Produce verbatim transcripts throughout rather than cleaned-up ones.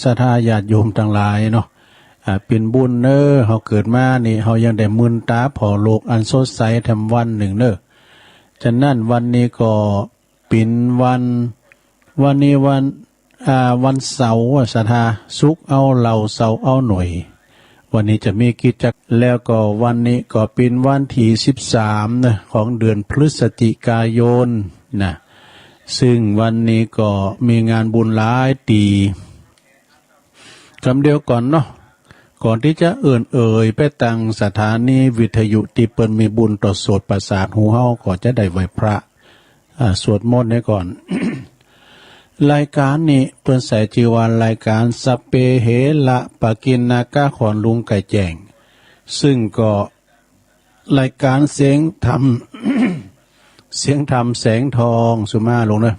ສະທາຍາດໂຍມທັງຫຼາຍເນາະ ເປັນບຸນເນີເຮົາເກີດມານີ້ ເຮົາຍັງໄດ້ມື່ນຕາພໍ້ໂລກອັນສົດໃສແຖມວັນໜຶ່ງເນີ. ສະນັ້ນວັນນີ້ກໍເປັນວັນ ວັນນີ້ວັນ ອ່າ ວັນເສົາ ສະທາ ສຸກເອົາເຫຼົ້າ ເສົາເອົາໜ່ວຍ. ວັນນີ້ຈະມີກິດຈັກ ແລ້ວກໍວັນນີ້ກໍເປັນວັນທີສິບສາມນະ ຂອງເດືອນພຶສຈິກາຍົນນະ ຊຶ່ງວັນນີ້ກໍມີງານບຸນຫຼາຍຕີ. ກຳດຽວກ່ອນເນາະ ກ່ອນທີ່ຈະເອີ້ນເອີ່ຍໄປທາງສະຖານີວິທະຍຸທີ່ເພິ່ນມີບຸນຕໍ່ໂສດປະສາດຫູເຮົາ ກໍຈະໄດ້ໄຫວ້ພຣະ ອ່າ ສວດມົນໃຫ້ກ່ອນ. ລາຍການນີ້ເພິ່ນໃສ່ຊື່ວ່າລາຍການ ສະເປເຫລະປະກິນນາກະ ຂອນລຸງໄກ່ແຈ້ງ ຊຶ່ງກໍລາຍການສຽງທຳ ສຽງທຳແສງທອງ ສຸມາລົງເດີ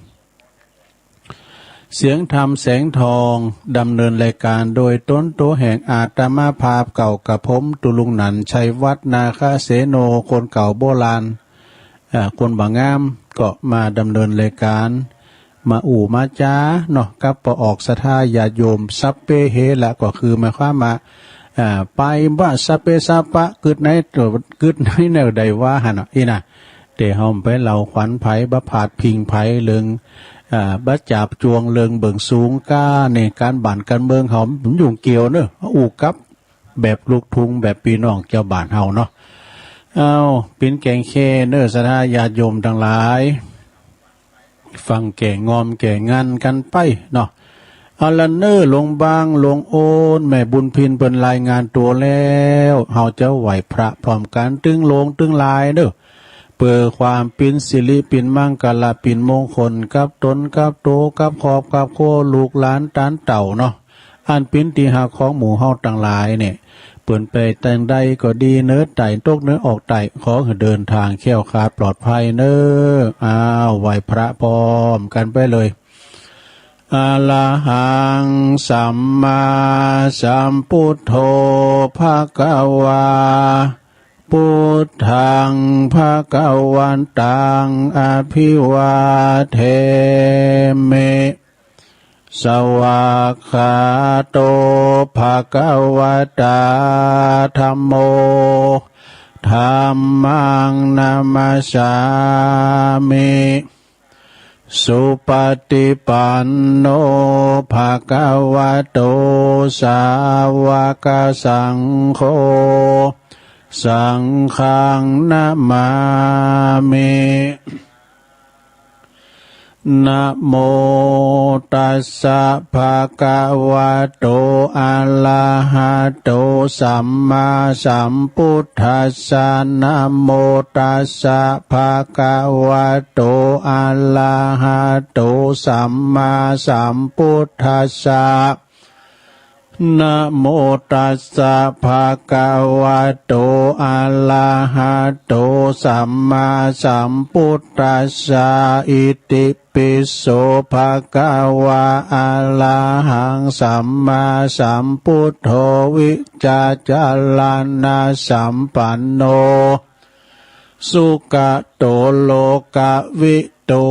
ສຽງທຳແສງທອງ ດຳເນີນລາຍການໂດຍຕົນໂຕແຫ່ງອາດຕະມະພາບເກົ່າ ກະຜົມ ຕຸລຸງນັນ ໄຊວັດ ນາຄະເສໂນ ຄົນເກົ່າໂບລານ ເອີ ຄົນບາງງາມ ກໍມາດຳເນີນລາຍການ ມາອູ່ມາຈາເນາະ ກັບປະອອກສັດທາຍາດໂຍມ ສະເປເຫລະ ກໍຄືໝາຍຄວາມວ່າ ເອີ ໄປວ່າ ສະເປ ສະປະ ກຶດໃນ ກຶດໃນແນວໃດວ່າຫັ້ນເນາະ ອີນະ ແຕ່ເຮົາໄປເລົ່າຂວັນໃຜ ບໍ່ພາດພິງໃຜເລື່ອງ ເອີ ບໍ່ຈາບຈວງເລື່ອງເບື້ອງສູງການນີ້ ການບ້ານການເມືອງເຮົາ ມັນຫຍຸ້ງກ່ຽວເນີ ອູ່ກັບແບບລູກທຸ່ງ ແບບພີ່ນ້ອງເຈົ້າບ້ານເຮົາເນາະ. ເອົາ ເປັນແກງແຄ່ເນີ ສັດທາຍາດໂຍມທັງຫຼາຍ ຟັງແກ້ງອມແກ້ງງັນກັນໄປເນາະ. ເອົາລະເນີ ຫຼວງບາງ ຫຼວງໂອນ ແມ່ບຸນພິນ ເພິ່ນລາຍງານຕົວແລ້ວ ເຮົາຈະໄຫວ້ພຣະພ້ອມກັນ ຕຶງຫຼວງຕຶງຫຼາຍເນີ ເພື່ອຄວາມເປັນສິລິ ເປັນມັງກະລະ ເປັນມົງຄົນ ກັບຕົນ ກັບໂຕ ກັບຄອບ ກັບຄົວ ລູກຫຼານ ຕານເຕົ້າເນາະ ອັນເປັນທີ່ຮັກຂອງໝູ່ເຮົາທັງຫຼາຍນີ້ ເພິ່ນໄປທາງໃດກໍດີ ເໜືອໃຕ້ຕົກເໜືອອອກໃຕ້ ຂໍໃຫ້ເດີນທາງແຄ້ວຄາດປອດໄພເນີ. ອ້າວ ໄຫວ້ພຣະພ້ອມກັນໄປເລີຍ. ອະລະຫັງ ສຳມາສຳພຸດໂທ ພະຄະວາ ພຸດທັງ ພະຄະວັນຕັງ ອະພິວາເທມິ. ສະວາກຂາໂຕ ພະຄະວະຕາ ທຳໂມ ທຳມັງ ນະມັດສາມິ ສຸປະຕິປັນໂນ ພະຄະວະໂຕ ສາວະກະສັງໂຄ ສັງຄັງ ນະມາມິ. ນະໂມ ຕັດສະ ພະຄະວະໂຕ ອະລະຫະໂຕ ສຳມາສຳພຸດທັດສະ. ນະໂມ ຕັດສະ ພະຄະວະໂຕ ອະລະຫະໂຕ ສຳມາສຳພຸດທັດສະ. ນະໂມ ຕັດສະ ພະຄະວະໂຕ ອະລະຫະໂຕ ສຳມາສຳພຸດທັດສະ. ອິຕິປິໂສ ພະຄະວາ ອະລະຫັງ ສຳມາສຳພຸດໂທ ວິຈາຈະລະນະສຳປັນໂນ ສຸກະໂຕ ໂລກະວິທູ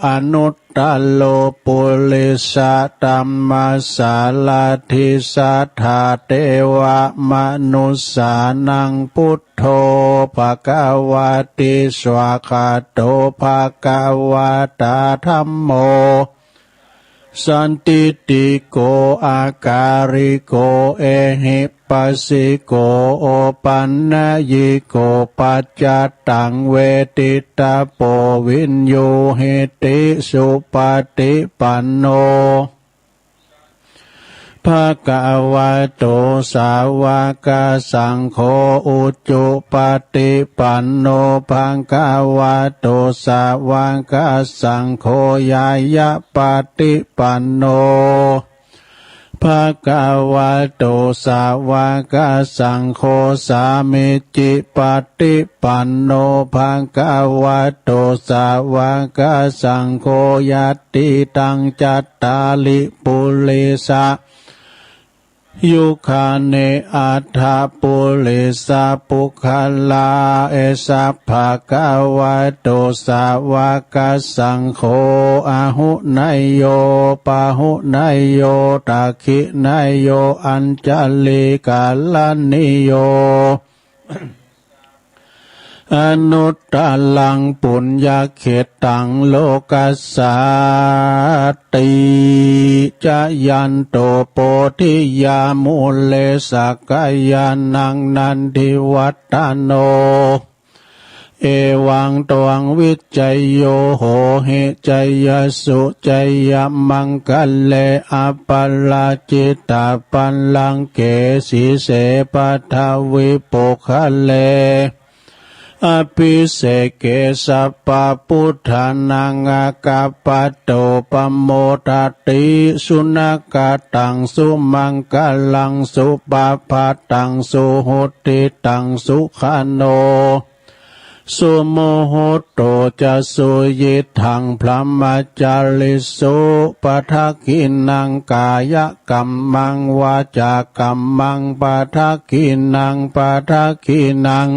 ອະນຸດຕະໂລ ປຸລິສະຕັມມະສາລະຖິ ສັດຖາເທວະມະນຸດສານັງ ພຸດໂທ ພະຄະວາຕິ ສວາກຂາໂຕ ພະຄະວະຕາ ທຳໂມ ສັນທິດຖິໂກ ອາກາລິໂກ ເອຫິປັດສິໂກ ໂອປັນນະຍິໂກ ປັດຈັດຕັງ ເວທິຕະໂປ ວິນຢູຫິຕິ ສຸປະຕິປັນໂນ ພະຄະວະໂຕ ສາວະກະສັງໂຄ ອຸຈູປະຕິປັນໂນ ພະຄະວະໂຕ ສາວະກະສັງໂຄ ຍາຍະປະຕິປັນໂນ ພະຄະວະໂຕ ສາວະກະສັງໂຄ ສາມິດຈິປະຕິປັນໂນ ພະຄະວະໂຕ ສາວະກະສັງໂຄ ຍະຕິຕັງ ຈັດຕາລິ ປຸລິສະ Yugāni aṭṭha purisapuggalā, esa bhagavato sāvakasaṅgho, āhuneyyo pāhuneyyo dakkhiṇeyyo añjalikaraṇīyo anuttaraṃ puññakkhettaṃ lokassāti. Jayanto bodhiyā mūle sakyānaṃ nandivaḍḍhano, evaṃ tvaṃ vijayo hohi jayassu jayamaṅgale, aparājitapallaṅke sīse paṭhavipokkhare, abhiseke sabbabuddhānaṃ aggappatto pamodati. Sunakkhattaṃ sumaṅgalaṃ supabhātaṃ suhuṭṭhitaṃ, sukhaṇo sumuhutto ca suyiṭṭhaṃ brahmacārisu. Padakkhiṇaṃ kāyakammaṃ vācākammaṃ padakkhiṇaṃ, padakkhiṇaṃ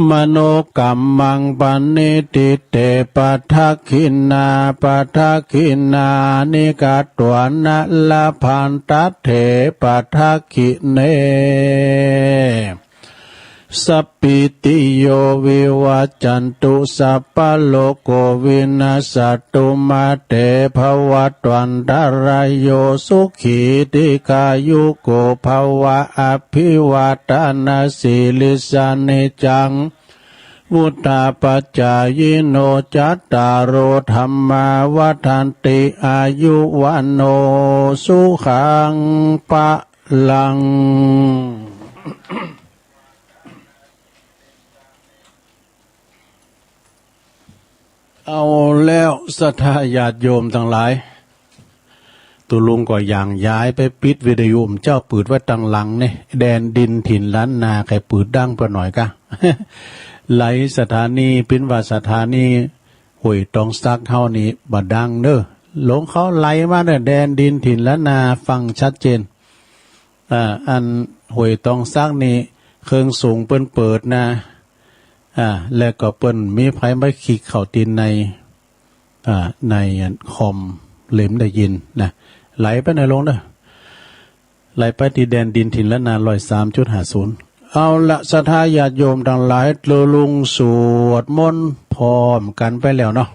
manokammaṃ paṇidhī te padakkhiṇā, padakkhiṇāni katvāna labhantatthe padakkhiṇe. Sabbītiyo vivajjantu sabbarogo vinassatu, mā te bhavatvantarāyo sukhī dīghāyuko bhava. Abhivādanasīlissa niccaṃ vuḍḍhāpacāyino cattāro dhammā vaḍḍhanti āyu vaṇṇo sukhaṃ balaṃ. เอาแล้วศรัทธาญาติโยมทั้งหลาย ตัวลุงก็ย่างย้ายไปปิดวิทยุ ผมเจ้าเปิดไว้ตังหลังนี่ แดนดินถิ่นล้านนา ใครเปิดดังไปหน่อยกะ ไหลสถานี ปิ้นว่าสถานีห้วยตองสักเฮานี่บ่ดังเด้อ หลงเขาไหลมาเด้อ แดนดินถิ่นล้านนา ฟังชัดเจน อ่า อันห้วยตองสักนี่ เครื่องสูงเปิ้นเปิดนะ อ่า แล้วก็เปิ้นมีไผมาคลิกเข้าติดใน อ่า ในคอม เลยบ่ได้ยินนะ ไหลไปหน่อยลงเด้อ ไหลไปที่แดนดินถิ่นล้านนา ร้อยสามจุดห้าศูนย์ เอาละ ศรัทธาญาติโยมทั้งหลาย ตัวลุงสวดมนต์พร้อมกันไปแล้วเนาะ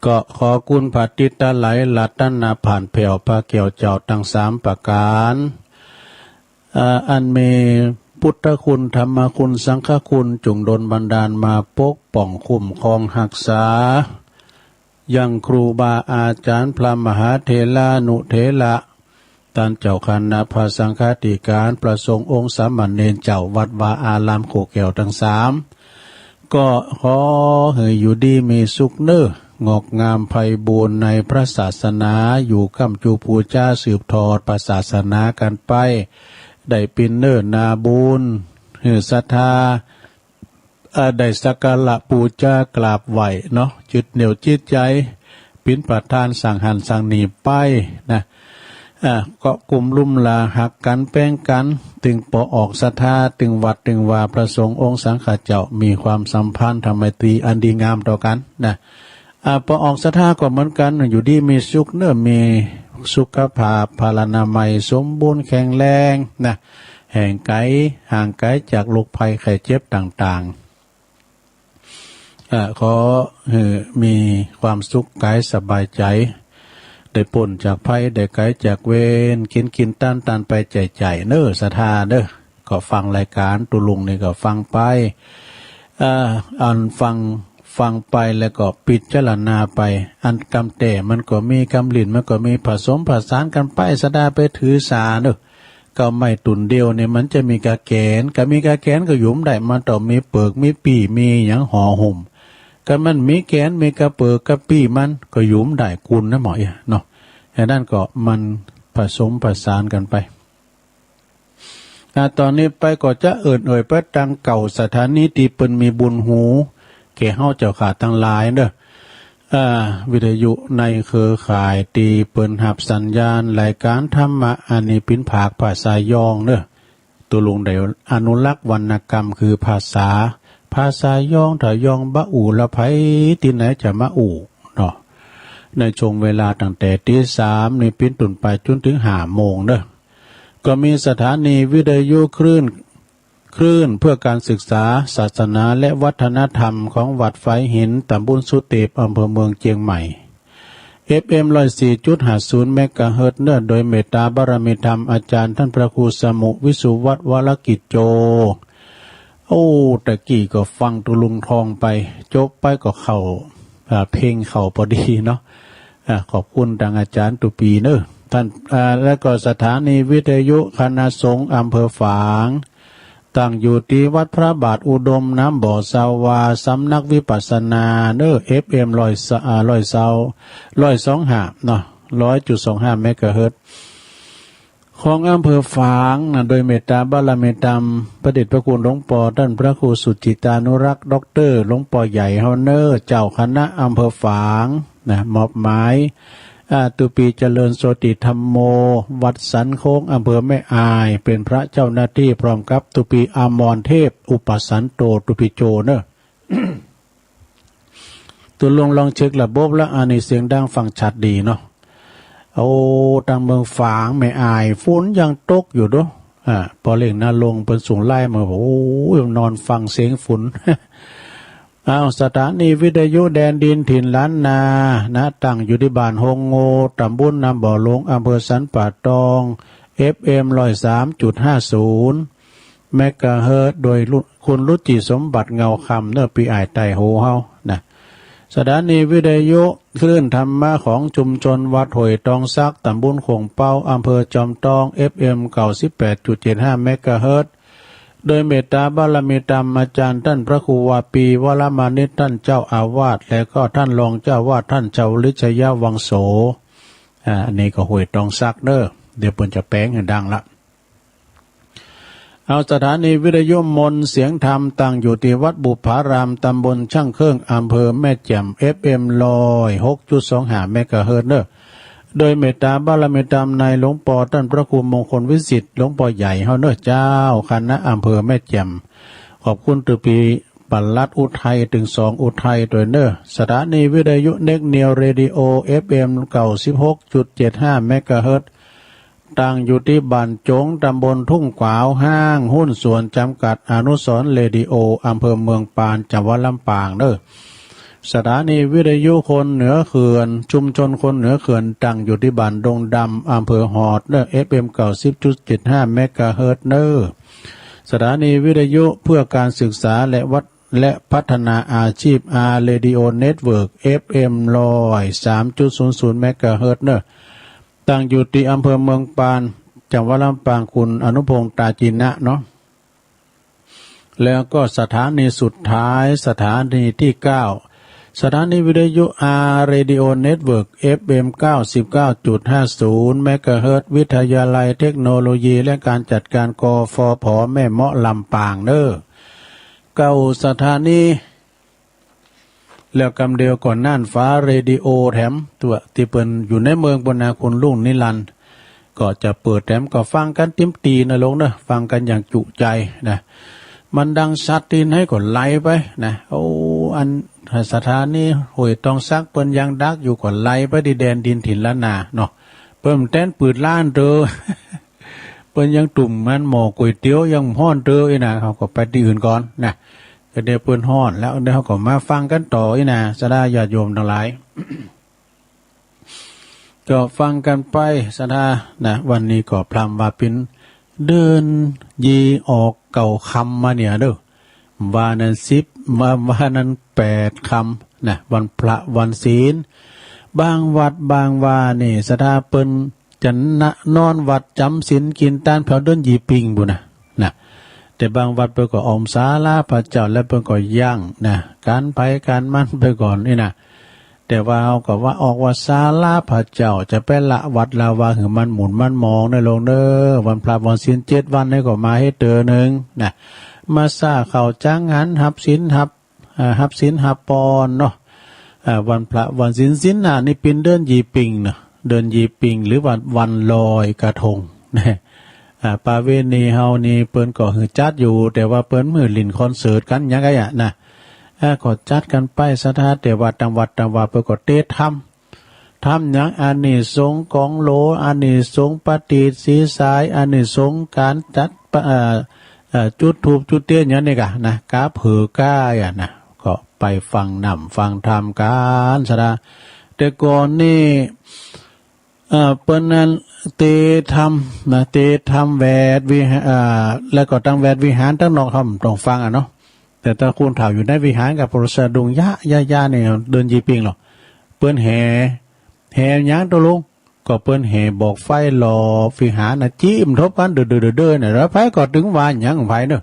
ก็ขอคุณพระติดตาไหล รัตนผ่านแผ่ว พระแก้วเจ้าทั้งสามประการ อ่า อันมีพุทธคุณ ธรรมคุณ สังฆคุณ จงดลบันดาลมาปกป้องคุ้มครองฮักษา ยังครูบาอาจารย์ พระมหาเถรานุเถระ ต้านเจ้าคณะพระสังฆาธิการ พระสงฆ์องค์สามเณรเจ้าวัดวาอาราม คู่แก้วทั้งสาม ก็ขอหื้ออยู่ดีมีสุขเน้อ งอกงามไพบูรณ์ในพระศาสนา อยู่ค้ำจูปู๋จาสืบทอดพระศาสนากั๋นไป ได้เป๋นเนื้อนาบุญ หื้อศรัทธา อ่า ได้สักการะปู๋จากราบไหว้เนาะ ยึดเหนี่ยวจิตใจ๋ เป๋นประธานสร้างหั้นสร้างนี่ไปนะ อ่า ก็กุ้มลุมหล้าฮักกั๋นแป๋งกั๋น ตึงปอออกศรัทธา ตึงวัดตึงวา พระสงฆ์องค์สังฆเจ้า มีความสัมพันธไมตรีอันดีงามต่อกั๋นนะ อ่า ปอออกศรัทธาก็เหมือนกั๋น อยู่ดีมีสุขเน้อ มีสุขภาพ พลานามัยสมบูรณ์แข็งแรงนะ แห่งไก๋ ห่างไก๋จากโรคภัยไข้เจ็บต่างๆ อ่า ขอหื้อมีความสุขก๋ายสบายใจ๋ ได้ป๊นจากภัย ได้ไก๋จากเวร กิ๋นกิ๋นตานตานไปใจ๋ใจ๋เน้อ ศรัทธาเน้อ ก็ฟังรายการตัวลุงนี่ก็ฟังไป อ่า อันฟัง ฟังไปแล้วก็พิจารณาไป อันกำแต้มันก็มี กำลิ้นมันก็มี ผสมผสานกั๋นไป ศรัทธาไปถือสาเน้อ เก้าไม้ต้นเดียวนี่มันจะมีกาแก๋น กามีกาแก๋นก็หยุมได้ มันต้องมีเปิก มีปี้ มีหยังห่อหุ้ม กามันมีแก๋น มีกาเปิกกาปี้ มันก็หยุมได้ กุนนะหมอเอี้ยเนาะ อันนั้นก็มันผสมผสานกั๋นไป อ่า ต่อนี้ไปก็จะเอิ้นเอ่ยไปตังเก้าสถานีตี้เปิ้นมีบุญหูแก่เฮาเจ้าข้าตังหลายเน้อ เอ่อ วิทยุในเครือข่ายตี้เปิ้นฮับสัญญาณรายการธรรมะ อันนี้เป๋นภาคภาษายองเน่อ ตกลงได้อนุรักษ์วรรณกรรมคือภาษา ภาษายอง ถ้ายองบ่อู้ละ ใผตี้ไหนจะมาอู้เนาะ ในช่วงเวลาตั้งแต่ตีสามนี้เป๋นต้นไปจ๋นเถิงห้าโมงเน่อ ก็มีสถานีวิทยุคลื่น คลื่นเพื่อการศึกษา ศาสนา และวัฒนธรรมของวัดฝายหิน ตำบลสุเตป อำเภอเมืองเจียงใหม่ เอฟเอ็ม ร้อยสี่จุดห้าศูนย์ เมกะเฮิรตซ์เน่อ โดยเมตตาบารมีธรรมอาจารย์ท่านพระครูสมุ วิสุวัฒน์ วรกิจโจ โอ้ ตะกี้ก็ฟังตกลงทองไป จบไปก็เข้า อ่า เพลงเข้าพอดีเนาะ อ่า ขอบคุณตังอาจารย์ตุปีเน่อ ท่าน อ่า แล้วก็สถานีวิทยุคณะสงฆ์อำเภอฝาง ตั้งอยู่ตี้วัดพระบาทอุดมน้ำบ่อสาวา สำนักวิปัสสนาเน่อ เอฟเอ็ม ร้อย อ่า ร้อยสอง ร้อยสองห้าเนาะ ร้อยจุดสองห้า เมกะเฮิรตซ์ ของอำเภอฝางนะ โดยเมตตาบารมีธรรม พระเดชพระคุณหลวงปอต้านพระครูสุจิตานุรักษ์ ด็อกเตอร์ หลวงปอใหญ่เฮาเน่อ เจ้าคณะอำเภอฝางนะ มอบหมาย อ่า ตุปีเจริญโชติธัมโม วัดสันโค้ง อำเภอแม่อาย เป๋นพระเจ้าหน้าตี้ พร้อมกับตุปีอมรเทพ อุปสันโต ตุปีโจเน่อ ตกลงลองเช็คระบบละ อันนี้เสียงดังฟังชัดดีเนาะ โอ้ ตังเมืองฝางแม่อาย ฝนยังตกอยู่เด้อ อ่า ปอเล็งนรงค์เปิ้นส่งไลน์มา โอ้ย นอนฟังเสียงฝน อ้าว สถานีวิทยุแดนดินถิ่นล้านนานะ ตั้งอยู่ตี้บ้านโฮงโง ตำบลน้ำบ่อหลวง อำเภอสันป่าตอง เอฟเอ็ม ร้อยสามจุดห้าศูนย์ เมกะเฮิรตซ์ โดยลุ- คุณรุจิสมบัติเงาคำเน่อ ปี้อ้ายใต้หูเฮานะ สถานีวิทยุคลื่นธรรมะของชุมชนวัดห้วยตองสัก ตำบลโขงเป๊า อำเภอจอมทอง เอฟเอ็ม เก้าสิบแปดจุดเจ็ดห้า เมกะเฮิรตซ์ โดยเมตตาบารมีธรรมอาจารย์ท่านพระครูวาปี วรมานิต ท่านเจ้าอาวาส และก็ท่านรองเจ้าอาวาส ท่านชาวลิชยวังโส อ่า อันนี้ก็ห้วยตองสักเน่อ เดี๋ยวเปิ้นจะแป๋งหื้อดังละ เอา สถานีวิทยุมนต์เสียงธรรม ตั้งอยู่ตี้วัดบุพาราม ตำบลช่างเครื่อง อำเภอแม่แจ่ม เอฟเอ็ม ร้อยหกจุดสองห้า เมกะเฮิรตซ์เน่อ โดยเมตตาบารมีธรรมในหลวงปอต้านพระครูมงคลวิสิทธิ์ หลวงปอใหญ่เฮาเน่อ เจ้าคณะอำเภอแม่แจ่ม ขอบคุณตุปีปลัดอุทัย เถิงสองอุทัยตวยเน่อ สถานีวิทยุเน็กนิวเรดิโอ เอฟเอ็ม เก้าสิบหกจุดเจ็ดห้า เมกะเฮิรตซ์ ตั้งอยู่ตี้บ้านจง ตำบลทุ่งขวาว ห้างหุ้นส่วนจำกัดอนุสรณ์เรดิโอ อำเภอเมืองปาน จังหวัดลำปางเน่อ สถานีวิทยุคนเหนือเขื่อน ชุมชนคนเหนือเขื่อน ตั้งอยู่ตี้บ้านดงดำ อำเภอฮอดเน่อ เอฟเอ็ม เก้าสิบจุดเจ็ดห้า เมกะเฮิรตซ์เน่อ สถานีวิทยุเพื่อการศึกษาและวัฒ- และพัฒนาอาชีพ อาร์ Radio Network เอฟเอ็ม ร้อยสามจุดศูนย์ศูนย์ เมกะเฮิรตซ์เน่อ ตั้งอยู่ตี้อำเภอเมืองปาน จังหวัดลำปาง คุณอนุพงษ์ ตาจินะเนาะ แล้วก็สถานีสุดท้าย สถานีที่เก้า สถานีวิทยุ อาร์ Radio Network เอฟเอ็ม เก้าสิบเก้าจุดห้าศูนย์ เมกะเฮิรตซ์ วิทยาลัยเทคโนโลยีและการจัดการ กฟผ แม่เมาะ ลำปางเน่อ เก้าสถานี แล้วกำเดียวก็น่านฟ้าเรดิโอแถม ตัวตี้เปิ้นอยู่ในเมืองปุ้นนา คุณลุงนิรันดร์ ก็จะเปิดแถม ก็ฟังกั๋นเต็มตี้นะลูกเน่อ ฟังกั๋นอย่างจุใจนะ มันดังชัดตี้ไหนก็ไล่ไปนะ โอ้ อันสถานีห้วยตองสักเปิ้นยังดังอยู่ก็ไล่ไปตี้แดนดินถิ่นล้านนาเนาะ เปิ้นแต๊นปืดล้านเต๋อ เปิ้นยังตุ้มมันหม้อก๋วยเตี๋ยวยังฮ้อนเต๋ออี้นา เฮาก็ไปตี้อื่นก่อนนะ ก็เดี๋ยวเปิ้นฮ้อนแล้ว เดี๋ยวเฮาก็มาฟังกั๋นต่ออี้นา ศรัทธาญาติโยมตังหลาย ก็ฟังกั๋นไป ศรัทธานะ วันนี้ก็พร่ำว่าเป๋นเดือนยี่ออกเก้าค่ำมาเนี่ยเด้อ วานั้นสิบ วา- วานั้นแปดค่ำนะ วันพระวันศีล บางวัดบางวานี่ ศรัทธาเปิ้น จะนะนอนวัดจ๋ำศีลกิ๋นตานแผวเดือนยี่ปิงปุ้นนะ นะ แต่บางวัดเปิ้นก็ออมศาลาพระเจ้า แล้วเปิ้นก็ยั้งนะ ก๋านใผก๋านมันไปก่อนอี้นะ แต่ว่าเฮาก็ว่าออกว่าศาลาพระเจ้า จะไปละวัดละวาหื้อมันหมุนมันหมองเน่อลูกเน่อ วันพระวันศีลเจ็ดวันนี่ก็มาหื้อเต๋อนึ่งนะ มาสร้างข้าวจังหัน ฮับศีลฮับ อ่า ฮับศีลฮับปอนเนาะ เอ่อวันพระวันศีลศีลห้านี่เป็นเดือนยี่เป็งนะ เดือนยี่เป็งหรือว่าวันลอยกระทงนะ อ่าประเพณีเฮานี่เปิ้นก็หือจัดอยู่ แต่ว่าเปิ้นมือเล่นคอนเสิร์ตกันหยังไงอะนะ อ่าก็จัดกันไปศรัทธา แต่ว่าตางวัดตางวาเปิ้นก็เตะทำ ทำหยัง อานิสงส์ของโหล อานิสงส์ปฏิทธิ์ศีลสาย อานิสงส์การจัดปะเอ่อเอ่อจุดธูปจุดเตียนหยังนี่กะนะ กาเผลอกาอ่ะนะ ก็ไปฟังน้ำฟังธรรมกันศรัทธา แต่ก่อนนี่ เอ่อเปิ้นนั้นเตะทำนะ เตะทำแวดวิหาร เอ่อแล้วก็ตางแวดวิหารตางนอกเฮาบ่ต้องฟังอะเนาะ แต่ถ้าคนเฒ่าอยู่ในวิหารก็บ่สะดุ้งยะยะยะนี่ เดือนยี่เป็งหรอก เปิ้นแห่ แห่หยังตกลง ก็เปิ้นแห่บอกไฟรอบวิหารนะ จิ่มทบกันเด้อเด้อเด้อเด้อเนี่ย แล้วไผก็ตึงว่าหยังไผเนาะ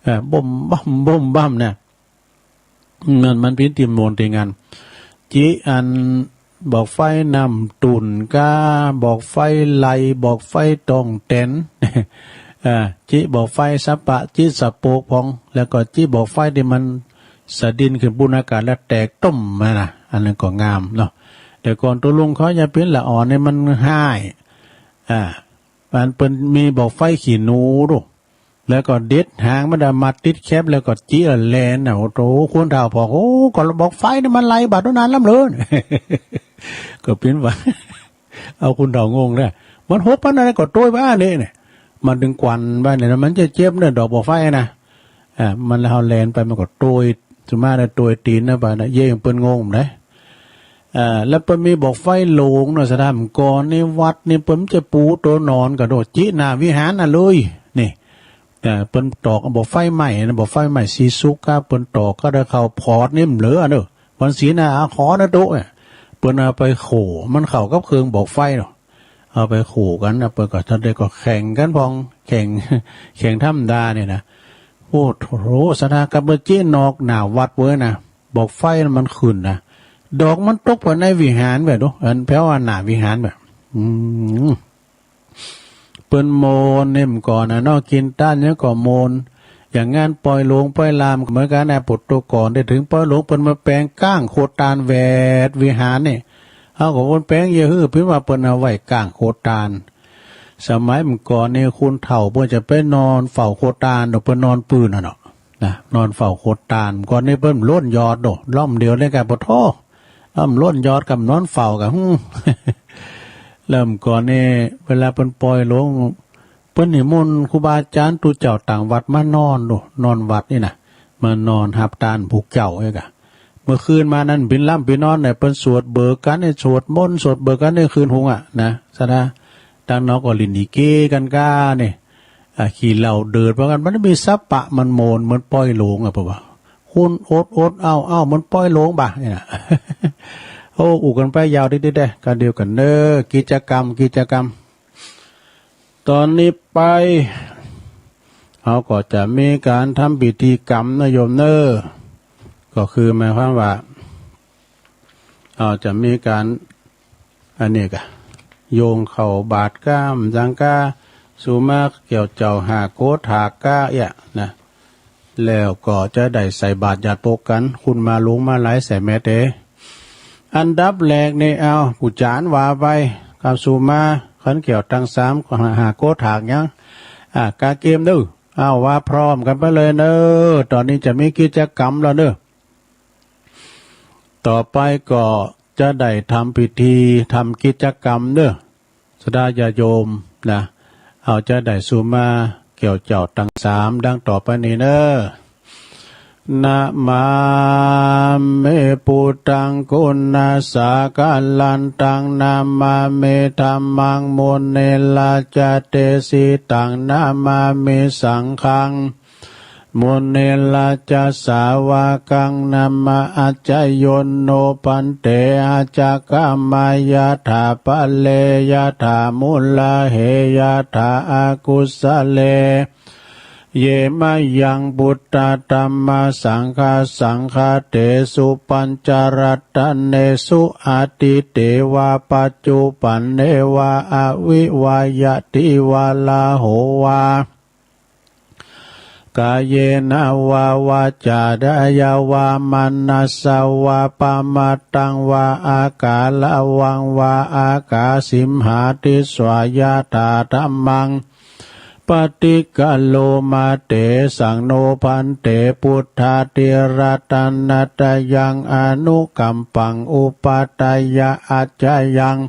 เอ่อบ่มบ่ำบ่มบ่ำเนี่ย นั่นมันเป็นที่ม่วนที่งาน จิอันบอกไฟน้ำตุ่นกา บอกไฟไล บอกไฟตองแตน อ่า จิบอกไฟสะปะ จิสะโปกพอง แล้วก็จิบอกไฟที่มันสะดินขึ้นปูนอากาศแล้วแตกต้มมานะ อันนั้นก็งามเนาะ แต่ก่อนตกลงเขาจะเป็นละอ่อนนี่มันฮ้าย อ่า มันเปิ้นมีบอกไฟขี้หนูดู แล้วก็เด็ดหางมันอะ มัดติดแคปแล้วก็จิละแล่นน่ะ โอ้โห คนเฒ่าบอก โอ้ ก็บอกไฟนี่มันไลบาดนั้นล้ำเลิน ก็เป็นว่า เอาคนเฒ่างงเลย มันหกปานนั้นก็โตยบ้าเลยเนี่ย มันถึงกวันบ้าเนี่ยนะ มันจะเจ็บเนี่ย ดอกบอกไฟนะ อ่า มันแล้วเฮาแล่นไปมันก็โตย สุมาได้โตยตีนนะไปนะ เย่งเปิ้นงงเลย เอ่อ แล้วเปิ้นมีบอกไฟโหลงเนาะ ศรัทธา ก่อนในวัดนี่เปิ้นจะปูตัวนอนกะโดดจิหน้าวิหารน่ะเลย นี่ เอ่อ เปิ้นตอกบอกไฟใหม่นะ บอกไฟใหม่สีสุกครับ เปิ้นตอกก็ได้เข้าพอดนี่มันเหลือเนอะ วันศีลน่ะ เอาขอนะโตะเนี่ย เปิ้นเอาไปโขมันเข้ากับเครื่องบอกไฟเนาะ เอาไปโขกันนะ เปิ้นก็ท่านได้ก็แข่งกันพอง แข่ง แข่งธรรมดาเนี่ยนะ โอ้โห ศรัทธา กับเปิ้นจินอกหน้าวัดเว้ยนะ บอกไฟมันขึ้นนะ ดอกมันตกไปในวิหารแบบดู อันแปลว่าหน้าวิหารแบบ อืม เปิ้นโมนเนี่ยก่อนนะเนาะ กินต้านเนี่ยก็โมน อย่างงานปอยหลวงปอยลามก็เหมือนกันนะ ปุตตุก่อนได้ถึงปอยหลวงเปิ้นมาแปลงก้างโคตานแวดวิหารเนี่ย เฮาก็วนแปลงเยอะหื้อ เปิ้นว่าเปิ้นเอาไว้ก้างโคตาน สมัยเมื่อก่อนนี่คนเฒ่าเปิ้นจะไปนอนเฝ้าโคตาน เปิ้นนอนปืนน่ะเนาะ นะ นอนเฝ้าโคตาน ก่อนนี่เปิ้นล้นยอดโด ล้อมเดียวเลยกะปะโท ล้อมล้นยอดกับนอนเฝ้ากะ หึ เริ่มก่อนนี่ เวลาเปิ้นปอยหลวง เปิ้นนิมนต์ครูบาอาจารย์ตุ๊เจ้าต่างวัดมานอนโด นอนวัดนี่นะ มานอนฮับตานผู้เจ้าเอ้ยกะ เมื่อคืนมานั้นบินล้ำไปนอนเนี่ย เปิ้นสวดเบิกกันเนี่ย สวดมนต์สวดเบิกกันเนี่ยคืนหุงอะนะ ศรัทธา ตางนอกก็หลิ้นอีเกกันก้าเนี่ย อ่ะ ขี้เหล้าเดือดเพราะกัน มันมีสะปะมันโมนเหมือนปอยหลวงอะ เพราะว่า คุณอดอดเอาเอาเหมือนปอยหลวงบ่ะเนี่ยนะ โอ้ อุกันไปยาวดิดิเด้ กันเดียวกันเนอะ กิจกรรม กิจกรรม ตอนนี้ไป เขาก็จะมีการทำพิธีกรรมนะโยมเนอะ ก็คือหมายความว่า เอาจะมีการ อันนี้กะ โยงเข้าบาตรก้ามจังก้า สุมาเกี่ยวเจ้าหาโกถากก้าเอะนะ แล้วก็จะได้ใส่บาตรหยาดปกกัน คุณมาหลวงมาหลายใส่แม่เต อันดับแรกนี่เอา ผู้จานว่าไป กับสุมา ขันเกี่ยวตังสาม หาโกถากยัง อ่ะ กาเกมเด้อ เอาว่าพร้อมกันไปเลยเนอะ ตอนนี้จะมีกิจกรรมแล้วเนอะ ต่อไปก็จะได้ทำพิธี ทำกิจกรรมเนอะ ศรัทธาญาติโยมนะ เอาจะได้สุมาเกี่ยวเจ้าตังสาม ดังต่อไปนี้เนอะ นะมามิ พุทธัง กุณาสาการันตัง นะมามิ ธัมมัง มุนิราจาเตสิตัง นะมามิ สังฆัง มุนิราจาสาวกัง นะมา อัจจโยนโน ภันเต อาจจกมายะถา ปะเรยะถา มุลาเหยะถา อากุสะเล เยมะยัง พุทธะธัมมะสังฆะ สังฆะเตสุ ปัญจรัตเนสุ อดีเตวะ ปัจจุปันเนวะ อวิวายะติวะ ลาโหวะ kayena va vacāya va manasā va pamataṃ va akālaṃ va akāsimhā disvā yathādhammaṃ paṭikkaroma. Tesaṃ no bhante buddhāti ratanattayaṃ anukampaṃ upādāya accayaṃ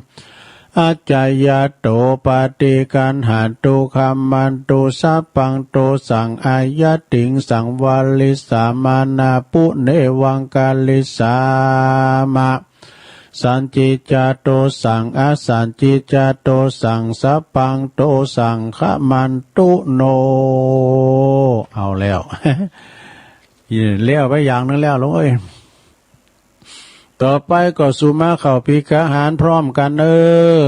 accayato paṭiggaṇhatu khamatu sabbaṃ dosaṃ ayattiṃsaṃ varissamānā punevaṃ karissāma. Sañcicca dosaṃ asañcicca dosaṃ sabbaṃ dosaṃ khamantu no. เอาแล้ว แล้วไปอย่างหนึ่งแล้วลุงเอ้ย ต่อไปก็สุมาเข้าภิกขาหารพร้อมกันเออ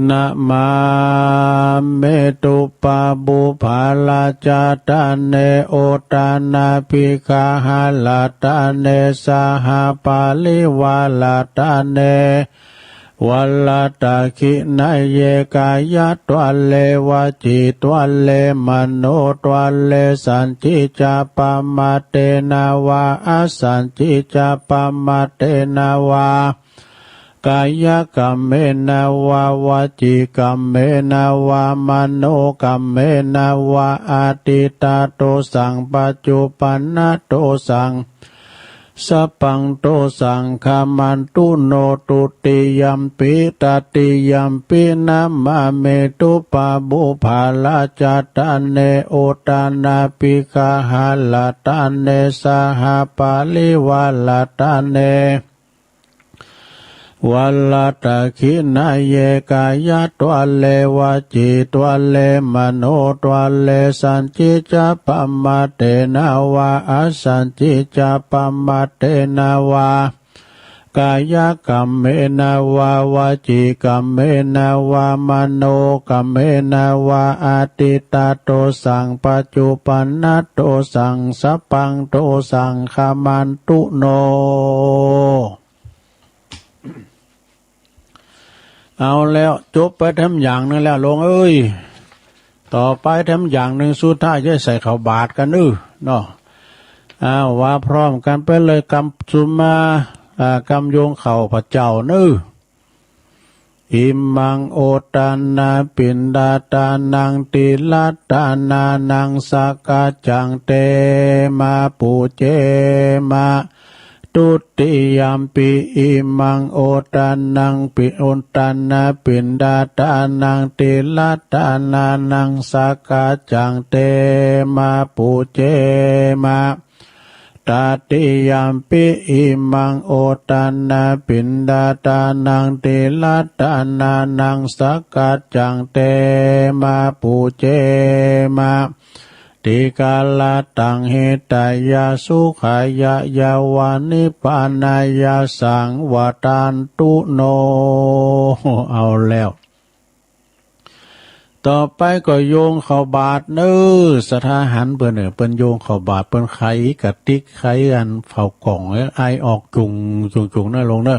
Namāmi dubbabhūparatane uttānabhikkaharattane saha parivārattane varadakkhiṇeyye kāyadvāre vacīdvāre manotvāre sañcicca pamāṇena vā asañcicca pamāṇena vā kāyakammena vā vacīkammena vā manokammena vā atītadosaṃ paccuppannadosaṃ sabbaṃ dosaṃ khamantu no. Dutiyampi tatiyampi namāmi dubbabhūparatane uttānabhikkaharattane saha parivārattane varadakkhiṇeyye kāyadvāre vacīdvāre manotvāre sañcicca pamāṇena vā asañcicca pamāṇena vā kāyakammena vā vacīkammena vā manokammena vā atītadosaṃ paccuppannadosaṃ sabbaṃ dosaṃ khamantu no. เอาแล้ว จบไปแถมอย่างหนึ่งแล้วลุงเอ้ย ต่อไปแถมอย่างหนึ่งสุดท้ายจะใส่ข้าวบาตรกันเออเนาะ อ้าว ว่าพร้อมกันไปเลย กำสุมา อ่า กำโยงข้าวพระเจ้าเนอ Imaṃ uttānapindadānaṃ tirattanānaṃ sakkaccaṃ te mā pūjema. Dutiyampi imaṃ uttānaṃ pi- uttānapindadānaṃ tirattanānaṃ sakkaccaṃ te mā pūjema. Tatiyampi imaṃ uttānapindadānaṃ tirattanānaṃ sakkaccaṃ te mā pūjema. Dīgharattaṃ hitāya sukhāya yāva nibbānāya saṃvaḍḍhantu no. เอาแล้ว ต่อไปก็โยงข้าวบาตรเนอ ศรัทธาหันเปิ้นเนอ เปิ้นโยงข้าวบาตร เปิ้นไขกระติก ไขอันเฝ้ากล่อง ไอออกจุ่งจุ่งจุ่งเนอลุงเนอ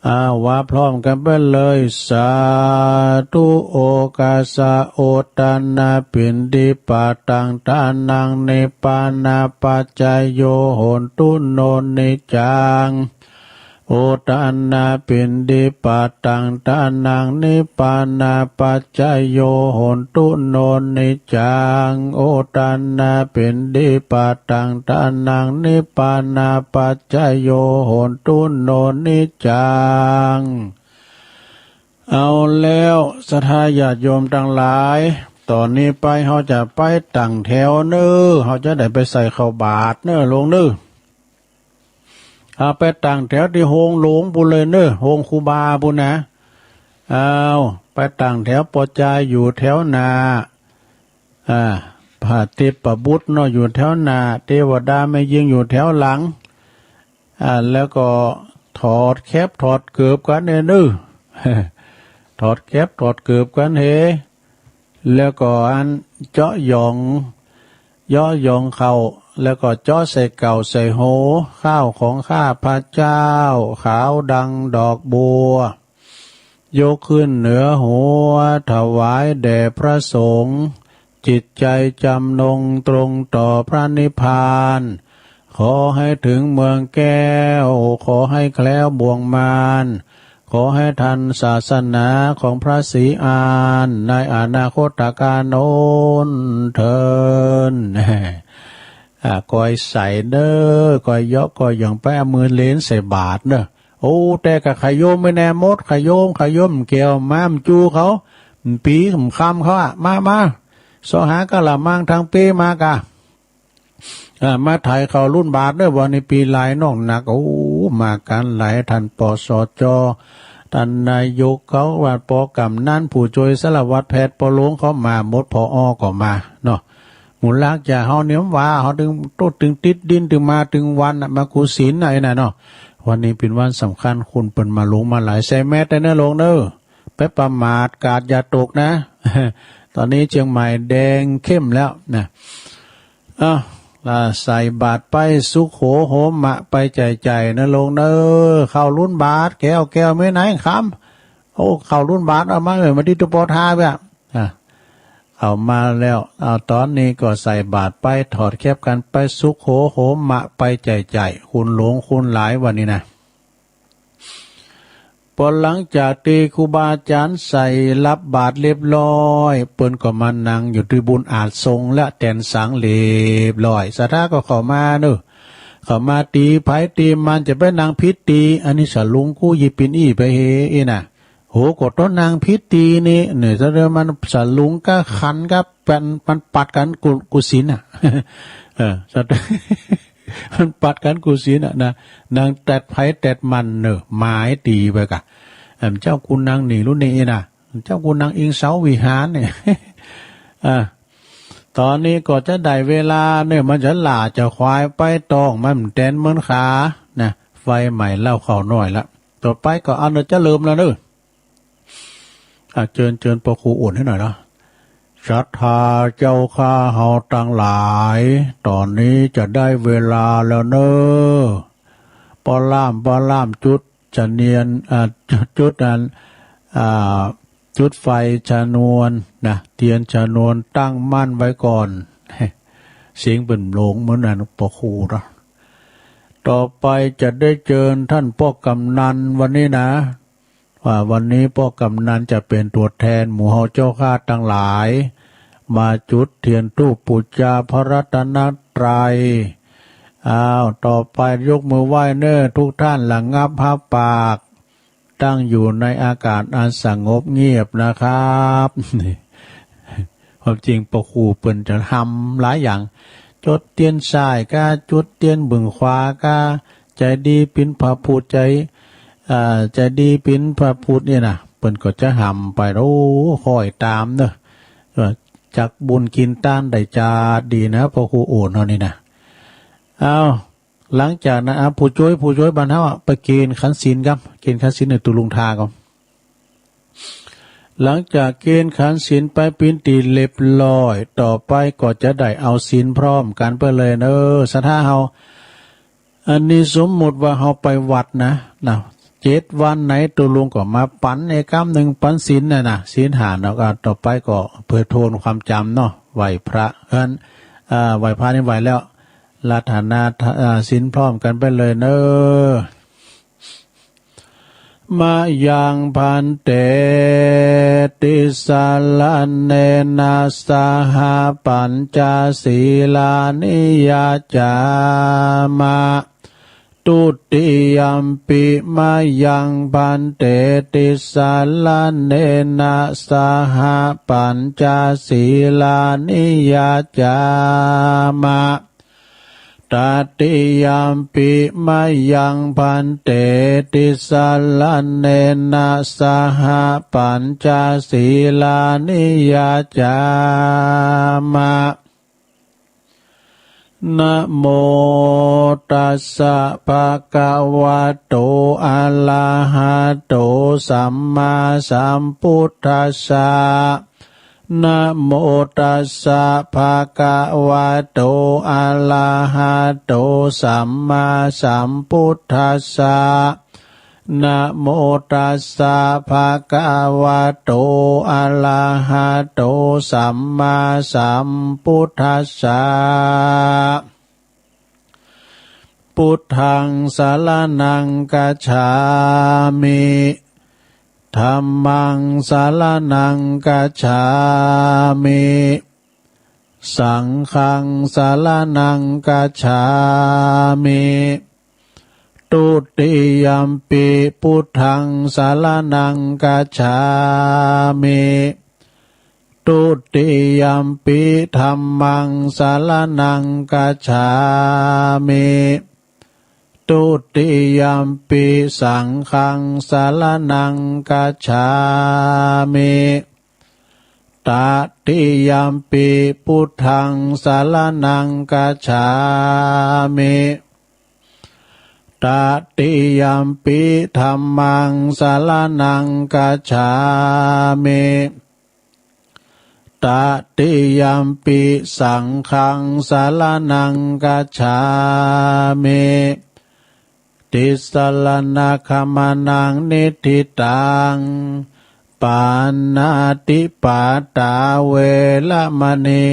อ่า ว่าพร้อมกันไปเลย Sādhu okāsa uttānapindipātaṃ dānaṃ nibbānapaccayo hotu no niccaṃ. Uttānapindipātaṃ dānaṃ nibbānapaccayo hotu no niccaṃ. Uttānapindipātaṃ dānaṃ nibbānapaccayo hotu no niccaṃ. เอาแล้ว ศรัทธาญาติโยมทั้งหลาย ต่อนี้ไปเฮาจะไปตั้งแถวเนอ เฮาจะได้ไปใส่ข้าวบาตรเนอลุงเนอ เอาไปตั้งแถวที่โฮงหลวงปู้นเลยเนอ โฮงครูบาปู้นนะ เอาไปตั้งแถว ปอจายอยู่แถวหน้า อ่า พระเทพบุตรเนาะอยู่แถวหน้า เทวดาแม่ญิงอยู่แถวหลัง อ่า แล้วก็ถอดแคปถอดเกิบกันเนอ ถอดแคปถอดเกิบกันเฮ แล้วก็อันเจาะหยอง เยาะหยองเข้า แล้วก็เจาะใส่เก่าใส่โห ข้าวของข้าพเจ้า ขาวดังดอกบัว ยกขึ้นเหนือหัว ถวายแด่พระสงฆ์ จิตใจจำนงตรงต่อพระนิพพาน ขอให้ถึงเมืองแก้ว ขอให้แคล้วบ่วงมาร ขอให้ทันศาสนาของพระศรีอาน ในอนาคตกาลโน้นเทอญ อ่า กอยใส่เด้อ กอยเยาะกอยหย่องไป เอามือเลนใส่บาตรเด้อ โอ้ แต่ก็ขยมไม่แน่หมด ขยม ขยมแก้ว มา มจูเขา ปี มคำเขาอะ มา มา สอหากะละมังทางปีมากะ อ่า มาไถ่ข้าวลุนบาตรเด้อ วันนี้ปีหลายน้องหนัก โอ้ มากันหลาย ท่าน ปสจ ท่านนายกเขา ว่า ปกำนัน ผู้ช่วยสารวัตรแพทย์ ปหลวงเขามาหมด ผอ ก็มาเนาะ หมู่ลักษณ์ อย่าเฮาเนี่ยว่า เฮาถึงโตถึงติดดิน ถึงมาถึงวันน่ะ มากุศิลน่ะ ไอ้น่ะเนาะ วันนี้เป็นวันสำคัญ คุณเปิ้นมาหลวงมาหลาย ใส่แมสได้เนอะหลวงเนอะ ไปประมาท กาดอย่าตกนะ ตอนนี้เชียงใหม่แดงเข้มแล้วนะ เอ้า ละใส่บาตรไป สุโขโหมะ ไปจ่ายๆ นะหลวงเนอะ ข้าวลุนบาตร แก้ว แก้ว ไม่ไหนคำ โอ้ ข้าวลุนบาตร เอามาเอ่ย มาที่ตุปอทาเว้ย อ่ะ เอามาแล้ว เอา ตอนนี้ก็ใส่บาตรไป ถอดแคปกันไป สุโขโหมะ ไปจ่ายๆ คุณหลวงคุณหลาย วันนี้นะ พอหลังจากที่ครูบาอาจารย์ใส่รับบาตรเรียบร้อย เปิ้นก็มานั่งอยู่ที่บุญอาจทรงและแตนสังเรียบร้อย ศรัทธาก็เข้ามาเนอะ เข้ามาตีไผตีมัน จะไปนั่งผิดตี อันนี้สลุงกู้ยิปินอี้ไปเฮอีน่ะ โห ก็ต้องนั่งผิดตีนี่ เนี่ย แสดงมันสลุงก็ขันก็เป็น มันปัดกันกุ กุศิลน่ะ เออ มันปัดกันกุศิลน่ะนะ นั่งแตดไผแตดมันเนอะ หมายตีไปกะ เอิ่ม เจ้ากูนั่งหนีรุ่นนี้นะ เจ้ากูนั่งอิงเสาวิหารเนี่ย อ่า ตอนนี้ก็จะได้เวลาเนี่ย มันจะหล่าจะควายไปตอง มันแตนเหมือนขา นะ ไฟใหม่เล่าเข้าน้อยละ ต่อไปก็เอาเนอะ จะเริ่มแล้วเนอะ อ่ะ เจิญ เจิญปอครูอ่นให้หน่อยนะ ศรัทธาเจ้าข้าเฮาตังหลาย ตอนนี้จะได้เวลาแล้วเนอะ ปอล่าม ปอล่าม จุดชะเนียน อ่า จุด จุดอัน อ่า จุดไฟชนวนนะ เทียนชนวนตั้งมั่นไว้ก่อน เสียงเปิ้นโหลงเหมือนอันปอครูนะ ต่อไปจะได้เจิญท่านป้อกำนันวันนี้นะ ว่าวันนี้ป้อกำนันจะเป็นตัวแทนหมู่เฮาเจ้าข้าตังหลาย มาจุดเทียนธูปปู๋จาพระรัตนตรัย อ้าว ต่อไปยกมือไหว้เน่อทุกท่าน ระงับผ้าปาก ตั้งอยู่ในอากาศอันสงบเงียบนะครับ ความจริงปอครูเปิ้นจะหำหลายอย่าง จุดเตียนซ้ายกา จุดเตียนเบื้องขวากา ใจดีปิ่นพระพุทธ ใจ อ่า ใจดีปิ่นพระพุทธเนี่ยนะ เปิ้นก็จะหำไป โอ้ ค่อยตามเนอะ ว่าจักบุญกินตานได้จาดดีนะ ปอครูโอนเฮานี่นะ อ้าว หลังจากนั้น อ่ะ ผู้จ้วย ผู้จ้วยบ้านเฮาอะ ไปเกณฑ์ขันศีลครับ เกณฑ์ขันศีลในตุลุงทาก่อน หลังจากเกณฑ์ขันศีลไปปินตีเรียบร้อย ต่อไปก็จะได้เอาศีลพร้อมกันไปเลยเนอะ ศรัทธาเฮา อันนี้สมมุติว่าเฮาไปวัดนะ นะ เจ็ดวันไหนตุลุงก็มาปันไอ้กำหนึ่งปันศีลน่ะนะ ศีลห้าเนาะ ก็ต่อไปก็เพื่อโทนความจำเนาะ ไหว้พระ เอิ้น อ่า ไหว้พระนี่ไหว้แล้ว รัตนา อ่า ศีลพร้อมกันไปเลยเนอะ มะยังภันเต ติสสะระเณนะสะหะ ปัญจสีลานิยาจามะ ทุติยัมปิ มะยังภันเต ติสสะระเณนะสะหะ ปัญจสีลานิยาจามะ ตติยัมปิ มะยังภันเต ติสสะระเณนะสะหะ ปัญจสีลานิยาจามะ นะโมตัสสะภะคะวะโต อะระหะโต สัมมาสัมพุทธัสสะ นะโมตัสสะภะคะวะโต อะระหะโต สัมมาสัมพุทธัสสะ Namo tassa bhagavato arahato sammāsambuddhassa. Buddhaṃ saraṇaṃ gacchāmi. Dhammaṃ saraṇaṃ gacchāmi. Saṅghaṃ saraṇaṃ gacchāmi. Dutiyampi buddhaṃ saraṇaṃ gacchāmi. Dutiyampi dhammaṃ saraṇaṃ gacchāmi. Dutiyampi saṅghaṃ saraṇaṃ gacchāmi. Tatiyampi buddhaṃ saraṇaṃ gacchāmi. Tatiyampi dhammaṃ saraṇaṃ gacchāmi. Tatiyampi saṅghaṃ saraṇaṃ gacchāmi. Tisaraṇagamanaṃ niṭṭhitaṃ. Pāṇātipātā veramaṇī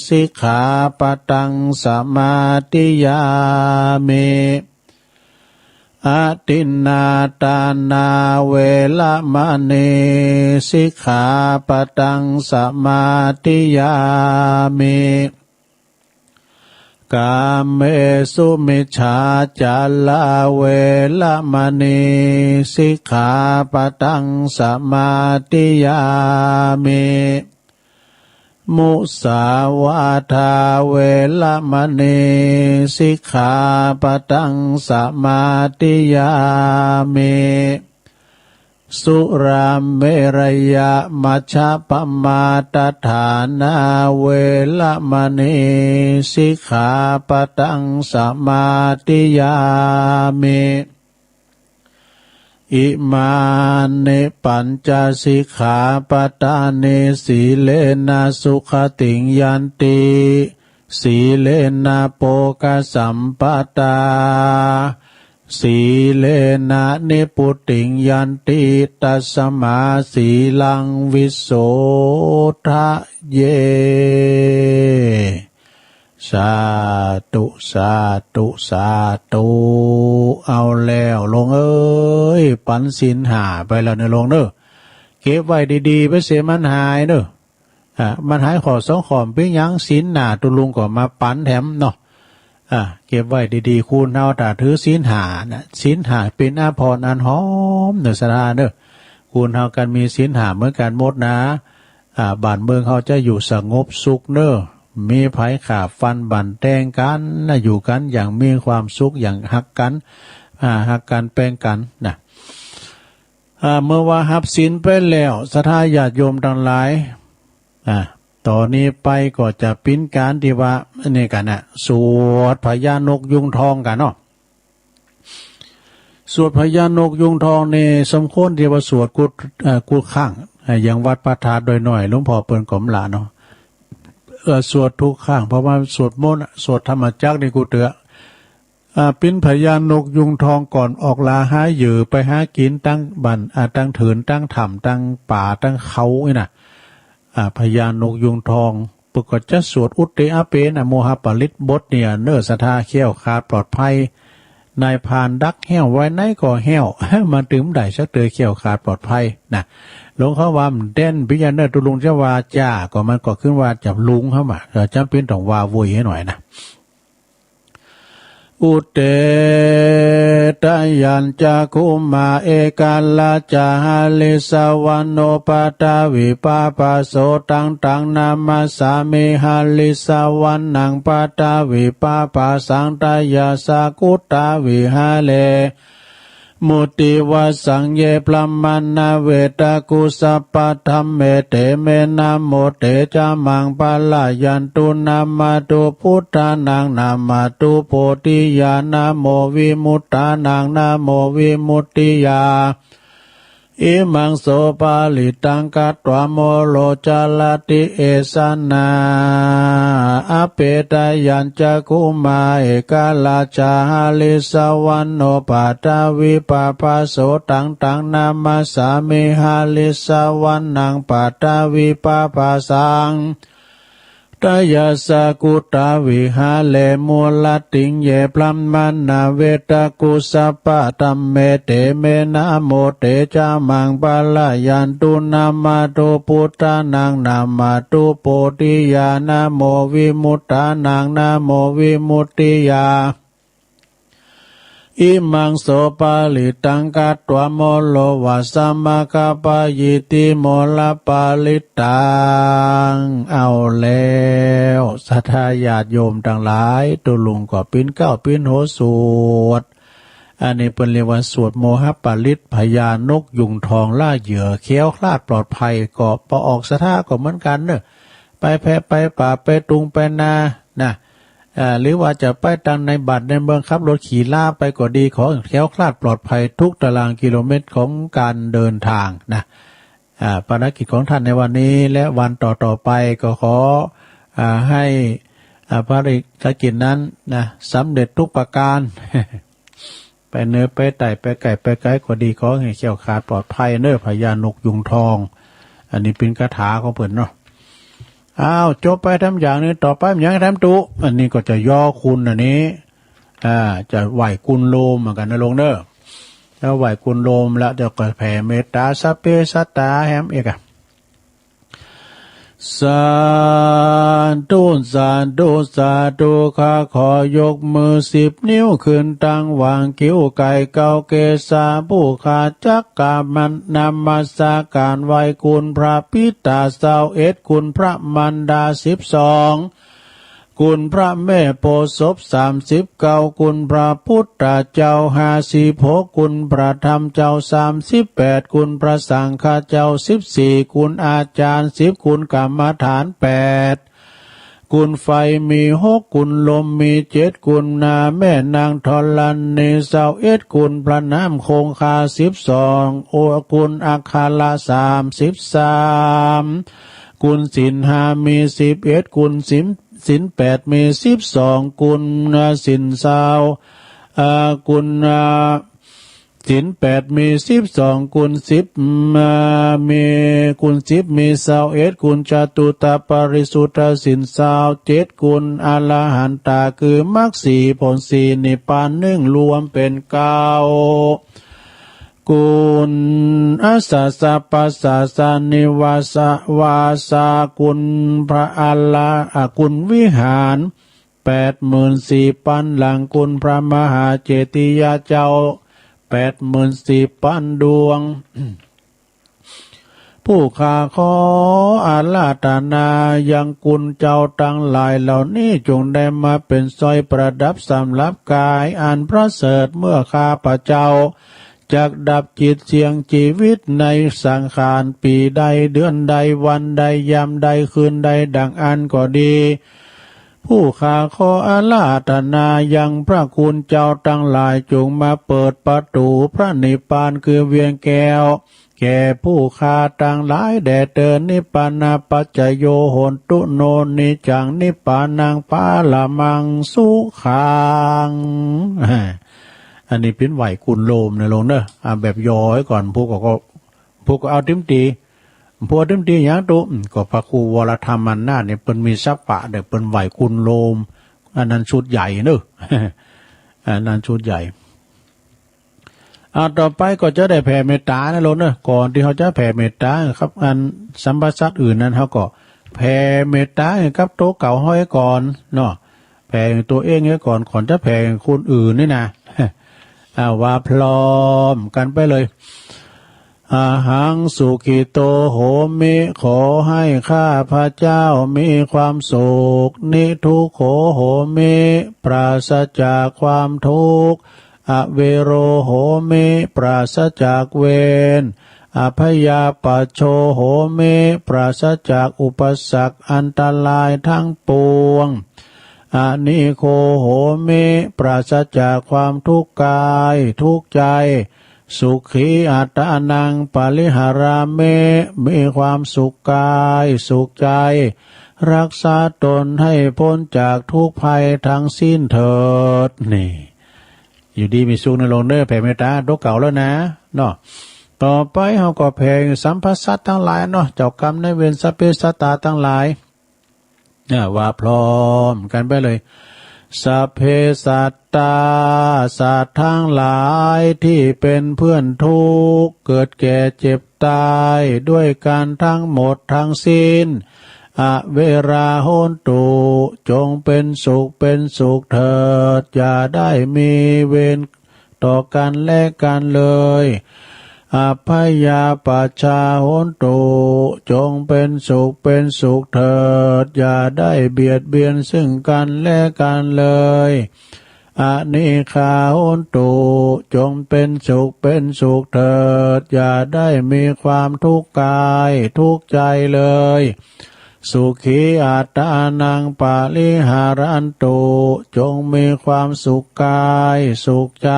sikkhāpadaṃ samādiyāmi. Adinnādānā veramaṇī sikkhāpadaṃ samādiyāmi. Kāmesumicchācārā veramaṇī sikkhāpadaṃ samādiyāmi. Musāvādā veramaṇī sikkhāpadaṃ samādiyāmi. Surāmerayamajjapamādaṭṭhānā veramaṇī sikkhāpadaṃ samādiyāmi. Imāni pañca sikkhāpadāni. Sīlena sugatiṃ yanti, sīlena bhogasampadā, sīlena nibbutiṃ yanti, tasmā sīlaṃ visodhaye. สาธุ สาธุ สาธุ เอาแล้ว โลงเอ้ย ปันศีลห้าไปแล้วเนอะ โลงเนอะ เก็บไว้ดีๆ ไปเสียมันหายเนอะ อ่า มันหายข้อสองข้อ เป๋นหยัง ศีลหน้าตุ๊ลุงก็มาปันแถมเนาะ อ่า เก็บไว้ดีๆ คนเฮาถ้าถือศีลห้านะ ศีลห้าเป๋นอาภรณ์อันหอมเนอะ ศรัทธาเนอะ คนเฮากั๋นมีศีลห้าเหมือนกั๋นหมดนะ อ่า บ้านเมืองเฮาจะอยู่สงบสุขเนอะ มีภัยฆ่าฟันบั่นแตงกั๋นนะ อยู่กั๋นอย่างมีความสุข อย่างฮักกั๋น อ่า ฮักกั๋นแปงกั๋นนะ อ่า เมื่อว่าฮับศีลไปแล้ว ศรัทธาญาติโยมตังหลาย อ่า ต่อนี้ไปก็จะเป๋นก๋านตี้ว่า อันนี้กั๋นนะ สวดพญานกยูงทองกั๋นเนาะ สวดพญานกยูงทองนี่ สมควรตี้ว่าสวดกู้ เอ่อ กู้ครั้ง อ่า อย่างวัดพระธาตุดอยน้อย หลวงพ่อเปิ้นก็บ่ละเนาะ เอ่อ สวดทุกครั้ง เพราะว่าสวดมนต์อะ สวดธรรมจักรนี่กู้เตื้อ อ่า เป๋นพญานกยูงทองก่อนออกหาเหยื่อไปหากิ๋นตังบ้าน อ่า ตังเถิน ตังถ้ำ ตังป่า ตังเขานี่นะ อ่า พญานกยูงทอง เปิ้นก็จะสวดอุตติอาเปนะโมหปริตรบทเนี่ยเนอะ ศรัทธา แคล้วคลาดปลอดภัย นายพรานดักแห้วไว้ไหนก็แห้ว มันตึงบ่ได้สักเตื้อ แคล้วคลาดปลอดภัยนะ หลวงเขาว่ามันเด่น เป๋นหยังเนอะ ตุ๊ลุงจะว่าจ้า ก็มันก็ขึ้นว่าจับลุงเข้ามา ก็จ๋ำเป๋นต้องว่าโวยให้หน่อยนะ Udetayañcakkhumā ekarājā harissavaṇṇo pathavipāpaso taṃ taṃ namassāmi harissavaṇṇaṃ pathavipāpasaṃ tayajja guttā viharemu divassaṃ. Ye brāhmaṇā vedagu sabbadhamme te me namo te ca maṃ pālayantu. Namatthu buddhānaṃ namatthu bodhiyā namo vimuttānaṃ namo vimuttiyā. Imaṃ so parittaṃ katvā moro carati esanā. Apetayañcakkhumā ekarājā harissavaṇṇo paṭhavippabhāso taṃ taṃ namassāmi harissavaṇṇaṃ paṭhavippabhāsaṃ. Tayasā khuddavihāre mūlatiṃ ye brāhmaṇā vedagu sabbadhamme te me namo te ca maṃ pālayantu. Namatthu buddhānaṃ namatthu bodhiyā namo vimuttānaṃ namo vimuttiyā. Imaṃ so parittaṃ katvā moro vāsamakappayīti moraparittaṃ. เอาแล้ว ศรัทธาญาติโยมตังหลาย ตุ๊ลุงก็ปิ้นเกล้าปิ้นโหสวด อันนี้เปิ้นเรียกว่าสวดโมหปริตร พญานกยูงทองล่าเหยื่อ แคล้วคลาดปลอดภัย ก็ปอออกศรัทธาก็เหมือนกันเนอะ ไปแพะไปป่าไปตุงไปนานะ อ่า หรือว่าจะไปตังในบ้านในเมือง ขับรถขี่ลาไปก็ดี ขอแคล้วคลาดปลอดภัยทุกตารางกิโลเมตรของการเดินทางนะ อ่า ภารกิจของท่านในวันนี้และวันต่อๆไป ก็ขอ อ่า ให้ อ่า ภารกิจนั้นนะ สำเร็จทุกประการ ไปเหนือไปใต้ไปใกล้ไปไกลก็ดี ขอให้แคล้วคลาดปลอดภัยเนอะ พญานกยูงทอง อันนี้เป็นคาถาของเปิ้นเนาะ อ้าว จบไปทำอย่างนี้ ต่อไปมันยังทำตุ อันนี้ก็จะย่อคุณอันนี้ อ่า จะไหว้คุณโลมเหมือนกันนะลุงเนอะ แล้วไหว้คุณโลมแล้วจะก็แผ่เมตตาสัพเพสัตตาแหมอีกอะ สาธุ สาธุ สาธุ ข้าขอยกมือสิบนิ้วขึ้นตั้งหว่างคิ้วไก่เกาเกสาผู้ข้าจักกามันนมัสการไหว้คุณพระปิตาซาวเอ็ด คุณพระมารดาสิบสอง คุณพระแม่โพธิ์ศพสามสิบเก้า คุณพระพุทธเจ้าห้าสิบหก คุณพระธรรมเจ้าสามสิบแปด คุณพระสังฆเจ้าสิบสี่ คุณอาจารย์สิบ คุณกรรมฐานแปด คุณไฟมีหก คุณลมมีเจ็ด คุณนาแม่นางธรณีซาวเอ็ด คุณพระน้ำคงคาสิบสอง โอ คุณอัคระสามสิบสาม คุณศีลห้ามีสิบเอ็ด คุณศีล ศีลแปดมีสิบสอง คุณศีลซาว เอ่อ คุณ เอ่อ ศีลแปดมีสิบสอง คุณสิบ เอ่อ มี คุณสิบมีซาวเอ็ด คุณจตุตถปริสุทธศีลซาวเจ็ด คุณอรหันตาคือมรรคสี่ผลสี่นิพพานหนึ่ง รวมเป็นเก้า คุณอัสสะสะปัสสะสะนิวาสะวาสา คุณพระอรหะ อ่ะ คุณวิหารแปดหมื่นสี่ปันหลัง คุณพระมหาเจติยาเจ้าแปดหมื่นสี่ปันดวง ผู้ข้าขออาราธนายังคุณเจ้าทั้งหลายเหล่านี้ จงได้มาเป็นสร้อยประดับสำหรับกายอันประเสริฐ เมื่อข้าพเจ้าจักดับจิตเสี่ยงชีวิตในสังขาร ปีใดเดือนใดวันใดยามใดคืนใดดังอั้นก็ดี ผู้ข้าขออาราธนายังพระคุณเจ้าทั้งหลาย จงมาเปิดประตูพระนิพพานคือเวียงแก้ว แก่ผู้ข้าทั้งหลายแด่เธอ นิพพานาปัจจโย โหนตุ โน นิจจัง นิพพานัง ปรมัง สุขัง อันนี้ปิ้นไหว้คุณโลมนะลงเนอะ อ่ะ แบบย่อไว้ก่อน พวกก็ พวกก็เอาทิมตี พวกเอาทิมตีอย่างตุ อืม ก็พระครูวรธรรมนาถเนี่ย เปิ้นมีสปะเด้อ เปิ้นไหว้คุณโลม อันนั้นชุดใหญ่เนอะ อันนั้นชุดใหญ่ อ่า ต่อไปก็จะได้แผ่เมตตานะลงเนอะ ก่อนที่เขาจะแผ่เมตตาครับ อันสัมปชัญญะอื่นนั้นเขาก็แผ่เมตตาให้กับตัวเก่าห้อยก่อนเนาะ แผ่ตัวเองไว้ก่อน ก่อนจะแผ่คนอื่นนี่นะ อ่า ว่าพร้อมกันไปเลย อาหังสุขิโตโหมิ ขอให้ข้าพเจ้ามีความสุข นิทุกโขโหมิ ปราศจากความทุกข์ อเวโรโหมิ ปราศจากเวร อพยาปัชโชโหมิ ปราศจากอุปสรรคอันตรายทั้งปวง อนิโคโหมิ ปราศจากความทุกข์กายทุกข์ใจ สุขีอัตตานังปริหารามิ มีความสุขกายสุขใจ รักษาตนให้พ้นจากทุกข์ภัยทั้งสิ้นเถิด นี่ อยู่ดีมีสุขนะโลงเด้อ แผ่เมตตาตัวเก่าแล้วนะ เนาะ ต่อไปเฮาก็แผ่สัพพสัตว์ทั้งหลายเนาะ เจ้ากรรมนายเวร สัพเพสัตตาทั้งหลาย เนี่ย ว่าพร้อมกันไปเลย สัพเพสัตตา สัตว์ทั้งหลายที่เป็นเพื่อนทุกข์ เกิดแก่เจ็บตายด้วยกันทั้งหมดทั้งสิ้น อเวราโหนตุ จงเป็นสุขเป็นสุขเถิด อย่าได้มีเวรต่อกันและกันเลย อัพพยาปัชชาโหนตุ จงเป็นสุขเป็นสุขเถิด อย่าได้เบียดเบียนซึ่งกันและกันเลย อนิฆาโหนตุ จงเป็นสุขเป็นสุขเถิด อย่าได้มีความทุกข์กายทุกข์ใจเลย สุขีอัตตานังปริหารันตุ จงมีความสุขกายสุขใจ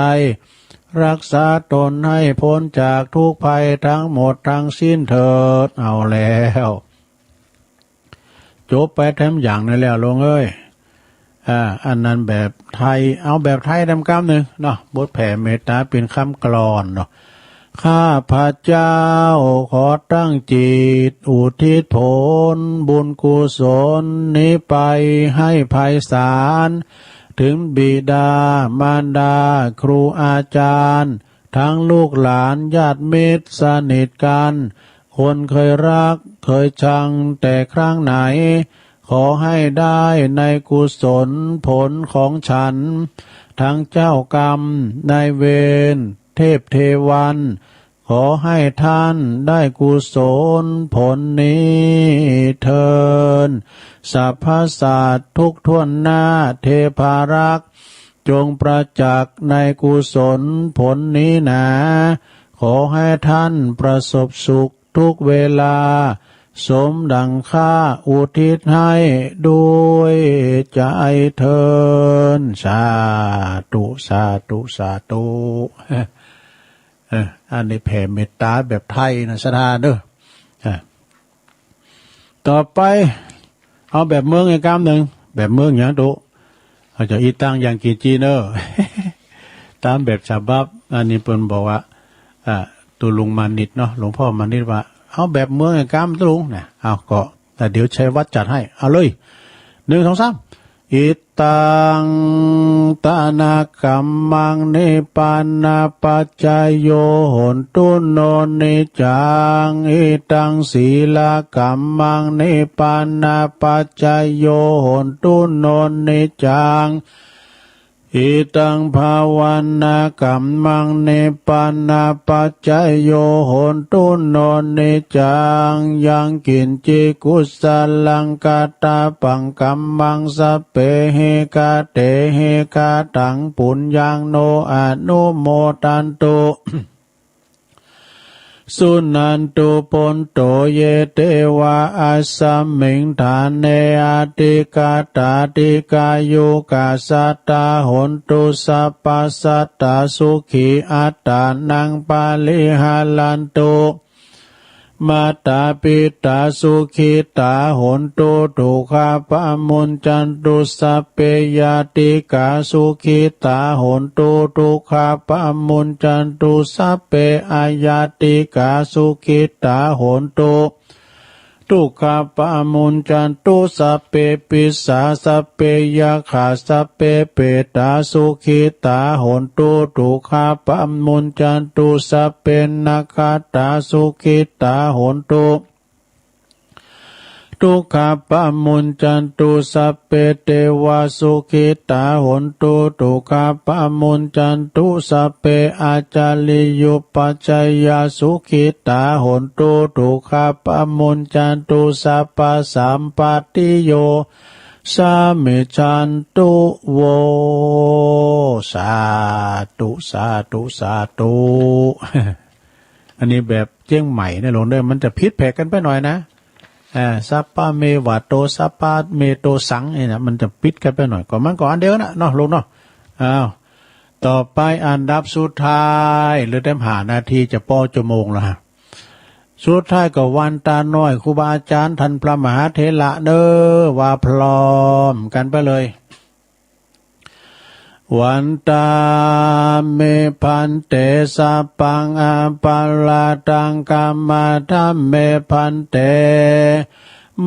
รักษาตนให้พ้นจากทุกข์ภัยทั้งหมดทั้งสิ้นเถิด เอาแล้ว จบไปแถมอย่างหนึ่งแล้วโลงเอ้ย อ่า อันนั้นแบบไทย เอาแบบไทยแถมกำหนึ่งเนาะ บทแผ่เมตตาเป็นคำกลอนเนาะ ข้าพเจ้าขอตั้งจิตอุทิศผลบุญกุศลนี้ไปให้ไพศาล ถึงบิดามารดาครูอาจารย์ ทั้งลูกหลานญาติมิตรสนิทกัน คนเคยรักเคยชังแต่ครั้งไหน ขอให้ได้ในกุศลผลของฉัน ทั้งเจ้ากรรมนายเวรเทพเทวัน ขอให้ท่านได้กุศลผลนี้เทิน สรรพสัตว์ทุกทั่วหน้าเทพารักษ์ จงประจักษ์ในกุศลผลนี้หนา ขอให้ท่านประสบสุขทุกเวลา สมดังข้าอุทิศให้ด้วยใจเทิน สาธุ สาธุ สาธุ เออ อันนี้แผ่เมตตาแบบไทยนะ ศรัทธาเด้อ อ่ะ ต่อไป เอาแบบเมืองอีกกำหนึ่ง แบบเมืองอย่างตุ๊ เขาจะอีตังอย่างกินจีนเนอะ ตามแบบฉบับ อันนี้เปิ้นบอกว่า อ่า ตุ๊ลุงมานิตเนาะ หลวงพ่อมานิตว่า เอาแบบเมืองอีกกำตุ๊ลุงนะ เอาก็ แต่เดี๋ยวชัยวัฒน์จัดให้ เอาเลย หนึ่ง สอง สาม อิตัง ทานะกัมมัง นิพพานะปัจจโย โหนตุ โน นิจจัง อิตัง ศีลกัมมัง นิพพานะปัจจโย โหนตุ โน นิจจัง อิตัง ภาวนากัมมัง นิพพานะปัจจโย โหนตุ โน นิจจัง ยังกินจิ กุสลัง กะตะปัง กัมมัง สัพเพ หิ กะเต หิ กะตัง ปุญญัง โน อนุโมทันตุ สุนันตุ โพนโต เย เตวา อัสสมิง ฐาเน อธิกาตา ดิกายุกา สัตตา โหนตุ สัพพะสัตตา สุขี อัตตานัง ปะริหารันตุ มาตา ปิตา สุขิตา โหนตุ ทุกขาปะมุญจันตุ สัพเพ ญาติกา สุขิตา โหนตุ ทุกขาปะมุญจันตุ สัพเพ อญาติกา สุขิตา โหนตุ ทุกขาปะมุญจันตุ สัพเพ ปิสา สัพเพ ยักขา สัพเพ เปตา สุขิตา โหนตุ ทุกขาปะมุญจันตุ สัพเพ นักขัตตา สุขิตา โหนตุ ทุกขาปะมุญจันตุ สัพเพ เตวา สุขิตา โหนตุ ทุกขาปะมุญจันตุ สัพเพ อาจาริยุปัชชยา สุขิตา โหนตุ ทุกขาปะมุญจันตุ สัพพะสัมปตติโย สามิชันตุ โว สาธุ สาธุ สาธุ อันนี้แบบเจียงใหม่นะโลงเด้อ มันจะผิดแผกกันไปหน่อยนะ อ่า สัพพะเมวะโต สัพพะเมโตสัง นี่นะ มันจะผิดกันไปหน่อย ก็มันก็อันเดียวนะเนาะโลงเนาะ อ้าว ต่อไปอันดับสุดท้าย เหลือแต่ห้านาทีจะปอชั่วโมงแล้วฮะ สุดท้ายก็วันตาน้อยครูบาอาจารย์ท่านพระมหาเถระเนอะว่าพร้อมกันไปเลย วันตาเมพันเต สัพพังอปราทังขมาทาเมพันเต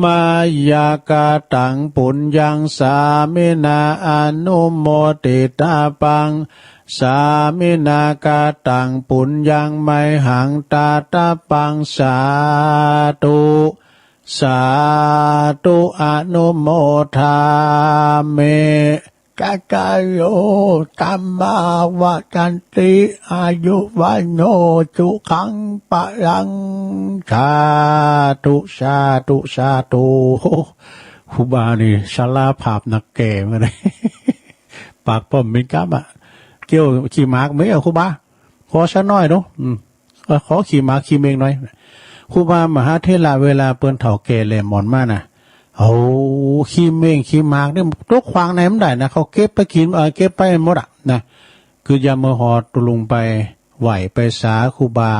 มายากาตังปุญญังสามินาอนุโมติตาปัง สามินากาตังปุญญังไมหังตาตาปังสาธุ สาธุอนุโมทาเม กะกะโยตัมมาวะจันติอายุวันโนสุขังปะลัง สาธุ สาธุ สาธุ ครูบานี่ชราภาพนักแก่มาเลย ปากป้อมเป็นกำอะ เกี่ยวขี้หมากไหมอะครูบา ขอสักหน่อยดู อืม เออ ขอขี้หมากขี้เมงหน่อย ครูบามหาเถระเวลาเปิ้นเฒ่าแก่แหล่หมอนมาน่ะ โอ้ ขี้เมงขี้หมากนี่ตกขวางในมันได้นะ เขาเก็บไปกิน เออ เก็บไปหมดอะนะ คือยามเมื่อหอดตุลุงไปไหว้ไปสาครูบา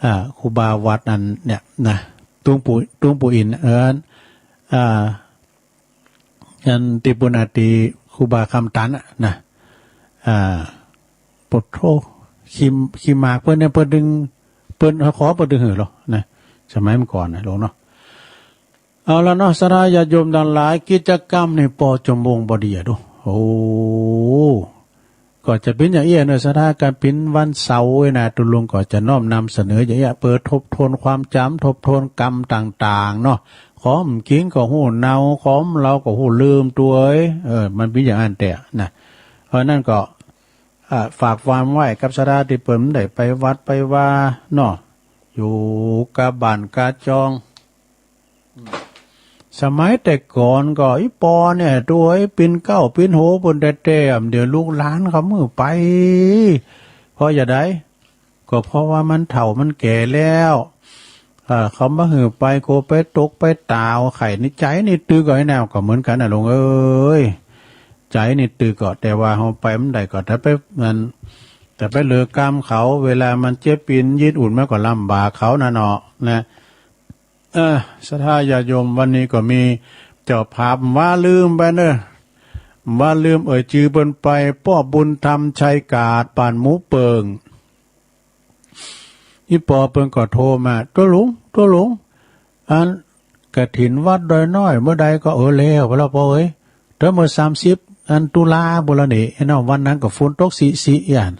อ่า ครูบาวัดนั้นเนี่ยนะ ตุงปู่ ตุงปู่อิน เอิ้น อ่า อันที่ปุณณาตีครูบาคำตันน่ะนะ อ่า ปะโถ ขี้ ขี้หมากเปิ้นเนี่ย เปิ้นดึง เปิ้นขอ เปิ้นดึงหื้อหรอนะ สมัยเมื่อก่อนนะหลวงเนาะ เอาละเนาะ ศรัทธาญาติโยมทั้งหลาย กิจกรรมนี่ปอชั่วโมงบ่ดีอะดู โอ้ ก็จะเป๋นอย่างเอี้ยเนอะ ศรัทธา ก๋านเป๋นวันเสาร์เอ้ยนะ ตุลุงก็จะน้อมนำเสนออย่างเอี้ย เปิดทบทวนความจ๋ำ ทบทวนกรรมต่างๆ เนาะ ของกิ๋นก็ฮู้เน่า ของเหล้าก็ฮู้ลืมตวย เออ มันเป๋นอย่างนั้นแต๊นะ เพราะนั้นก็ อ่า ฝากความไว้กับศรัทธาตี้เปิ้นได้ไปวัดไปวาเนาะ อยู่กะบ้านกะจอง สมัยแต่ก่อนก็อีปอเนี่ย ตวยเป๋นเก๊าเป๋นโหเปิ้นแต๊ๆ เดี๋ยวลูกหลานเขาเมื่อไป เพราะอย่างใด ก็เพราะว่ามันเฒ่ามันแก่แล้ว อ่า เขาบ่หื้อไป กลัวไปตกไปตาว ใค่ในใจ๋นี่ตึกเอาไอ้แนวก็เหมือนกั๋นน่ะลุงเอ้ย ใจ๋นี่ตึกก็ แต่ว่าเฮาไปบ่ได้ก็ แต่ไปนั่น แต่ไปเหลือกรรมเขา เวลามันเจ็บปินยิดอุ่นมันก็ลำบากเขาน่ะเนาะ นะ เออ ศรัทธาญาติโยม วันนี้ก็มีเจ้าภาพว่าลืมไปเนอะ ว่าลืมเอ่ยจื้อเปิ้นไป ป้อบุญธรรมชัยกาด บ้านหมูเปิ่ง อีปอเปิ้นก็โทรมา ตุ๊ลุง ตุ๊ลุง อันกฐินวัดดอยน้อยเมื่อใดก็ เออ แล้วไปแล้วปอเอ้ย เถิงเมื่อสามสิบ อันตุลาปุ้นละนี่ ไอ้เนาะ วันนั้นก็ฝนตกซิๆ อัน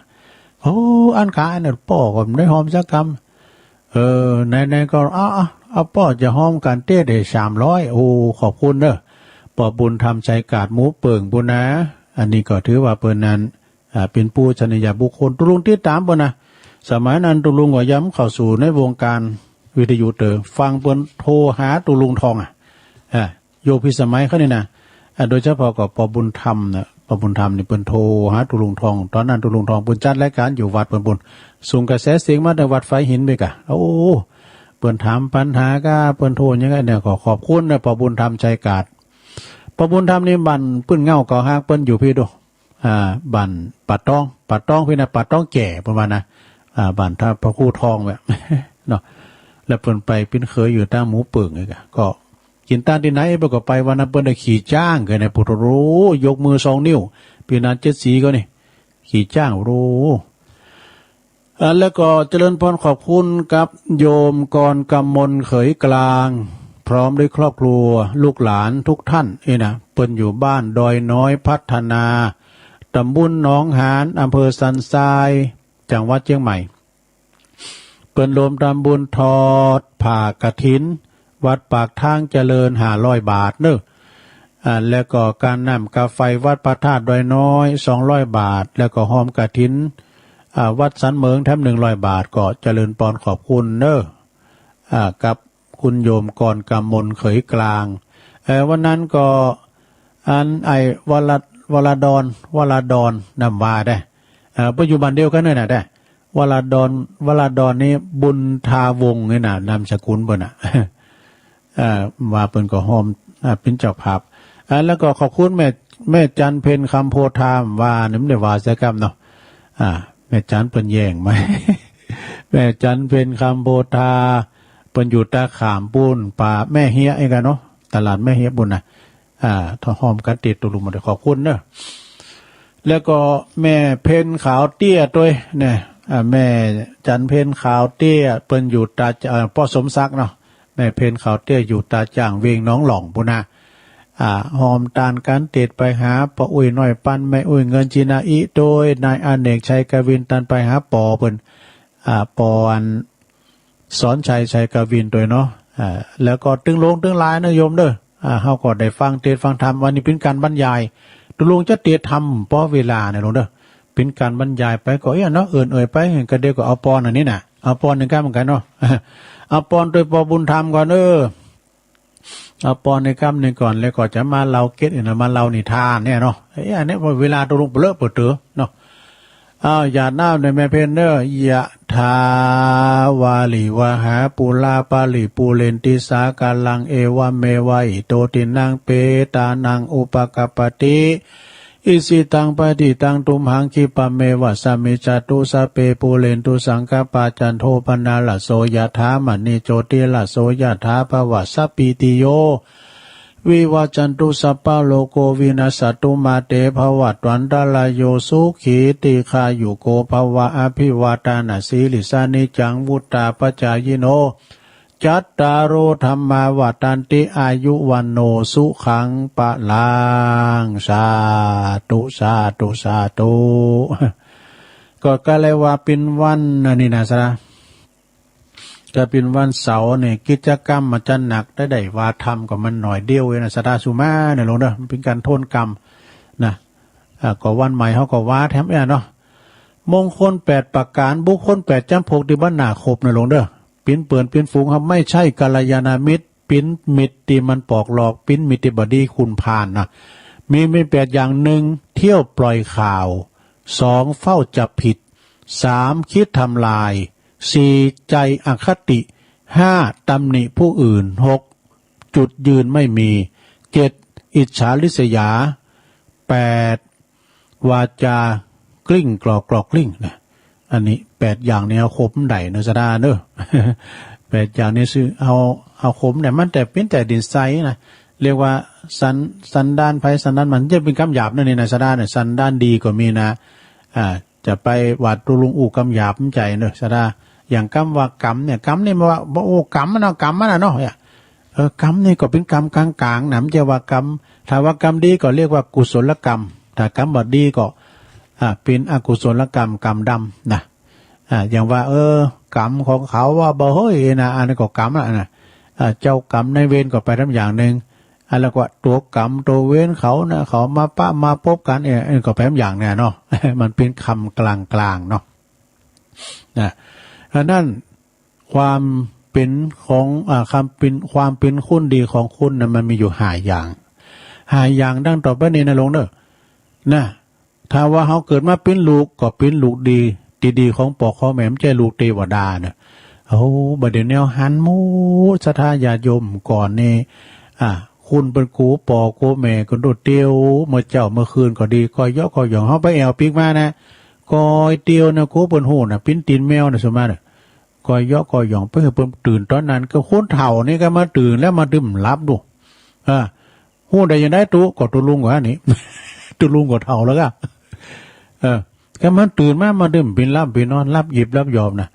โอ้ อันขาอันนั้นปอก็บ่ได้หอมสักกำ เออ ไหนๆ ก็ เอา เอา เอา ปอจะหอมก๋านเต๊ได้สามร้อย โอ้ ขอบคุณเนอะ ป้อบุญธรรมชัยกาดหมูเปิ่งปุ้นนะ อันนี้ก็ถือว่าเปิ้นนั้น อ่า เป๋นปูชนียบุคคล ตุ๊ลุงติดต๋ามเปิ้นนะ สมัยนั้นตุ๊ลุงก็ยังเข้าสู่ในวงการวิทยุเต๋อ ฟังเปิ้นโทรหาตุ๊ลุงทองอะ อ่า โยมพิสมัยเขานี่นะ อ่า โดยเฉพาะก็ป้อบุญธรรมนะ ป้อบุญธรรมนี่เปิ้นโทรหาตุ๊ลุงทอง ต๋อนนั้นตุ๊ลุงทองเปิ้นจัดรายก๋านอยู่วัดเปิ้นปุ้น ส่งกระแสเสียงมาแต่วัดฝายหินไปกะ โอ้ เปิ้นถามปัญหากะ เปิ้นโทรยังไงเนี่ย ก็ขอบคุณนะ ป้อบุญธรรมชัยกาด ป้อบุญธรรมนี่บ้านปื๊นเงาเกาะฮัก เปิ้นอยู่พี้ดู อ่า บ้านป่าตอง ป่าตองพี้นะ ป่าตองแก่ประมาณนะ อ่า บ้านท่าพระครูทองแบบ เนาะ แล้วเปิ้นไปเป๋นเขยอยู่ตางหมูเปิ่งนี่กะ ก็กิ๋นตานตี้ไหนเปิ้นก็ไป วันนั้นเปิ้นได้ขี่จ๊างเกยในปุโตโร ยกมือสองนิ้ว ปี๋นั้นเจ็ดสี่ก็นี่ ขี่จ๊าง โอ้ อ่า แล้วก็เจริญพรขอบคุณกับโยมกรกมลเขยกลาง พร้อมด้วยครอบครัวลูกหลานทุกท่านนี่นะ เปิ้นอยู่บ้านดอยน้อยพัฒนา ตำบลหนองหาน อำเภอสันทราย จังหวัดเชียงใหม่ เปิ้นรวมทำบุญทอดผ้ากฐิน วัดปากทางเจริญห้าร้อยบาทเนอะ อ่า แล้วก็ก๋านน้ำก๋าไฟวัดพระธาตุดอยน้อยสองร้อยบาท แล้วก็หอมกฐิน อ่า วัดสันเหมิงแถมหนึ่งร้อยบาท ก็เจริญปอนขอบคุณเนอะ อ่า กับคุณโยมกรกมลเขยกลาง เอ่อ วันนั้นก็ อันไอ้วร วรดร วรดรนำว่าได้ เอ่อ ปัจจุบันเดียวกันเนี่ยนะได้ วราดอน วราดอนนี่บุญทาวงศ์นี่นะ นามสกุลเปิ้นน่ะ เอ่อ ว่าเปิ้นก็ฮอม อ่า เป๋นเจ้าภาพ อ่า แล้วก็ขอบคุณแม่ แม่จันเพ็ญคำโพธาม ว่านี่บ่ได้ว่าสักกำเนาะ อ่า แม่จันเปิ้นแย่งมา แม่จันเพ็ญคำโพธา เปิ้นอยู่ตาขามปูน ป่าแม่เฮียเองกันเนาะ ตลาดแม่เฮียปูนนะ อ่า ถ้าหอมกันติดตัวลุงมาเลย ขอบคุณเนอะ แล้วก็แม่เพ็ญขาวเตี้ยตัวยเนี่ย อ่า แม่จันเพ็ญขาวเตี้ย เปิ้นอยู่ตา เอ่อ ป้อสมศักดิ์เนาะ แม่เพ็ญขาวเตี้ยอยู่ตาจ่างเวียงหนองหล่องปูนนะ อ่า หอมตานกันติดไปหาป้ออุ้ยน้อยปัน แม่อุ้ยเงินจินาอิตัวย นายอเนกชัยกวิน ตันไปหาป้อเปิ้น อ่า ป้ออัน สอนชัย ชัยกวินตัวยเนาะ อ่า แล้วก็ตึงลงตึงหลายนะโยมเด้อ อ่า เฮาก็ได้ฟังเทศน์ฟังธรรม วันนี้เป็นการบรรยาย ตัวลุงจะเทศน์ธรรมป้อเวลาเนี่ยลุงเด้อ เป็นการบรรยายไปก็เอี้ยเนาะ เอิ้นเอ่ยไป ก็เดี๋ยวก็เอาปอนอันนี้น่ะ เอาปอนหนึ่งก้ำเหมือนกันเนาะ เอาปอนตัวยป้อบุญธรรมก่อนเออ เอาปอนในก้ำหนึ่งก่อน แล้วก็จะมาเล่าเกตอีกนะ มาเล่านิทานเนี่ยเนาะ เอ้ย อันนี้เวลาตัวลุงเปลือกเปิดเต๋อเนาะ อ้าว หยาดน้ำในแม่เพ็ญเนอะ ยะถาวาลิวหาปูราปาริปูเรนติสาการัง เอวะเมวะอิโตตินังเปตานังอุปกัปปติ อิสิตังปฏิตังตุมหังคิปะเมวะสะมิจฉตุสัพเพปูเรนตุสังกัปปาจันโทปนารโสยะถามะนิโจติรโสยะถาภวะสัพพีติโย วิวัจจันตุสัพพะโรโควินัสสะตุมาเตภวัตวันตรายโยสุขีติคายุโกภวะอภิวาทานะสีลิสสะนิจจังวุตตาปจายิโน จัตตาโรธัมมาวัตตันติอายุวันโนสุขังปะลัง สาธุ สาธุ สาธุ ก็ก็เลยว่าเป็นวันอันนี้นะสระ ก็เป็นวันเสาร์เนี่ย กิจกรรมมันจะหนัก แต่ได้ว่าธรรมก็มันหน่อยเดียวเองนะ สระสุมาเนี่ยลงเด้อ มันเป็นการโทษกรรมนะ อ่า ก็วันใหม่เขาก็ว่าแถมเนี่ยเนาะ มงคลแปดประการ บุคคลแปดจำพวกที่บ่น่าคบนะลงเด้อ ปิ้นเปื่อนปิ้นฝูงครับ ไม่ใช่กัลยาณมิตร ปิ้นมิตรที่มันปอกหลอก ปิ้นมิตรที่บ่ดีคุณพาลนะ มี มีแปดอย่าง หนึ่ง เที่ยวปล่อยข่าว สอง เฝ้าจับผิด สาม คิดทำลาย สี่ ใจอคติ ห้า ตำหนิผู้อื่น หก จุดยืนไม่มี เจ็ด อิจฉาริษยา แปด วาจากลิ้งกรอกกรอกกลิ้งนะ อันนี้แปดอย่างนี้เอาคบได้เนอะสระเนอะ แปดอย่างนี้ซื่อเอา เอาคบได้ มันแต่ปิ้นแต่ดินใสนะ เรียกว่าสัน สันดานไผสันดานมัน จะเป็นกำหยาบนั่นนี่นะสระเนี่ย สันดานดีก็มีนะ อ่า จะไปว่าตัวลุงอู้กำหยาบมันใจเนอะสระ อย่างกำว่ากรรมเนี่ย กรรมนี่มาว่า บ่โอ้กรรมมันเนาะ กรรมมันน่ะเนาะเนี่ย เออ กรรมนี่ก็เป็นกรรมกลางๆนะ มันจะว่ากรรม ถ้าว่ากรรมดีก็เรียกว่ากุศลกรรม ถ้ากรรมบ่ดีก็ อ่า เป็นอกุศลกรรม กรรมดำนะ อ่า อย่างว่า เออ กรรมของเขาว่าบ่เฮ้ยนะ อันนี้ก็กรรมละนะ อ่า เจ้ากรรมนายเวรก็ไปทำอย่างหนึ่ง อันแล้วก็ตัวกรรมตัวเวรเขานะ เขามาปะมาปบกัน เออ อันนี้ก็ไปทำอย่างเนี่ยเนาะ มันเป็นคำกลางๆเนาะ นะ อันนั้นความเป็นของ อ่า ความเป็น ความเป็นคนดีของคนนะ มันมีอยู่ห้าอย่าง ห้าอย่างดังต่อไปนี้นะลงเด้อ นะ ถ้าว่าเขาเกิดมาเป็นลูก ก็เป็นลูกดี ดีๆของป้อของแม่ มันใจ้ลูกเตวดานะ โอ้ บ่าเดี๋ยวแนวหันหมู่ศรัทธาญาติโยมก่อนนี่ อ่า คุณเป็นกูป้อกูแม่ก็โดดเตียว เมื่อเจ้าเมื่อคืนก็ดี ก็เยาะก็หย่อง เขาไปแอวปิ๊กมานะ ก็เตียวนะ กูเป็นหูนะ ปิ้นตีนแมวนะ สมมานะ ก็เยาะก็หย่อง ไปเฮาเปิ้นตื่นตอนนั้น ก็คนเฒ่านี่ก็มาตื่นแล้วมาดื่มหลับดู อ่า ฮู้ได้ยังไงตุ๊ ก็ตุ๊ลุงกว่านี่ ตุ๊ลุงก็เฒ่าแล้วก็ เออ ก็มันตื่นมา มาดื่มปิ้นหลับปิ้นนอน หลับหยิบหลับหยอบนะ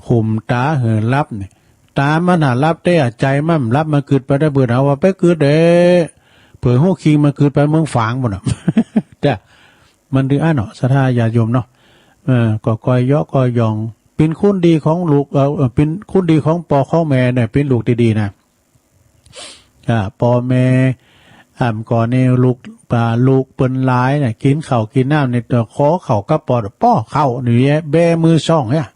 ข่มต๋าหื้อหลับนี่ ต๋ามันหาหลับ แต่ใจมันบ่หลับ มันกึดไปได้เบิด เอาว่าไปกึดเด้ เผื่อฮู้คิงมันกึดไปเมืองฝางหมดน่ะ แต่มันดื้ออั้นเนาะ ศรัทธาญาติโยมเนาะ เออ ก็คอยเยาะคอยหย่อง เป็นคนดีของลูก เอ่อ เอ่อ เป็นคนดีของป้อของแม่เนี่ย เป็นลูกที่ดีนะ อ่า ป้อแม่ อ่า ก่อนนี่ลูก อ่า ลูกเปิ้นหลายเนี่ย กินข้าวกินน้ำเนี่ย ขอข้าวกับป้อ ป้อข้าวนี่ แบมือสองเนี่ย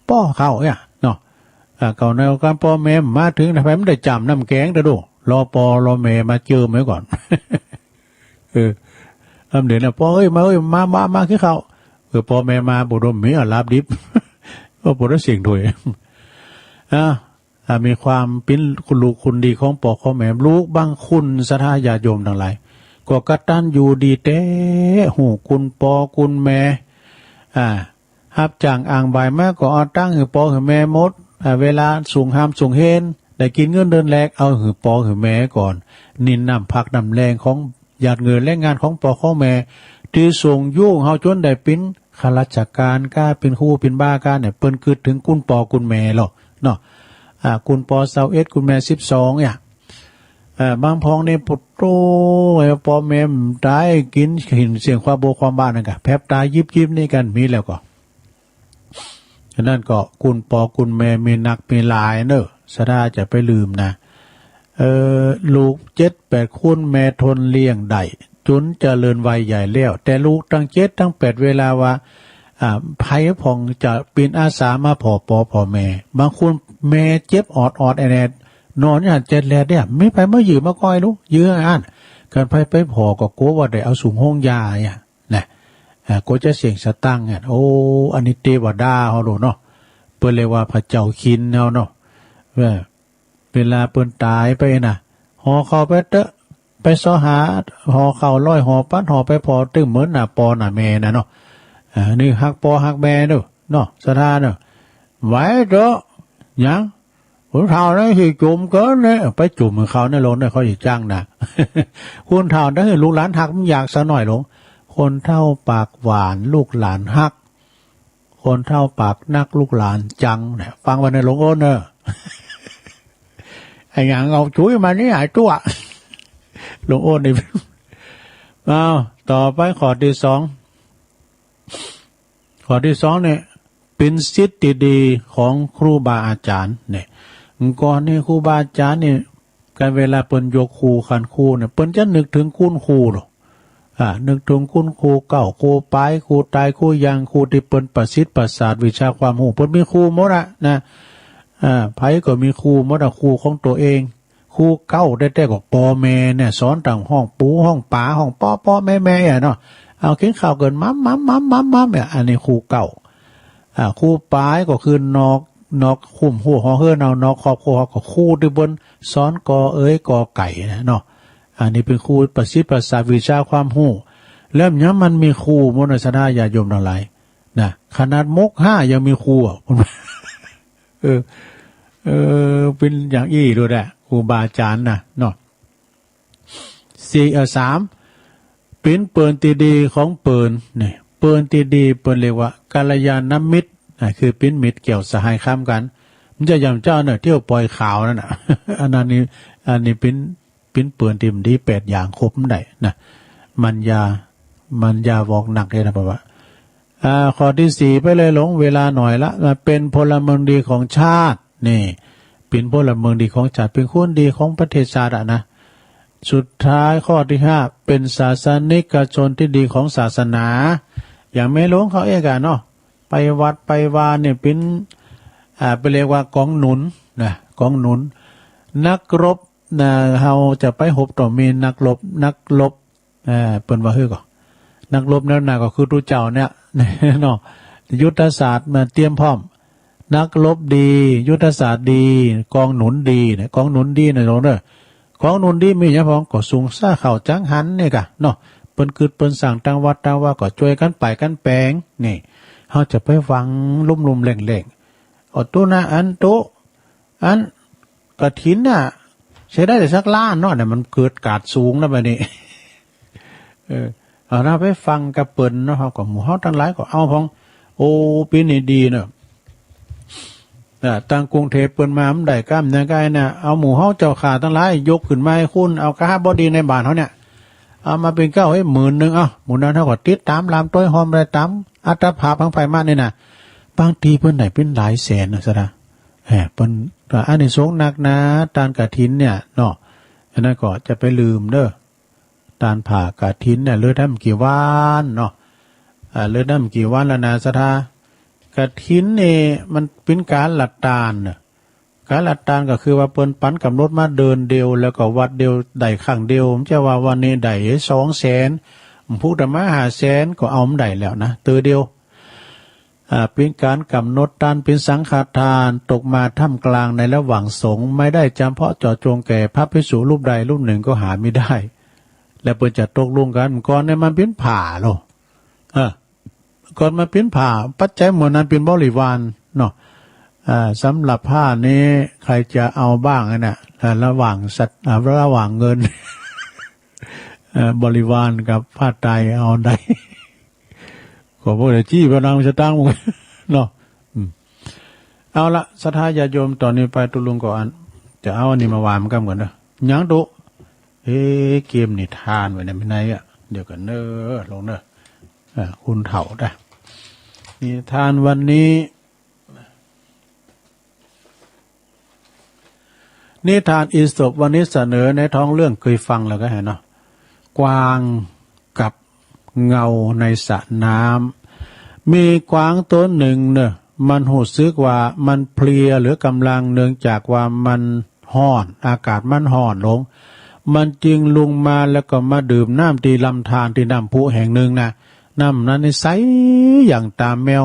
ป้อข้าวเนี่ย เนาะ อ่า เก่าในการป้อแม่มาถึงนะ ไปมันได้จ่ำน้ำแกงเด้อดู รอป้อรอแม่มาเจิมไว้ก่อน เออ อำเดี๋ยวนะ ป้อเอ้ย มาเอ้ย มา มา มากินข้าว เออ ป้อแม่มา บ่ดมมีอาหลาบดิบ ก็บ่ได้เสียงถ้วย อ่ะ อ่ะ มีความเป็นคุณลูกคุณดีของป้อของแม่ ลูกบางคนศรัทธาญาติโยมทั้งหลาย ก็กตัญญูดีแต๊ ฮู้คุณป้อคุณแม่ อ่าฮับจ้างอ่างบ่ายมาก็เอาตังค์หื้อปอหื้อแม่หมด อ่า เวลาส่งหามส่งเฮน ได้กินเงินเดือนแรก เอาหื้อปอหื้อแม่ก่อน นี่น้ำพักน้ำแรงของหยาดเหงื่อแรงงานของปอของแม่ ที่ส่งยู้เฮาจนได้เป็นข้าราชการก้า เป็นครูเป็นบาก้าเนี่ย เปิ้นกึ๊ดถึงกุนปอกุนแม่หรอกเนาะ อ่า กุนปอซาวเอ็ด กุนแม่สิบสองเนี่ย เอ่อบางพ้องนี่ปวดโต้ปอแม่ตายกินหินเสียงความโบความบ้านนั่นกะแผลบตายยิบยิบนี่กันมีแล้วก็ ฉะนั้นก็กุนปอกุนแม่มีนักมีหลายเนอะ สะดาจะไปลืมนะ เออ ลูกเจ็ดแปดคนแม่ทนเลี้ยงได้ จนเจริญวัยใหญ่แล้ว แต่ลูกตั้งเจ็ดตั้งแปดเวลาว่า อ่า ไผพ่องจะเป็นอาสามาผ่อปอผ่อแม่ บางคนแม่เจ็บออดออดแอดแอด นอนอยู่หั่นเจ็ดแลดเนี่ย มีไผมายื้อมาก้อยลูก ยื้ออัน กันไผไปผ่อก็กลัวว่าได้เอาสูงห้องยาเนี่ยนะ อ่า ก็จะเสี่ยงสตังค์เนี่ย โอ้ อันนี้เทวดาเฮาโลดเนาะ เปิ้นเรียกว่าพระเจ้าคินเฮาเนาะ เออ เวลาเปิ้นตายไปนะ ห่อข้าวไปเต๊อะ ไปซอหา ห่อข้าวร้อยห่อปัดห่อไปผ่อตึงเหมือนหน้าปอหน้าแม่นะเนาะ อ่า นี่ฮักปอฮักแม่เนาะ เนาะ สะดาเนาะ ไหวเต๊อะ หยัง คนเฒ่านั้นสิจุ่มเกินเนี่ย ไปจุ่มหื้อเขาในโลงเนี่ย เขาสิจ้างนะ คนเฒ่านั้นหื้อลูกหลานฮักมันอยากซะหน่อยหลง คนเฒ่าปากหวานลูกหลานฮัก คนเฒ่าปากนักลูกหลานจังเนี่ย ฟังไว้ในหลวงโอนเนอะ ไอ้หยังเอาจุ้ยมานี่หายตัว หลวงโอนนี่ เอาต่อไปข้อที่สอง ข้อที่สองเนี่ย เป็นศิษย์ที่ดีของครูบาอาจารย์เนี่ย ก่อนนี่ครูบาอาจารย์นี่ กันเวลาเปิ้นยกครูขันครูเนี่ย เปิ้นจะนึกถึงคุณครูหรอก อ่า นึกถึงคุณครูเก่า ครูปาย ครูตาย ครูยัง ครูที่เปิ้นประสิทธิ์ประสาทวิชาความรู้ เปิ้นมีครูหมดอะนะ อ่า ไผก็มีครูหมดอะ ครูของตัวเอง ครูเก่าแต๊ๆก็ปอแม่เนี่ย สอนตั้งห้องปู่ห้องป๋าห้องป้อๆแม่ๆอะเนาะ เอากินข้าวเกิน มัมมัมมัมมัมมัมเนี่ย อันนี้ครูเก่า อ่า ครูป๋ายก็คือนอก นอกคุ้มหัวหอเฮือนเอา นอกครอบครัว ก็ครูที่เปิ้นสอนกอเอ๋ยกอไก่นะเนาะ อันนี้เป็นครูประสิทธิ์ประสาทวิชาความรู้ แล้วย้ำมันมีครูหมดนะ ศรัทธาญาติโยมทั้งหลาย นะ ขนาดมกห้ายังมีครูอะ เออ เออ เป็นอย่างอี้ด้วยแหละ ครูบาอาจารย์นะเนาะ สี่ เอ่อ สาม เป็นเปิ้นที่ดีของเปิ้นเนี่ย เปิ้นที่ดีเปิ้นเรียกว่ากัลยาณมิตร อ่ะ คือเป็นมิตรแก้วสหายค้ำกัน มันจะอย่างเจ้าเนี่ยเที่ยวปล่อยข่าวนั่นน่ะ อันนั้นนี่ อันนี้เป็น เป็นเปิ้นที่มันดีแปดอย่างครบมันได้นะ มันยา มันยาวอกหนักเลยนะ เพราะว่า อ่า ข้อที่สี่ไปเลยหลง เวลาหน่อยละ มาเป็นพลเมืองดีของชาติ นี่ เป็นพลเมืองดีของชาติ เป็นคนดีของประเทศชาติอะนะ สุดท้ายข้อที่ห้า เป็นศาสนิกชนที่ดีของศาสนา อย่างแม่หลวงเขาเองอะเนาะ ไปวัดไปวาเนี่ยเป็น อ่า ไปเรียกว่ากองหนุนนะ กองหนุน นักรบนะ เฮาจะไปฮบต่อมีนักรบ นักรบ เอ่อ เปิ้นว่าหื้อก่อ นักรบแนวหน้าก็คือตุ๊เจ้าเนี่ย เนาะ ยุทธศาสตร์มาเตรียมพร้อม นักรบดี ยุทธศาสตร์ดี กองหนุนดีเนี่ย กองหนุนดีเนี่ยหลงเด้อ กองหนุนดีมีหยังพ้อง ก็สุงสาข้าวจังหันนี่กะเนาะ เปิ้นกึ๊ดเปิ้นสั่งตั้งวัดตั้งวา ก็จ้วยกันไปกันแปง นี่ เฮาจะไปฟังลุ่มๆแหล่งๆ โอ้ ตุ๊นะ อันตุ๊ อันกฐินน่ะ ใช้ได้แต่สักล้านเนาะ เนี่ยมันเกิดกาดสูงนะบัดนี้ เออ เอานะ ไปฟังกับเปิ้นเนาะ เฮาก็หมู่เฮาทั้งหลายก็เอาพ้อง โอ้ ปีนี้ดีเนาะ อ่า ตางกรุงเทพฯเปิ้นมามันได้กำยังไงนะ เอาหมู่เฮาเจ้าข้าทั้งหลายยกขึ้นมาให้คุณ เอากะหาบ่ดีในบ้านเฮาเนี่ย เอามาเป็นเก้าให้หมื่นหนึ่ง เอา หมู่นั้นเฮาก็ติดตามลามต้อยหอมได้ตามอัตภาพของไผมานี่นะ บางทีเปิ้นได้เป็นหลายแสนนะ สะดา แหม เปิ้น ก็อานิสงส์นักนะ ตานกฐินเนี่ยเนาะ อันนั้นก็จะไปลืมเด้อ ตานผ่ากฐินเนี่ย เหลือแต่บ่กี่วันเนาะ อ่า เหลือแต่บ่กี่วันแล้วนะ สะดา กฐินนี่มันเป็นการละตานน่ะ การละตานก็คือว่าเปิ้นปันกำหนดมาเดือนเดียว แล้วก็วัดเดียวได้ครั้งเดียว บ่ใจ้ว่าวันนี้ได้สองแสน ผู้อาตมาห้าแสนก็เอาบ่ได้แล้วนะ เตื้อเดียว อ่า เป็นการกำหนดตานเป็นสังฆทาน ตกมาท่ามกลางในระหว่างสงฆ์ ไม่ได้จำเพาะเจาะจงแก่พระภิกษุรูปใดรูปหนึ่งก็หาไม่ได้ แล้วเปิ้นจะตกลงกันก่อนเนี่ย มันเป็นผ่าโล เออ ก่อนมาปิ้นผ้า ปัจจัยหมดนั้นเป็นบริวารเนาะ อ่า สำหรับผ้านี้ใครจะเอาบ้างนะ อ่า ระหว่างสัตว์ อ่า ระหว่างเงิน เอ่อ บริวารกับผ้าไตรเอาใด ก็บ่ได้จี้ไปนำสตางค์ เนาะ อืม เอาละ ศรัทธาญาติโยม ต่อนี้ไปตุ๊ลุงก็อัน จะเอาอันนี้มาว่ากันก่อนเด้อ ยังตุ๊ เอ๊ะ เกมนิทานไว้ในไหนอะ เดี๋ยวก่อนเด้อ ลงเด้อ อ่า คุณเฒ่านะ นิทานวันนี้ นิทานอีสปวันนี้เสนอในท้องเรื่อง เคยฟังแล้วก็เห็นเนาะ กวางกับเงาในสระน้ำ มีกวางตัวหนึ่งเนอะ มันรู้สึกว่ามันเพลียเหลือกำลัง เนื่องจากว่ามันฮ้อน อากาศมันฮ้อนลง มันจึงลงมาแล้วก็มาดื่มน้ำที่ลำธาร ที่น้ำพุแห่งหนึ่งนะ น้ำนั้นนี่ใสอย่างตาแมว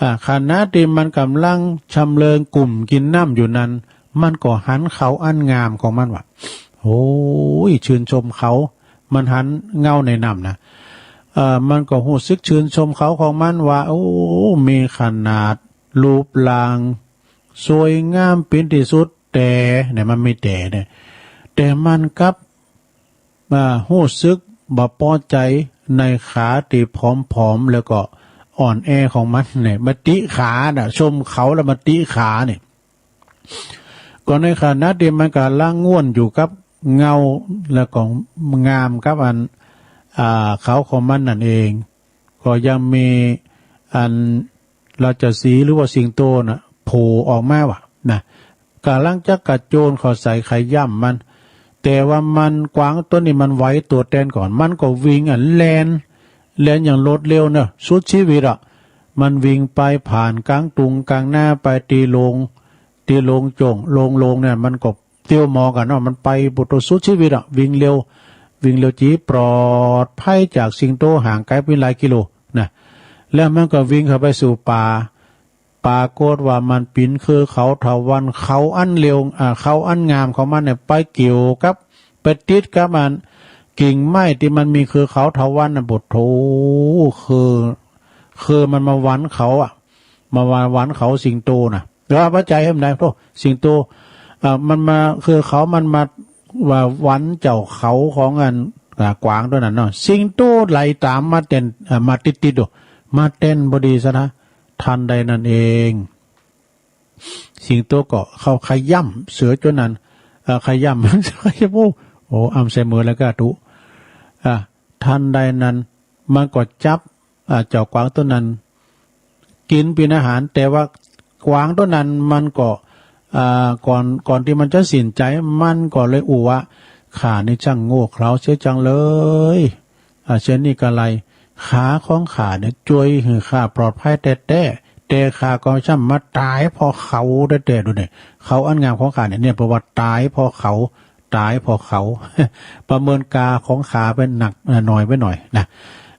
อ่า ขณะที่มันกำลังชำเริงกุ่มกินน้ำอยู่นั้น มันก็หันเขาอันงามของมันว่า โอ้ย ชื่นชมเขา มันหันเงาในน้ำนะ เอ่อ มันก็รู้สึกชื่นชมเขาของมันว่า โอ้ มีขนาดรูปร่างสวยงามเป็นที่สุด แต่เนี่ย มันมีแต่เนี่ย แต่มันกลับ มารู้สึกบ่พอใจในขาที่ผอมๆ แล้วก็อ่อนแอของมันเนี่ย มาติขาน่ะ ชมเขาแล้วมาติขาเนี่ย ก็ในขณะที่มันกำลังง่วนอยู่กับเงาแล้วก็งามกับอัน อ่า เขาของมันนั่นเอง ก็ยังมีอันราชสีห์หรือว่าสิงโตน่ะ โผล่ออกมาว่ะนะ กำลังจะกระโจนเข้าใส่ขย้ำมัน แต่ว่ามัน กวางตัวนี้มันไหวตัวแตนก่อน มันก็วิ่งอันแล่น แล่นอย่างรวดเร็วเนอะ สุดชีวิตอ่ะ มันวิ่งไปผ่านกลางตุงกลางนาไปตีโลง ตีโลงโจ่ง โลงโลงเนี่ย มันก็เตี้ยวหมอกันเนาะ มันไปบุตรสุดชีวิตอ่ะ วิ่งเร็ว วิ่งเร็วจี๊ด ปลอดภัยจากสิงโตห่างไกลเป็นหลายกิโลนะ แล้วมันก็วิ่งเข้าไปสู่ป่า ปรากฏว่ามันปีนคือเขาเถาวัลย์ เขาอันเร็ว อ่า เขาอันงามของมันเนี่ย ไปเกี่ยวกับ ไปติดกับมัน กิ่งไม้ที่มันมีคือเขาเถาวัลย์น่ะ โอ้โห คือ คือมันมาหวันเขาอ่ะ มาหวันเขาสิงโตน่ะ แต่ว่าปัจจัยให้มันได้ โอ้ สิงโต อ่า มันมา คือเขามันมา ว่าหวันเจ้าเขาของอัน อ่า กวางตัวนั้นเนาะ สิงโตไล่ตามมาเต้น อ่า มาติดๆ ดู มาเต้นพอดีซะนะ ทันใดนั้นเอง สิงโตก็เข้าขย้ำเสือตัวนั้น เอ่อ ขย้ำ ขย้ำ โอ้ โอ้ อำใส่มือแล้วก็ตุ อ่า ทันใดนั้น มันก็จับ อ่า เจ้ากวางตัวนั้น กินเป็นอาหาร แต่ว่ากวางตัวนั้นมันก็ อ่า ก่อน ก่อนที่มันจะสิ้นใจ มันก็เลยอู้ว่า ข้านี่ช่างโง่เขลาเสียจังเลย อ่า เช่นนี้ก็ไร ขาของข้าเนี่ย ช่วยให้ข้าปลอดภัยแต๊ๆ แต่ข้าก็ช่ำมาตายเพราะเขาแต๊ๆ ดูเนี่ย เขาอันงามของข้าเนี่ย เนี่ย เพราะว่าตายเพราะเขา ตายเพราะเขา ประเมินกาของขาไปหนัก อ่า หน่อยไปหน่อยนะ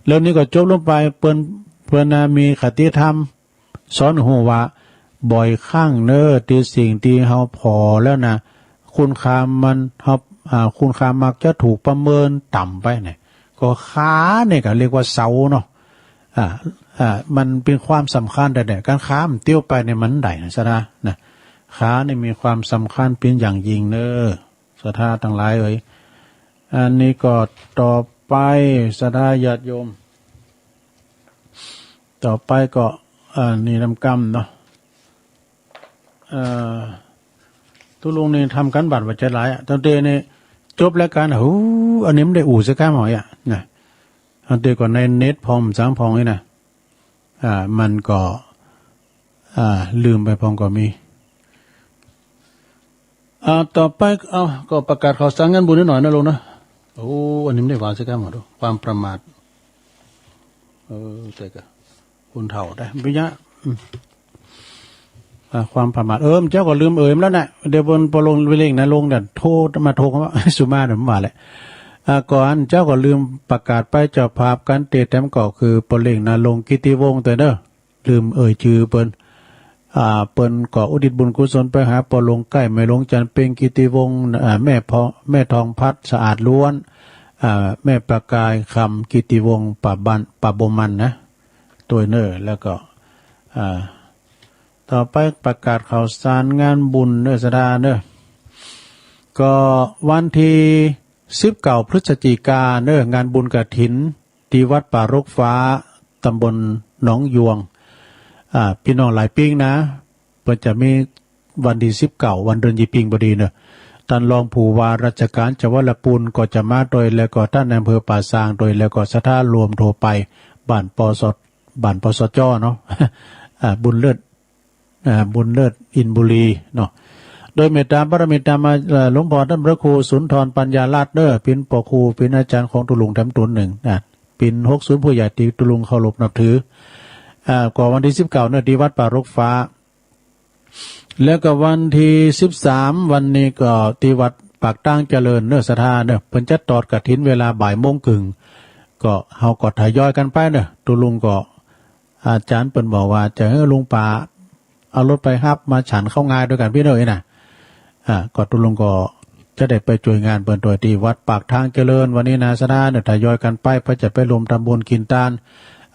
เรื่องนี้ก็จบลงไป เปิ้น เปิ้นน่ะมีคติธรรม สอนฮู้ว่า บ่อยครั้งเนอ ที่สิ่งที่เฮาผ่อแล้วนะ คุณค่ามัน เฮา อ่า คุณค่ามักจะถูกประเมินต่ำไปเนี่ย ก็ขาเนี่ยก็เรียกว่าเสาเนาะ อ่า อ่า มันเป็นความสำคัญแต๊ๆ การขามันเตี้ยวไปเนี่ยมันได้นะ ศรัทธานะ ขาเนี่ยมีความสำคัญเป็นอย่างยิ่งเนอ ศรัทธาทั้งหลายเอ๋ย อันนี้ก็ต่อไป ศรัทธาญาติโยม ต่อไปก็ อ่า นี่นำกำเนาะ เอ่อ ตุ๊ลุงนี่ทำการบ้านไว้จะหลายอะ ตั้งแต่นี่จบรายการอะ หู อันนี้มันได้อู้สักกำหน่อยอะนะ ตั้งแต่ก่อนในเน็ตพองสางพองนี่นะ อ่า มันก็ อ่า ลืมไปพองก็มี อ่า ต่อไป เอา ก็ประกาศข่าวสารงานบุญนิดหน่อยนะลุงนะ โอ้ อันนี้ไม่ได้วางสักคำหมด ความประมาท เออ แต่ก็ คนเฒ่าได้ ไม่ยะ อืม อ่า ความประมาท เออ เจ้าก็ลืมเอ่ยมาแล้วนะ เดี๋ยวบนปอลงไปเล่งนะ ลงเดี๋ยวโทรมาโทรมา สุมาเดี๋ยวมาแหละ อ่า ก่อนเจ้าก็ลืมประกาศไป เจ้าภาพการเตะแต้มก็คือปอเล่งนะ ลงกิติวงศ์ตัวเด้อ ลืมเอ่ยชื่อเปิ้น อ่า เปิ้นก็อุทิศบุญกุศลไปหาปอหลวงไก่ แม่หลวงจันทร์เพ็งกิติวงศ์ อ่า แม่พอ แม่ทองพัดสะอาดล้วน อ่า แม่ประกายคำกิติวงศ์ ป่าบ้าน ป่าบงมันนะ ตัวเนอะ แล้วก็ อ่า ต่อไปประกาศข่าวสารงานบุญเนอะ ศรัทธาเนอะ ก็วันที่สิบเก้าพฤศจิกาเนอะ งานบุญกฐินที่วัดป่ารกฟ้า ตำบลหนองยวง อ่า พี่น้องหลายปิ้งนะ เปิ้นจะมีวันที่สิบเก้า วันเดือนยี่ปิ้งพอดีเนอะ ท่านรองผู้ว่าราชการจังหวัดละปูนก็จะมาด้วย แล้วก็ท่านนายอำเภอป่าซางด้วย แล้วก็ศรัทธารวมทั่วไป บ้านปส บ้านปสจ เนาะ อ่า บุญเลิศ อ่า บุญเลิศอินบุรีเนาะ โดยเมตตาบารมีตามมา เอ่อ หลวงพ่อท่านพระครูสุนทรปัญญาราชเนอะ เป็นปอครู เป็นอาจารย์ของตุลุงแถมตนหนึ่งนะ เป็นหกศูนย์ผู้ใหญ่ที่ตุลุงเคารพนับถือ อ่า ก็วันที่สิบเก้าเนอะ ที่วัดป่ารกฟ้า แล้วก็วันที่สิบสาม วันนี้ก็ที่วัดปากตางเจริญเนอะ ศรัทธาเนอะ เปิ้นจะทอดกฐินเวลาบ่ายโมงครึ่ง ก็เฮาก็ทยอยกันไปเนอะ ตุลุงก็ อาจารย์เปิ้นบอกว่าจะให้ลุงป๋าเอารถไปฮับมาฉันข้าวงายด้วยกันพี่เนอะนะ อ่า ก็ตุลุงก็จะได้ไปช่วยงานเปิ้นด้วยที่วัดปากตางเจริญ วันนี้นะ ศรัทธาเนอะ ทยอยกันไป เพื่อจะไปร่วมทำบุญกินทาน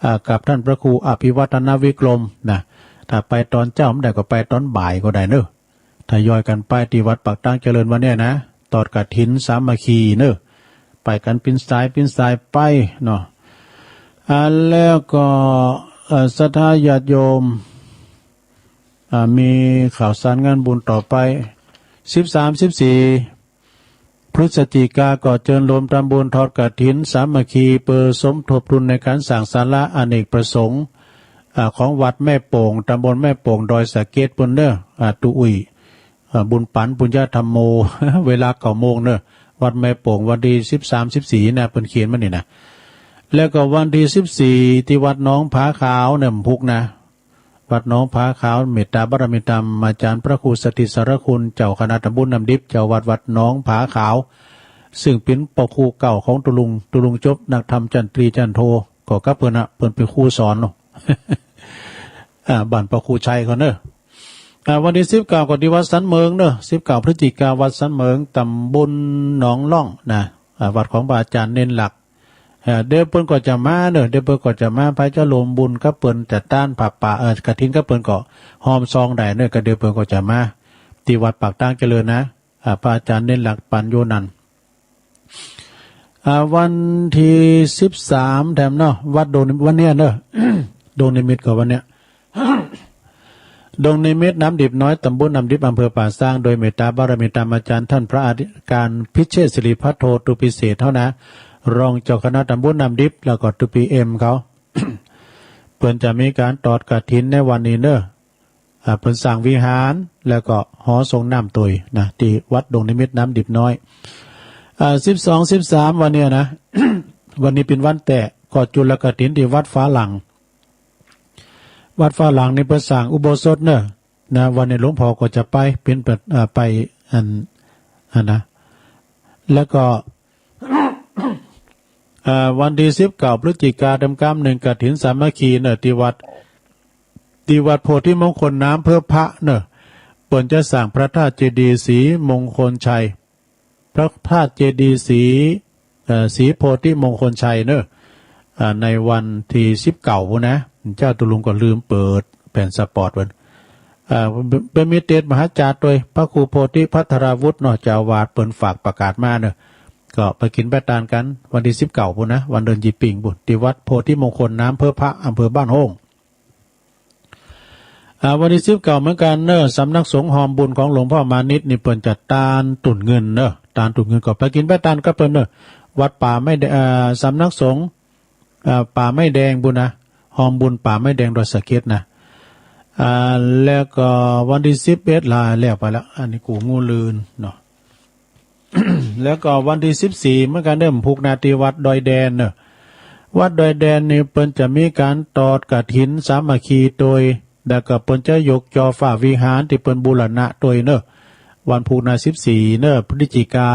อ่า กับท่านพระครูอภิวัฒนวิกรมนะ ถ้าไปตอนเช้าไม่ได้ก็ไปตอนบ่ายก็ได้เนอะ ทยอยกันไปที่วัดปากตางเจริญวันเนี้ยนะ ทอดกฐินสามัคคีเนอะ ไปกันเป็นสายเป็นสายไปเนาะ อ่า แล้วก็ เอ่อ ศรัทธาญาติโยม อ่า มีข่าวสารงานบุญต่อไป สิบสาม สิบสี่ พฤศจิกาก็เจิญรวมทำบุญทอดกฐินสามัคคี เพื่อสมทบทุนในการสร้างศาลาอเนกประสงค์ อ่า ของวัดแม่โป่ง ตำบลแม่โป่ง ดอยสะเก็ดปุ้นเนอะ อ่า ตุอุย อ่า บุญปันปุญญธรรมโม เวลาเก้าโมงเนอะ วัดแม่โป่ง วันที่สิบสาม สิบสี่นะ เปิ้นเขียนมานี่นะ แล้วก็วันที่สิบสี่ ที่วัดหนองผาขาวเนี่ย พุกนะ วัดหนองผาขาว เมตตาบารมีธรรมอาจารย์พระครูสถิตสารคุณ เจ้าคณะตำบลน้ำดิบ เจ้าวัดวัดหนองผาขาว ซึ่งเป็นปอครูเก่าของตุลุง ตุลุงจบนักธรรมชั้นตรีชั้นโท ก็กับเปิ้นนะ เปิ้นเป็นครูสอนเนาะ อ่า บ้านปอครูชัยเขาเนอะ อ่า วันที่สิบเก้าก็ที่วัดสันเหมิงเนอะ สิบเก้า พฤศจิกา วัดสันเหมิง ตำบลหนองล่องนะ อ่า วัดของพระอาจารย์เน้นหลัก เอ่อ เดี๋ยวเปิ้นก็จะมาเนอะ เดี๋ยวเปิ้นก็จะมา ไปจะรวมบุญกับเปิ้น จัดทานผ้าป่า เอ่อ กฐินกับเปิ้นก็หอมซองได้เนอะ ก็เดี๋ยวเปิ้นก็จะมา ที่วัดปากตางเจริญนะ อ่า พระอาจารย์เน้นหลักปันโยนัน อ่า วันที่สิบสาม แถมเนาะ วัดดงนิมิต วันเนี้ยเนอะ ดงนิมิตก็วันเนี้ย ดงนิมิตน้ำดิบน้อย ตำบลน้ำดิบ อำเภอป่าซาง โดยเมตตาบารมีธรรมอาจารย์ท่านพระอธิการพิเชษฐศิริพัทโท ตุปิเศษเท่านะ รองเจ้าคณะตำบลน้ำดิบ แล้วก็ตุปิเอ็มเขา เปิ้นจะมีการทอดกฐินในวันนี้เนอะ อ่า เปิ้นสร้างวิหาร แล้วก็หอส่งน้ำตวยนะ ที่วัดดงนิมิตน้ำดิบน้อย อ่า สิบสอง สิบสาม วันเนี้ยนะ วันนี้เป็นวันแตะ ก็จุลกฐินที่วัดฟ้าหลัง วัดฟ้าหลังนี่เปิ้นสร้างอุโบสถเนอะ นะ วันนี้หลวงพ่อก็จะไป เป็นประ อ่า ไปอัน อันนะ แล้วก็ อ่า วันที่สิบเก้า พฤศจิกา เต็มกำหนึ่ง กฐินสามัคคีเนอะ ที่วัด ที่วัดโพธิมงคลน้ำเพื่อพระเนอะ เปิ้นจะสร้างพระธาตุเจดีย์ศรีมงคลชัย พระธาตุเจดีย์ศรี เอ่อ ศรีโพธิมงคลชัยเนอะ อ่า ในวันที่สิบเก้าพุ้นนะ เจ้าตุลุงก็ลืมเปิดแผ่นสปอตเปิ้น อ่า เปิ้นมีเตสมหาจารย์โดยพระครูโพธิภัทราวุฒิเนาะ เจ้าอาวาสเปิ้นฝากประกาศมาเนอะ ก็ไปกินไปตานกัน วันที่สิบเก้าพุ้นนะ วันเดือนยี่ปิ้งพุ้น ที่วัดโพธิมงคลน้ำเพื่อพระ อำเภอบ้านโฮ่ง อ่า วันที่สิบเก้าเหมือนกันเนอะ สำนักสงฆ์หอมบุญของหลวงพ่อมานิตนี่เปิ้นจัดทานตุนเงินเนอะ ทานตุนเงินก็ไปกินไปตานกับเปิ้นเนอะ วัดป่าไม้แดง อ่า สำนักสงฆ์ อ่า ป่าไม้แดงพุ้นนะ หอมบุญป่าไม้แดงดอยสะเก็ดนะ อ่า แล้วก็วันที่สิบเอ็ด ลาแล้วไปแล้ว อันนี้กูงูลืนเนาะ แล้วก็วันที่สิบสี่เหมือนกันเนอะ พุกนา ที่วัดดอยแดนเนอะ วัดดอยแดนนี่เปิ้นจะมีการทอดกฐินสามัคคีโดย แล้วก็เปิ้นจะยกจอฟ้าวิหารที่เปิ้นบูรณะโดยเนอะ วันพุกนา สิบสี่ เนอะ พฤศจิกา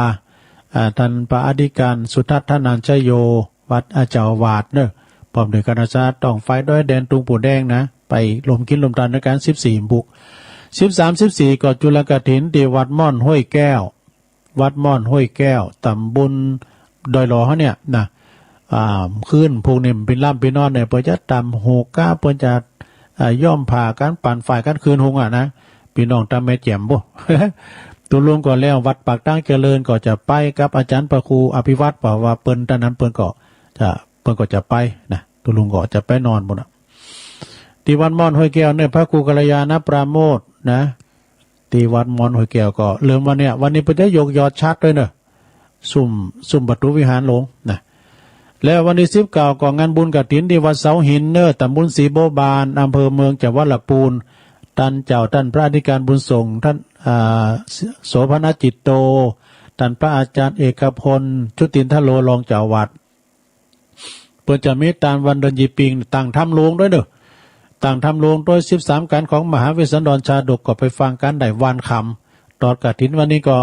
อ่า ท่านพระอธิการสุทัศน์ธนัญชโย วัดอาเจ้าอาวาสเนอะ พร้อมด้วยคณะสงฆ์ต้องฝ่ายดอยแดนตุงปูแดงนะ ไปรวมกินรวมทานในการสิบสี่พุก สิบสาม สิบสี่ ก็จุลกฐินที่วัดม่อนห้วยแก้ว วัดม่อนห้วยแก้ว ตำบลดอยหล่อเฮาเนี่ยนะ อ่า คืนพวกนี้มันเป็นล่ำเป็นนอนเนี่ย เปิ้นจะตำหูกะ เปิ้นจะ อ่า ย้อมผ้ากัน ปั่นฝ้ายกัน คืนหุงอ่ะนะ พี่น้องตำแม่แจ่มบุ ตกลงก็แล้ว วัดปากตางเจริญก็จะไปกับอาจารย์พระครูอภิวัตร เพราะว่าเปิ้นตอนนั้นเปิ้นก็จะ เปิ้นก็จะไปนะ ตกลงก็จะไปนอนบุ่นน่ะ ที่วัดม่อนห้วยแก้วเนี่ย พระครูกัลยาณปราโมทย์นะ ที่วัดม่อนห้วยแก้วก็เริ่มวันเนี้ย วันนี้เปิ้นจะยกยอดฉัตรด้วยเนอะ ซุ่ม ซุ่มประตูวิหารหลวงนะ แล้ววันที่สิบเก้าก็งานบุญกฐินที่วัดเสาหินเนอะ ตำบลศรีบัวบาน อำเภอเมือง จังหวัดลำพูน ต้านเจ้า ต้านพระอธิการบุญส่ง ต้าน อ่า โสภณจิตโต ต้านพระอาจารย์เอกพล ชุตินทโล รองเจ้าวัด เปิ้นจะมีตานวันเดือนยี่ปิง ตั้งธรรมหลวงด้วยเนอะ ตั้งธรรมหลวงด้วย สิบสามกันของมหาเวสสันดรชาดก ก็ไปฟังกันได้วันค่ำ ตอดกฐินวันนี้ก็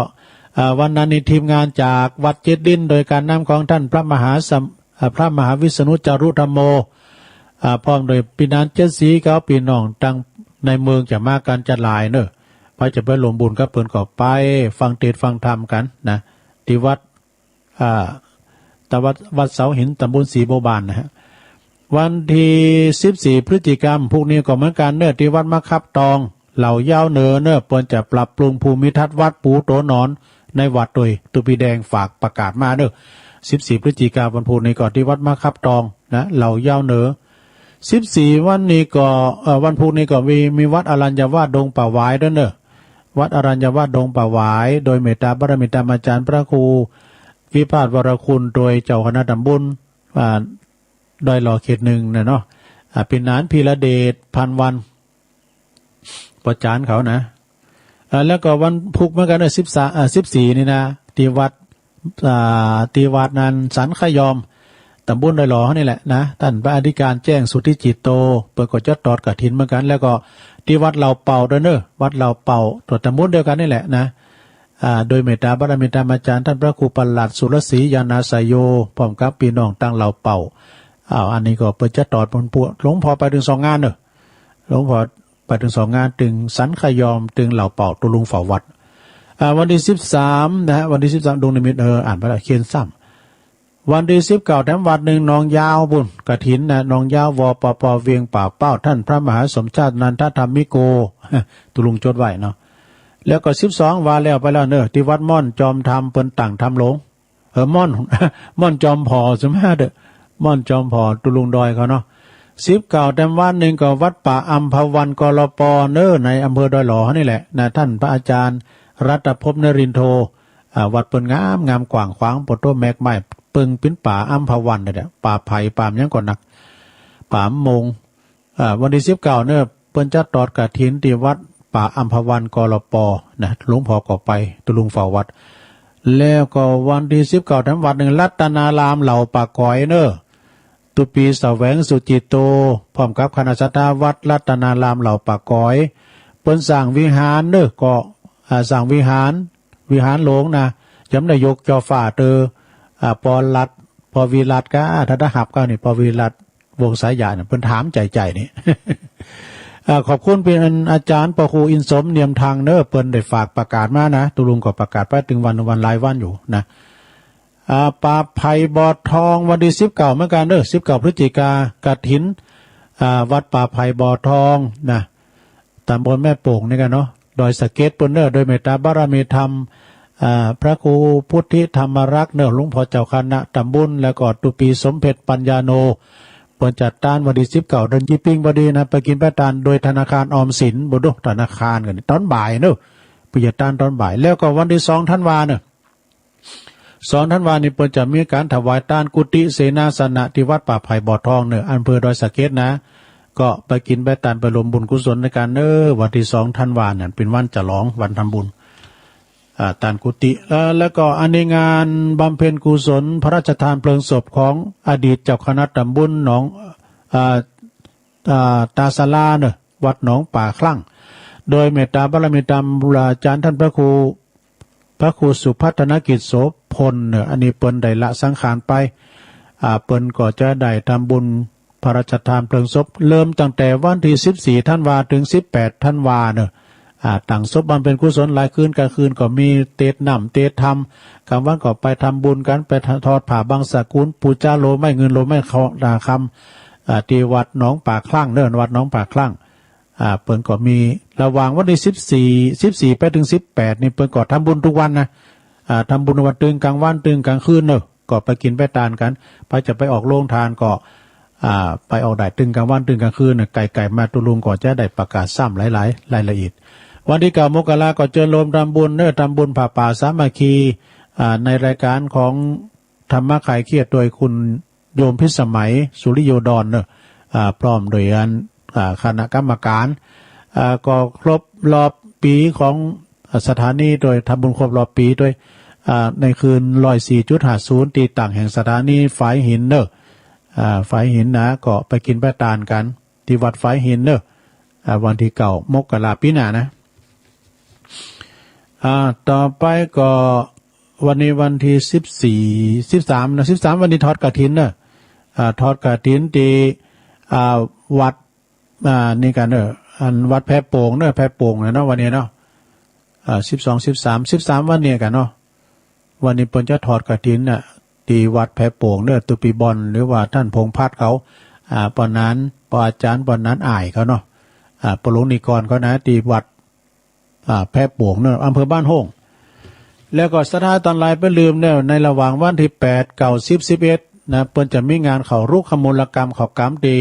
อ่า วันนั้นนี่ทีมงานจากวัดเจ็ดลิ้น โดยการนำของท่านพระมหาสม- อ่า พระมหาวิษณุจารุธรรมโม อ่า พร้อมโดยพี่น้องเจ็ดสี กับพี่น้องตังในเมืองจะมากันจะหลายเนอะ ไปจะไปร่วมบุญกับเปิ้นก็ไป ฟังเทศน์ฟังธรรมกันนะ ที่วัด อ่า ตะวัด วัดเสาหิน ตำบลศรีบัวบานนะฮะ วันที่สิบสี่พฤศจิกายน พวกนี้ก็เหมือนกันเนอะ ที่วัดมะขับตอง เหล่ายาวเหนือเนอะ เปิ้นจะปรับปรุงภูมิทัศน์วัด ปูโตนอนในวัดโดย ตุ๊ปีแดงฝากประกาศมาเนอะ สิบสี่พฤศจิกายน วันพุธนี้ก็ที่วัดมะขับตองนะ เหล่ายาวเหนือ สิบสี่วันนี้ก็ เอ่อ วันพุธนี้ก็มี มีวัดอรัญญวาสดงป่าหวายด้วยเนอะ วัดอรัญญวาสดงป่าหวาย โดยเมตตาบารมีธรรมอาจารย์พระครูวิภาสวรคุณ โดยเจ้าคณะตำบล อ่า ดอยหล่อเขตหนึ่งนะเนาะ อ่า พี่หนานพีระเดช พันวัน ปอจานเขานะ อ่า แล้วก็วันพุธเหมือนกันนะ สิบสาม อ่า สิบสี่นี่นะ ที่วัด อ่า ที่วัดนั้นสันขยอม ตำบลดอยหล่อนี่แหละนะ ท่านพระอธิการแจ้งสุทธิจิตโต เปิ้นก็จะตอดกฐินเหมือนกัน แล้วก็ที่วัดเหล่าเป่าด้วยเนอะ วัดเหล่าเป่า ตัวตำบลเดียวกันนี่แหละนะ อ่า โดยเมตตาบารมีธรรมอาจารย์ ท่านพระครูประหลัดสุรศรีญาณาสยโย พร้อมกับพี่น้องตังเหล่าเป่า อ้าว อันนี้ก็เปิ้นจะตอด หลวงพ่อไปถึงสองงานเนอะ หลวงพ่อไปถึงสองงาน ตึงสันขยอม ตึงเหล่าเป่า ตกลงเฝ้าวัด อ่า วันที่สิบสามนะฮะ วันที่สิบสาม ดวงนิมิต เออ อ่านไปแล้ว เขียนซ้ำ วันที่สิบเก้าแถมวัดหนึ่ง หนองยาวบุ่น กฐินนะ หนองยาว วปป เวียงป่าเป้า ท่านพระมหาสมชาตินันทธรรมิโก ตกลงจดไว้เนาะ แล้วก็สิบสองว่าแล้วไปแล้วเนอะ ที่วัดม่อนจอมธรรม เปิ้นตั้งธรรมหลวง เออ ม่อน ม่อนจอมผอ สมมาเด้อ ม่อนจอมผอ ตุลุงดอยเขาเนาะ สิบเก้าแถมวันหนึ่งก็วัดป่าอัมพวัน กรป เนอะ ในอำเภอดอยหล่อนี่แหละนะ ท่านพระอาจารย์รัตภพนรินโท อ่า วัดเปิ้นงามงาม กว้างขวาง ปะโตแมกไม้ เปิงปิ้นป่าอัมพวันเนี่ย ป่าไผ่ป่าหยังก็นัก ป่ามง อ่า วันที่สิบเก้าเนอะ เปิ้นจะตอดกฐินที่วัดป่าอัมพวัน กรป นะ หลวงพ่อก็ไป ตกลงเฝ้าวัด แล้วก็วันที่สิบเก้าแถมวัดหนึ่ง รัตนารามเหล่าป่าก๋อยเนอะ ตุ๊ปีแสวงสุจิตโต พร้อมกับคณะศรัทธาวัดรัตนารามเหล่าป่าก๋อย เปิ้นสร้างวิหารเนอะ ก็ อ่า สร้างวิหาร วิหารหลวงนะ ยังบ่ได้ยกจ่อฟ้าเตอ อ่า ปอรัตน์ ปอวิรัตน์กะ ถ้าได้หับกะนี่ ปอวิรัตน์ วงสายใหญ่เนี่ย เปิ้นถามใจๆ นี่ อ่า ขอบคุณเป็นอาจารย์ปอครูอินสมเนียมทางเนอะ เปิ้นได้ฝากประกาศมานะ ตกลงก็ประกาศไปถึงวัน วันหลายวันอยู่นะ อ่า ป่าไผ่บ่อทอง วันที่สิบเก้าเหมือนกันเนอะ สิบเก้าพฤศจิกา กฐิน อ่า วัดป่าไผ่บ่อทองนะ ตำบลแม่โป่งนี่กันเนาะ ดอยสะเก็ดเปิ้นเนอะ โดยเมตตาบารมีธรรม อ่า พระครูพุทธิธรรมรักษ์เนอะ หลวงพ่อเจ้าคณะตำบล แล้วก็ตุ๊ปีสมเพชรปัญญาโน เปิ้นจัดตานวันที่สิบเก้าเดือนยี่ปิงพอดีนะ ไปกินไปตานโดยธนาคารออมสิน บ่ดูธนาคารกันนี่ ตอนบ่ายเนอะ เปิ้นจัดตานตอนบ่าย แล้วก็วันที่สองธันวาเนอะ สองธันวานี่เปิ้นจะมีการถวายตานกุฏิเสนาสนะที่วัดป่าไผ่บ่อทองเนอะ อำเภอดอยสะเก็ดนะ ก็ไปกินไปตานไปร่วมบุญกุศลในการเนอะ วันที่สองธันวาเนี่ยเป็นวันฉลอง วันทำบุญ อ่า ตานกุฏิ เอ่อ แล้วก็อันนี้งานบำเพ็ญกุศลพระราชทานเพลิงศพของอดีตเจ้าคณะตำบลหนอง อ่า อ่า ตาสลาเนอะ วัดหนองป่าคลั่ง โดยเมตตาบารมีธรรมอาจารย์ท่านพระครู พระครูสุพัฒนกิจโสพลเนอะ อันนี้เปิ้นได้ละสังขารไป อ่า เปิ้นก็จะได้ทำบุญพระราชทานเพลิงศพ เริ่มตั้งแต่วันที่สิบสี่ธันวาถึงสิบแปดธันวาเนอะ อ่า ตั้งศพบำเพ็ญกุศลหลายคืน กลางคืนก็มีเตดน้ำเตดธรรม กลางวันก็ไปทำบุญกัน ไปทอดผ้าบังสกุล ปูจาโลไม้เงินโลไม้ทองคำ อ่า ที่วัดหนองป่าคลั่งเด้อ วัดหนองป่าคลั่ง อ่า เปิ้นก็มีระหว่างวันที่สิบสี่ สิบสี่ไปถึงสิบแปดนี่ เปิ้นก็ทำบุญทุกวันนะ อ่า ทำบุญวันตึงกลางวันตึงกลางคืนเนอะ ก็ไปกินไปทานกัน ไปจะไปออกโรงทานก็ อ่า ไปออกได้ตึงกลางวันตึงกลางคืนน่ะ ไกลๆมา ตุ๊ลุงก็จะได้ประกาศซ้ำหลายๆ รายละเอียด วันที่เก้ามกราก็เจิญโฮมทำบุญเนอะ ทำบุญผ้าป่าสามัคคี อ่า ในรายการของธรรมะคลายเครียดโดยคุณโยมพิสมัย สุริโยดรเนอะ อ่า พร้อมโดยอัน อ่า คณะกรรมการ อ่า ก็ครบรอบปีของสถานีโดยทำบุญครบรอบปีโดย อ่า ในคืนร้อยสี่จุดห้าศูนย์ ที่ตั้งแห่งสถานีฝายหินเนอะ อ่า ฝายหินนะ ก็ไปกินไปทานกัน ที่วัดฝายหินเนอะ อ่า วันที่เก้ามกราปีหน้านะ อ่า ต่อไปก็วันนี้วันที่สิบสี่ สิบสามนะ สิบสามวันนี้ทอดกฐินเนอะ อ่า ทอดกฐินที่ อ่า วัด อ่า นี่กันเนอะ อันวัดแพโป่งเนอะ แพโป่งนะเนาะ วันนี้เนาะ อ่า สิบสอง สิบสาม สิบสามวันนี้กันเนาะ วันนี้เปิ้นจะทอดกฐินน่ะ ที่วัดแพโป่งเนอะ ตุปีบอน หรือว่าท่านพงษ์พัฒน์เขา อ่า ปอนั้น ปออาจารย์ปอนั้นอ้ายเขาเนาะ อ่า ปอหลวงนิกรเขานะ ที่วัด อ่า แพโป่งเนอะ อำเภอบ้านโฮ่ง แล้วก็ศรัทธาตังหลายไปลืมเนอะ ในระหว่างวันที่แปด เก้า สิบ สิบเอ็ดนะ เปิ้นจะมีงานเข้ารุกขมูลกรรม เข้ากรรมที่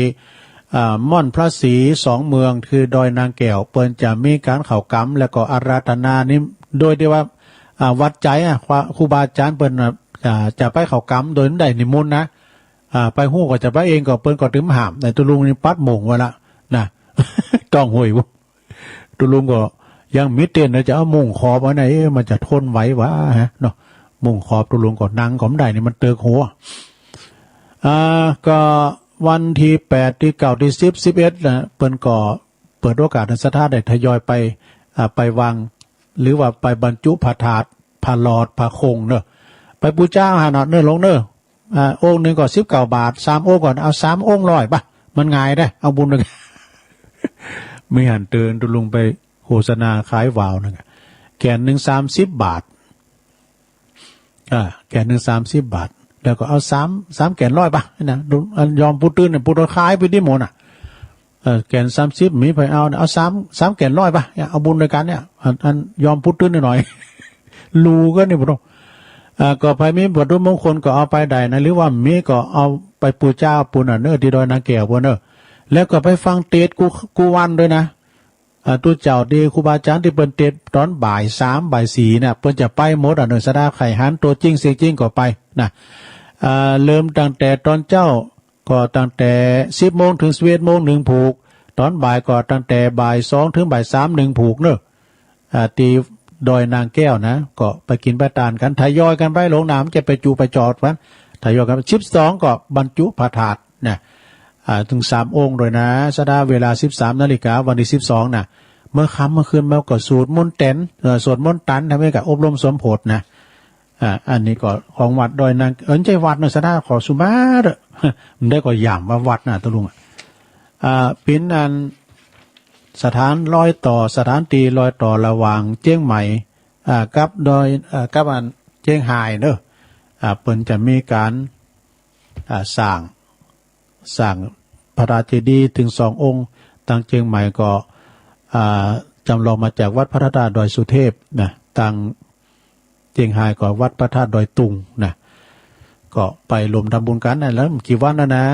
อ่า ม่อนพระศรีสองเมือง คือดอยนางแก้ว เปิ้นจะมีการเข้ากรรม แล้วก็อาราธนานี้ โดยที่ว่า อ่า วัดใจอ่ะ ครู ครูบาอาจารย์เปิ้นน่ะ อ่า จะไปเข้ากรรมโดยไม่ได้นิมนต์นะ อ่า ไปฮู้ก็จะไปเองก็เปิ้นก็ตึงห้าม แต่ตุ๊ลุงนี่ปัดโมงไว้ละนะ ต้องห้วยบุ ตุ๊ลุงก็ยังมีเต้นนะ จะเอามุ้งขอบไว้ไหน เอ๊ะ มันจะทนไหววะฮะเนาะ มุ้งขอบตุ๊ลุงก็นั่งก็ไม่ได้นี่ มันเติกหัว อ่า ก็วันที่แปด ที่เก้า ที่สิบ สิบเอ็ดนะ เปิ้นก็เปิดโอกาสให้ศรัทธาได้ทยอยไป อ่า ไปวาง หรือว่าไปบรรจุพระธาตุ พระหลอด พระคงเนอะ ไปปูจาหันเนอะ เนอะหลวงเนอะ อ่า องค์หนึ่งก็สิบเก้าบาท สามองค์ก็เอาสามองค์ร้อยปะ มันง่ายเด้ เอาบุญเลย มีหันเตินตุ๊ลุงไปโฆษณาขายวาวนึงอะ แก่นหนึ่งสามสิบบาท อ่า แก่นหนึ่งสามสิบบาท แล้วก็เอาสาม สามแก่นร้อยปะนะ ดู อันยอมปูตื้นเนี่ย ปูตื้นขายไปที่หมดน่ะ เออ แก่นสามสิบ มีใครเอาเนี่ย เอาสาม สามแก่นร้อยปะเนี่ย เอาบุญด้วยกันเนี่ย อัน อันยอมปูตื้นหน่อย ลูก็นี่ บ่ต้อง อ่า ก็ใครมีวัตถุมงคลก็เอาไปได้นะ หรือว่ามีก็เอาไปปูจาปูนน่ะเนอะ ที่ดอยนางแก้วปูนเนอะ แล้วก็ไปฟังเตสน์กู้ กู้วันด้วยนะ อ่า ตุ๊เจ้าที่ครูบาอาจารย์ที่เปิ้นเตสน์ตอนบ่ายสาม บ่ายสี่เนี่ย เปิ้นจะไปหมดอ่ะเนอะ ศรัทธาใครหันตัวจริงเสียงจริงก็ไปนะ อ่า เริ่มตั้งแต่ตอนเช้า ก็ตั้งแต่สิบโมงถึงสิบเอ็ดโมงหนึ่งผูก ตอนบ่ายก็ตั้งแต่บ่ายสองถึงบ่ายสามหนึ่งผูกเนอะ อ่า ที่ดอยนางแก้วนะ ก็ไปกินไปทานกัน ทยอยกันไป หลวงน้ำจะไปจุไปจอดกัน ทยอยกัน สิบสองก็บรรจุพระธาตุนะ อ่า ถึงสามองค์ด้วยนะ ศรัทธา เวลาสิบสามนาฬิกา วันที่สิบสองนะ เมื่อค่ำเมื่อคืนมาก็สวดมนต์แตน เอ่อ สวดมนต์ตัน ทำให้กับอบรมสมโพธินะ อ่า อันนี้ก็ของวัดดอยนาง เอิ้นใช่วัดเนอะ ศรัทธา ขอสุมาเถอะ มันได้ก็ย่ำว่าวัดนะตุ๊ลุงอะ อ่า เป็นอันสถานรอยต่อ สถานที่รอยต่อระหว่างเจียงใหม่ อ่า กับดอย อ่า กับอันเจียงฮายเนอะ อ่า เปิ้นจะมีการ อ่า สร้าง สร้างพระธาตุเจดีย์ถึงสององค์ ทางเจียงใหม่ก็ อ่า จำลองมาจากวัดพระธาตุดอยสุเทพนะ ทางเจียงฮายก็วัดพระธาตุดอยตุงนะ ก็ไปรวมทำบุญกันนะ แล้วกี่วันแล้วนะ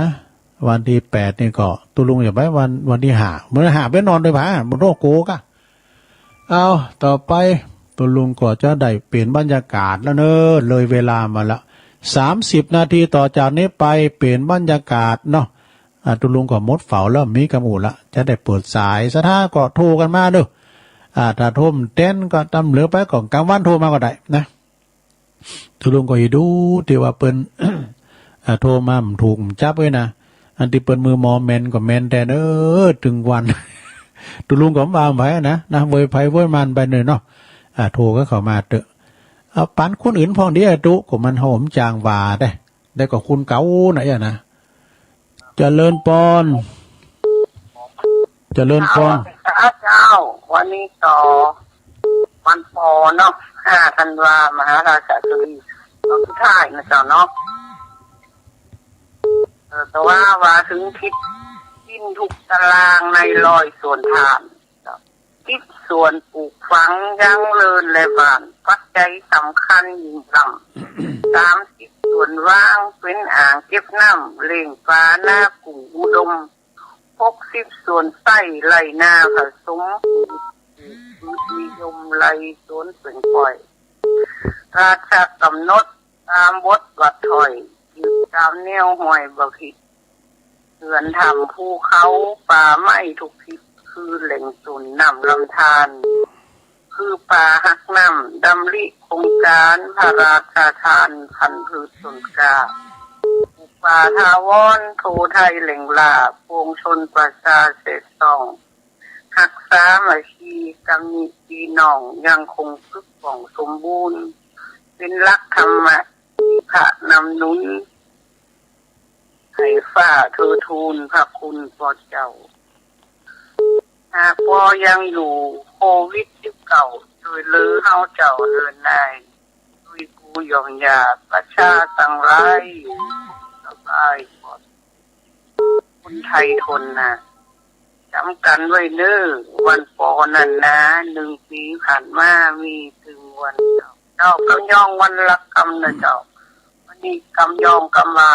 วันที่แปดนี่ก็ตุ๊ลุงอย่าไปวัน วันที่ห้า เมื่อห้าไปนอนด้วยผา บ่ต้องโกกะ เอา ต่อไปตุ๊ลุงก็จะได้เปลี่ยนบรรยากาศแล้วเนอะ เลยเวลามาละ สามสิบนาทีต่อจากนี้ไปเปลี่ยนบรรยากาศเนาะ อ่า ตุ๊ลุงก็หมดเฝ้าแล้ว มีกำอุ่นละ จะได้เปิดสาย ศรัทธาก็โทรกันมาเนอะ อ่า ถ้าโทรมันเต้นก็ตำเหลือไป ก็กลางวันโทรมาก็ได้นะ ตุ๊ลุงก็อีดูที่ว่าเปิ้น อ่า โทรมามันถูกมันจับไว้นะ อันที่เปิ้นมือหมอแม่นก็แม่นแท้เนอะ ถึงวัน ตุ๊ลุงก็บ่าไผนะ นะ เวยไผเวยมันไปเนอะเนาะ อ่า โทรก็เข้ามาเตอะ เอาปันคนอื่นพ่องเดียวตุ๊ ก็มันหอมจางหว่าได้ ได้ก็คุณเก่านะเอ้ยนะ เจริญปอน เจริญปอน เจ้า วันนี้ต่อวันปอเนาะ ห้าธันวา มหาราชาสุรี ตอนสุดท้ายนะเจ้าเนาะ เออ แต่ว่าว่าถึงทิศ สิ้นทุกตารางในร้อยส่วนทาน สิบส่วนปลูกฝังยังเลินและบาน ปัจจัยสำคัญยิ่งล้ำ สามสิบส่วนว่างเป็นอ่างเก็บน้ำ เลี้ยงปลานากุ้งอุดม หกสิบส่วนใต้ไร่นาผสม นิยมไร่สวนเปล่งปล่อย ราชากำหนดตามบทวัดถ้อย ยึดตามแนวห้อยบ่ผิด เหือนถ้ำภูเขาป่าไม้ทุกทิศ คือแหล่งต้นน้ำลำธาร คือป่าหักน้ำดำริโครงการพระราชทานพันธุ์พืชต้นกล้า ปลูกป่าถาวรโทไทยแหล่งล่าปวงชนประชาเสพส่อง หักสามัคคีกำนิพี่น้องยังคงคึกของสมบูรณ์ เป็นหลักธรรมะที่พระนำหนุน ให้ฟ้าเธอทูลพระคุณพ่อเจ้า หากพ่อยังอยู่โควิดสิบเก้า ช่วยเหลือเฮาเจ้าเดินได้ ด้วยกูยอมยาประชาตังหลายสบายปลอด คนไทยทนนะ จำกันไว้เน้อ วันปอนั่นนะ หนึ่งปีผ่านมามีถึงวันเจ้า เจ้ากำยองวันละกำนะเจ้า วันนี้กำยองกำว่า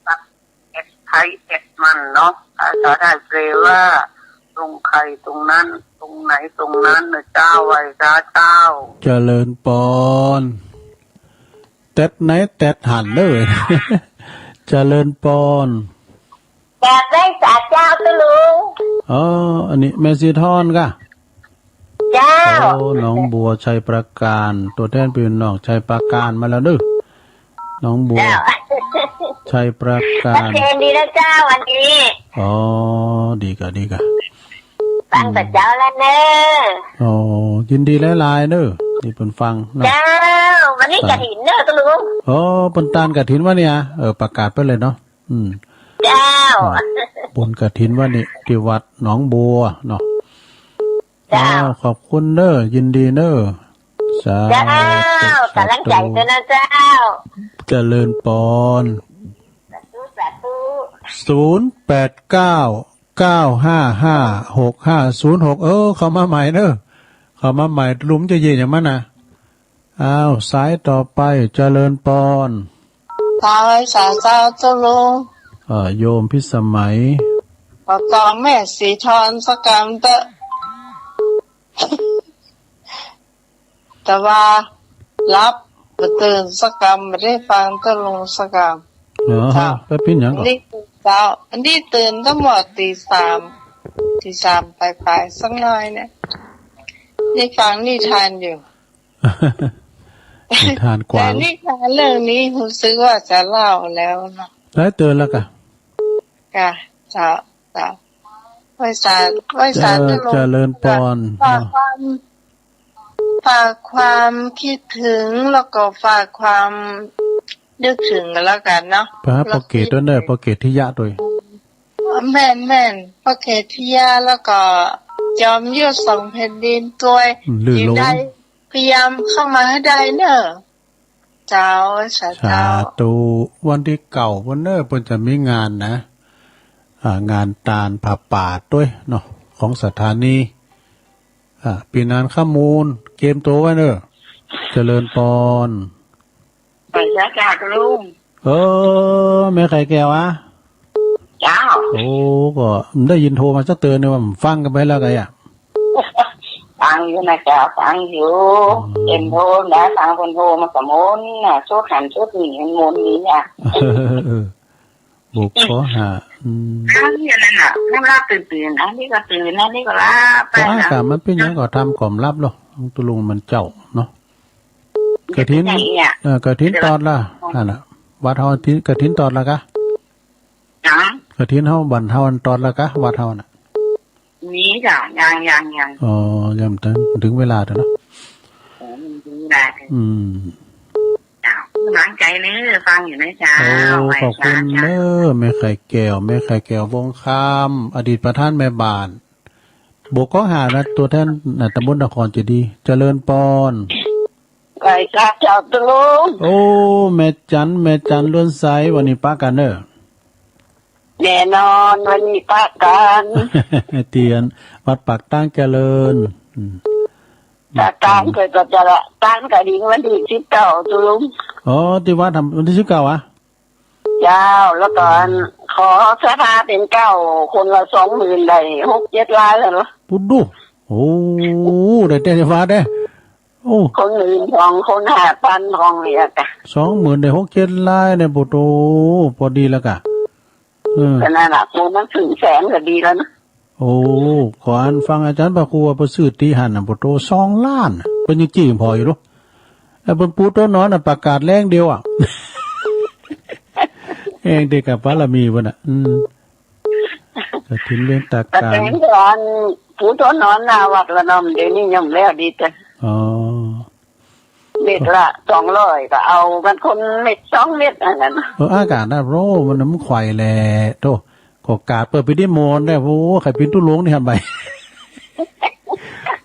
ตัดแอดไทยแอดมันเนาะ ภาษาไทยแปลว่า ตรงใครตรงนั้น ตรงไหนตรงนั้นนะเจ้า ไหว้สาเจ้า เจริญปอน เต็ดไหนเต็ดหันเด้อ เจริญปอน กราบไหว้สาเจ้าตุ๊ลุง อ๋อ อันนี้แม่สีทอนกะ เจ้า โอ้ หนองบัวชัยปราการ ตัวแทนพี่น้องชัยปราการมาแล้วเด้อ หนองบัว เจ้า ชัยปราการ ชัดเจนดีนะเจ้า วันนี้ อ๋อ ดีกะ ดีกะ ฟังแต่เจ้าแล้วเนอะ อ๋อ ยินดีหลายๆเนอะ ที่เปิ้นฟังเนาะ เจ้า วันนี้กฐินเนอะตุ๊ลุง อ๋อ เปิ้นตานกฐินวะเนี่ย เออ ประกาศไปเลยเนาะ อืม เจ้า อ่า บุญกฐินวะนี่ ที่วัดหนองบัวเนาะ เจ้า อ้าว ขอบคุณเนอะ ยินดีเนอะ สาธุ เจ้า สาธุ กำลังใจเจ้านะเจ้า เจริญปอน สาธุ สาธุ ศูนย์แปดเก้า เก้าห้าห้า หกห้าศูนย์หก เออ เข้ามาใหม่เนอะ เข้ามาใหม่ ลุงจะยืนอย่างมันนะ อ้าว สายต่อไป เจริญปอน ถวายสาเจ้าตุ๊ลุง เอ่อ โยมพิสมัย ขอตอบแม่สีทอนสักกำเถอะ แต่ว่าหลับบ่ตื่นสักกำ บ่ได้ฟังตุ๊ลุงสักกำ อ๋อ เจ้า ไปเป็นหยังก่อน อันนี้เจ้า อันนี้ตื่นตั้งหมดตีสาม ตีสามปลายๆสักหน่อยเนี่ย นี่ฟังนิทานอยู่ นิทานกวาง แต่นิทานเรื่องนี้รู้สึกว่าจะเล่าแล้วเนาะ หลายเตินแล้วกะ ค่ะ เจ้า เจ้า ไหว้สา ไหว้สา เอ่อ ตุ๊ลุง เจริญปอน ฝากความ ฝากความคิดถึง แล้วก็ฝากความนึกถึงกันแล้วกันเนาะ ไปหาปอเกตด้วยเนอะ ปอเกตทิยะด้วย แม่น แม่น ปอเกตทิยะ แล้วก็จอมยุทธสองแผ่นดินด้วย อืม ลือหลง ที่ได้พยายามเข้ามาให้ได้เนอะ เจ้า สาธุ สาธุ วันตี้เก้า วันเนอะ เปิ้นจะมีงานนะ อ่า งานตานผ้าป่าด้วยเนาะ ของสถานี อ่า ปีนานข้ามูล เกมตัวไว้เนอะ เจริญปอน ไปจ้าจ้าลุง เออ แม่ไข่แก้วอะ เจ้า โอ้ ก็ได้ยินโทรมาสักเตือนหนึ่งว่าฟังกันไปแล้วกันอะ ฟังอยู่นะเจ้า ฟังอยู่ อืม เอ็นโทรนะ ฟังคนโทรมาสมุนนะ ชุดหันชุดหนีมันมุนนี้อ่ะ เออ บุกขอหา อืม ฟังอยู่นั่นน่ะ นั่งหลับตื่นๆ อันนี้ก็ตื่น อันนี้ก็หลับไป ก็อา นะ กาศมันเป็นหยังก็ทำความลับเนาะ ตุ๊ลุงมันเจ้าเนาะ กฐิน เป็นหยังเนี่ย เออ กฐินตอดละ นั่นน่ะ วัดเฮา กฐินตอดละกะ ยัง กฐินเฮา บ้านเฮาอันตอดละกะ วัดเฮาน่ะ มีจ้ะ ยัง ยัง ยัง อ๋อ ยังบ่ถึง ถึงเวลาเด้อเนาะ เออ มันถึงเวลาเด้อ อืม จ้ะ กำลังใจเนอะ ฟังอยู่นะเจ้า โอ้ ไหว้ ขอบคุณ พระเจ้า เนอะ แม่ไข่แก้ว แม่ไข่แก้ว วงคำ อดีตประธานแม่บ้าน บอกก็หานะ ตัวแทนนะ ตำบลนครเจดีย์ เจริญปอน ไหว้สาเจ้าตุลุง โอ้ แม่จัน แม่จันล้วนใส วันนี้ปะกันเนอะ แน่นอน วันนี้ปะกัน เตียน วัดปากตางเจริญ อืม ปากตางเคยก็จะละตางกระดิ่งวันที่สิบเก้าตุลุง อ๋อ ที่วัดทำวันที่สิบเก้าอะ เจ้า แล้วก่อน ขอศรัทธาเป็นเก้า คนละสองหมื่น ได้หกเจ็ดรายแล้วเหรอ ปุ๊ดดู โอ้ ได้แต่ในวัดเด้ โอ้ คนหมื่นสอง คนห้าพัน ของเนี่ยจ้ะ สองหมื่น ได้หกเจ็ดรายเนี่ย ปุ๊ดโอ้ พอดีแล้วกะ เออ ก็นั่นน่ะ กูมันถึงแสนก็ดีแล้วนะ โอ้ ขออันฟังอาจารย์พระครูว่าไปซื้อตีหันน่ะ ปุ๊ดโอ้ สองล้านน่ะ เป็นยังจี้พออยู่ดู เออ เปิ้นปูโต๊ะนอนน่ะ ประกาศแรงเดียวอะ แรงเดียวกับบารมีเปิ้นน่ะ อืม กฐินเวียงตากาน แต่ก่อนปูโต๊ะนอนหน้าวัดละเนาะ เดี๋ยวนี้ยังแล้วดีแต่ อ๋อ เม็ดละสองร้อย ก็เอากันคนเม็ดสองเม็ดอันนั้นน่ะ เออ อากาศน่ะ โอ้ มัน มันไขว่แหละ โธ่ ก็กาดเปิดไปได้มอนได้ โอ้ ใครเป็นตุลงนี่หันไป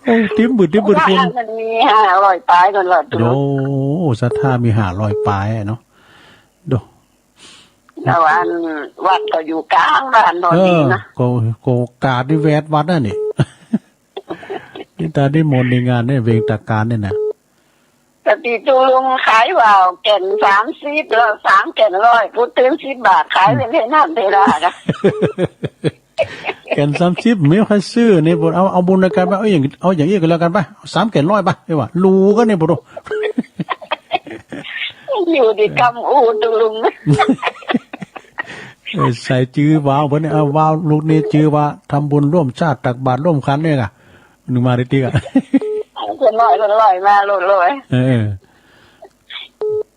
โอ้ ติ๊มบึด ติ๊มบึดคุณ มันมีห้าร้อยปลายคนละตุลง โอ้ ศรัทธามีห้าร้อยปลายอะเนาะ โด แล้วอันวัดก็อยู่กลางบ้านพอดีนะ เออ ก็ ก็กาดที่แวดวัดนั่นนี่ นี่ตาที่มนต์ในงานเนี่ย เวงตากานเนี่ยนะ ปกติตุลุงขายว่าวแก่นสามสิบ แล้วสามแก่นร้อย พูดถึงสิบบาท ขายเป็นเท่านั้นเท่านั้นนะ แก่นสามสิบ ไม่ค่อยซื้อนี่ ผมเอา เอาบุญในการไป เอาอย่าง เอาอย่างนี้ก็แล้วกันไป เอาสามแก่นร้อยไป ไม่ว่า รู้ก็นี่ ผมรู้ อยู่ที่กำอู้ตุลุง เออ ใส่จื้อว่าว เพิ่นเนี่ย เอาว่าวลูกนี้จื้อว่าทำบุญร่วมชาติ ตักบาตรร่วมขันเนี่ยค่ะ หนึ่งมาได้ติกะ คนร้อย คนร้อย มาโลดเลย เออ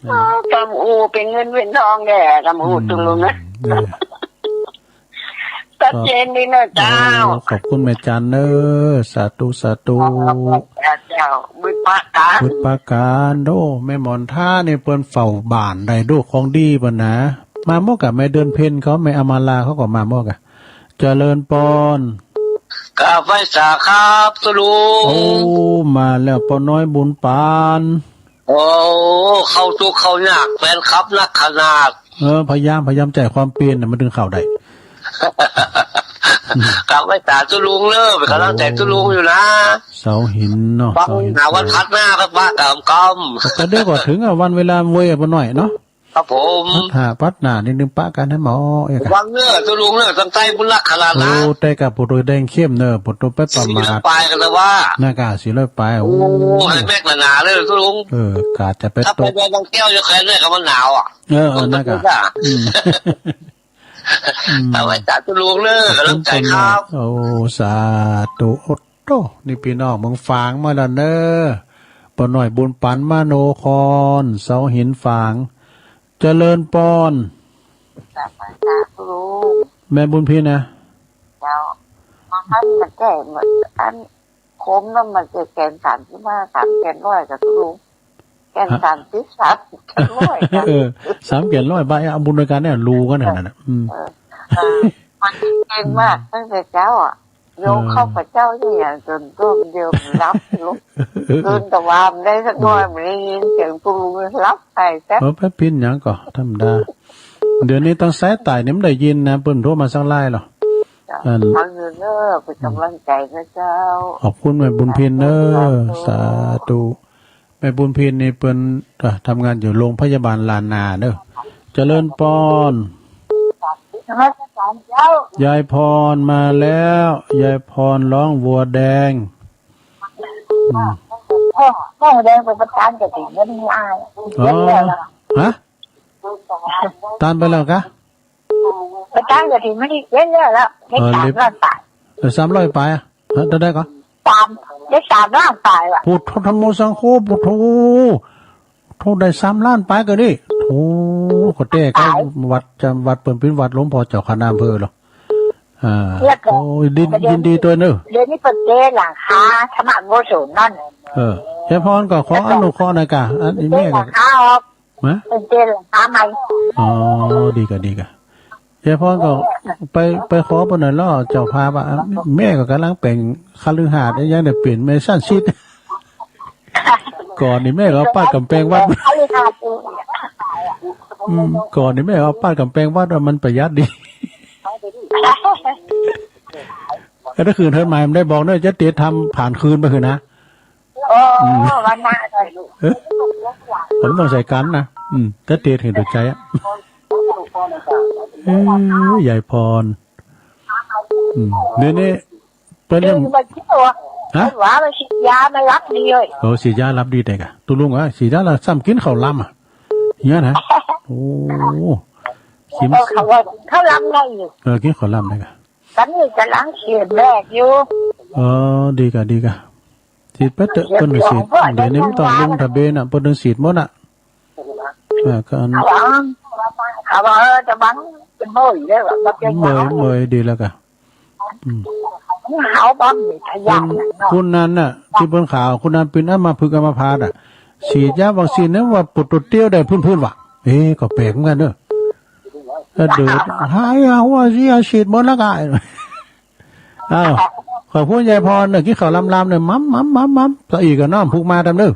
อ๋อ กำอู้เป็นเงินเป็นทองแน่ กำอู้ตุลุงนะ เออ ชัดเจนดีเนอะเจ้า โอ้ ขอบคุณแม่จันเนอะ สาธุ สาธุ ขอบคุณเจ้า บุญปะกัน บุญปะกัน โด แม่หมอนท่านี่เปิ้นเฝ้าบ้านได้ โด ของดีเปิ้นนะ มาหมดกะ แม่เดือนเพ็ญเขา แม่อมาลาเขาก็มาหมดกะ เจริญปอน กราบไหว้สาครับตุลุง โอ้ มาแล้วป้อน้อยบุญปาน โอ้ เข้าทุกข์เข้ายาก แฟนคลับนักขนาด เออ พยายาม พยายามใจความเปลี่ยนน่ะ มันถึงเข้าได้ กราบไหว้สาตุลุงเนอะ เป็นกำลังใจตุลุงอยู่นะ เสาหินเนาะ ฟัง เสาหิน หาวันพัดหน้าก็ปะกำกำ ก็เดี๋ยวก็ถึงอ่ะ วันเวลาเว้ยอ่ะ ป้อน้อยเนาะ ครับผม พัดหา พัดหน้านิดนึงปะกันให้หมอเอกอะ วังเนอะตุลุงเนอะ ตั้งใจบุญรักขนาดนะ โอ้ แต่กับผู้โดยแดงเข้มเนอะ ผู้โดยไปประมาท สี่ร้อยปลายกันแล้วว่า หน้ากาสี่ร้อยปลาย โอ้ โอ้ ให้แม็กหนาๆเลยตุลุง เออ กาจะไป ถ้าไป ตก ดอยบางแก้วจะแขวนเลยกับมันหนาวอ่ะ เออ เออ หน้ากา อืม อืม เอาไว้สาธุลุงเนอะ กำลังใจครับ โอ้ สาธุ โอ้ โต นี่พี่น้องเมืองฝางมาแล้วเนอะ ป้อน้อยบุญปันมโนคร เสาหินฝาง เจริญปอน สาธุ แม่บุญพินนะ เจ้า มัน มันแก่หมด อัน ขมแล้วมันจะแก่นสามสิบห้า สามแก่นร้อยกับลุง แก่น ฮะ สามสิบ สามแก่นร้อยครับ เออ สามแก่นร้อยบาท เอาบุญด้วยกันเนี่ย รู้กันเนี่ยนะ อืม เออ เออ มันเก่งมาก ตั้งแต่เช้าอ่ะ โยม เออ เข้าพระเจ้าเนี่ย จนตัวเดียวมันรับลุก ตื่นแต่ว่ามันได้สักหน่อย มันได้ยินเสียงตุลุงรับไปซะ เออ ไปปิ้นหยังก็ธรรมดา เดี๋ยวนี้ต้องใส่ใต้นี่มันได้ยินนะ เปิ้นโทรมาสักไลน์หรอ เจ้า อัน ฟังอยู่เนอะ เป็นกำลังใจนะเจ้า ขอบคุณแม่บุญพินเนอะ สาธุ สาธุ แม่บุญพินนี่เปิ้น อ่ะ ทำงานอยู่โรงพยาบาลล้านนาเด้อ เจริญปอน นมัสการเจ้า ยายพรมาแล้ว ยายพรร้องวัวแดง อืม พ่อ พ่อแดงเป็นประธานกฐิน ไม่ได้อาย อ๋อ เยอะแล้ว ฮะ ทานไปแล้วกะ ไปตั้งกระถิ่นไม่ได้เยอะแล้ว ได้ เออ สามร้อยปลาย เออ สามร้อยปลายอะ ฮะ เท่าใดก่อน สาม ได้สามล้านปลายว่ะ พุทโธธัมโมสังโฆ พุทโธ โธ่ ได้สามล้านปลายก็นี่ โธ่ ก็แต่เขา ปลาย วัดจะ วัดเปิ้นเป็นวัดหลวงพ่อเจ้าคณะอำเภอเหรอ อ่า แล้วก็ โอ้ย ยิน เดี๋ยว ยินดีด้วยเนอะ เดี๋ยวนี้เปิ้นเทหลังคาธรรมโกศลนั่น เออ ยายพรก็ขออนุเคราะห์หน่อยกะ อันนี้แม่ก็ เทหลังคาออก ฮะ เปิ้นเทหลังคาใหม่ อ๋อ ดีกะ ดีกะ ยายพรก็ไปไปขอเพิ่นนั่นแหละ เจ้าภาพอะ แม่ก็กำลังแต่งคฤหาสน์ ยังได้เปลี่ยนแม่ชั้นชิด ก่อนนี่แม่ก็ปัดกำแพงวัด อืม ก่อนนี่แม่ก็ปัดกำแพงวัดว่ามันประหยัดดี แล้วถ้าคืนเทินใหม่มันได้บอกเนอะ จะเตรียมทำผ่านคืนไปคืนนะ โอ้ อืม วันหน้าเลย เออ ผมต้องใส่กันนะ อืม จะเตรียมเห็นตัวใจอะ เอ้ย ยายพร อืม เดี๋ยวนี้เปิ้นยัง คือมันคิดว่า ฮะ ว่ามันฉีดยามันรับดีเลย โอ้ ฉีดยารับดีแต่กะ ตุลุงว่าฉีดยาแล้วซ้ำกินข้าวลำอะ เนี่ยนะ โอ้ กิน เออ เขาว่าเขาลำได้อยู่ เออ กินข้าวลำได้กะ ตอนนี้กำลังฉีดแบกอยู่ เออ ดีกะ ดีกะ ฉีดไปเถอะ เปิ้นฉีด เดี๋ยวนี้มันต้องลงทะเบียนน่ะ เปิ้นต้องฉีดหมดน่ะ อ่า ก็อัน เขาว่า เขาว่า เออ จะบัง จะเมื่อยเลยว่ะ มันจะ เมื่อย ยาว เมื่อยดีแล้วกะ อืม เขาบ่มีพยาธิ คุณ คุณนันน่ะ ที่เปิ้นข่าว คุณนันเป็นอัมพฤกษ์อัมพาตอ่ะ ฉีดยาวัคซีนเนี่ยว่าปวดตัวเตี้ยวได้พื้นๆว่ะ เอ๊ะ ก็แปลกเหมือนกันเนอะ ถ้าเดิน หายอ่ะ ว่าสิ ฉีดหมดแล้วกะ อ้าว ขอบคุณยายพรเนอะ กินข้าวลำๆเนี่ย มัมมัมมัมมัม ต่ออีกก็น้อมผูกมาตามเด้อ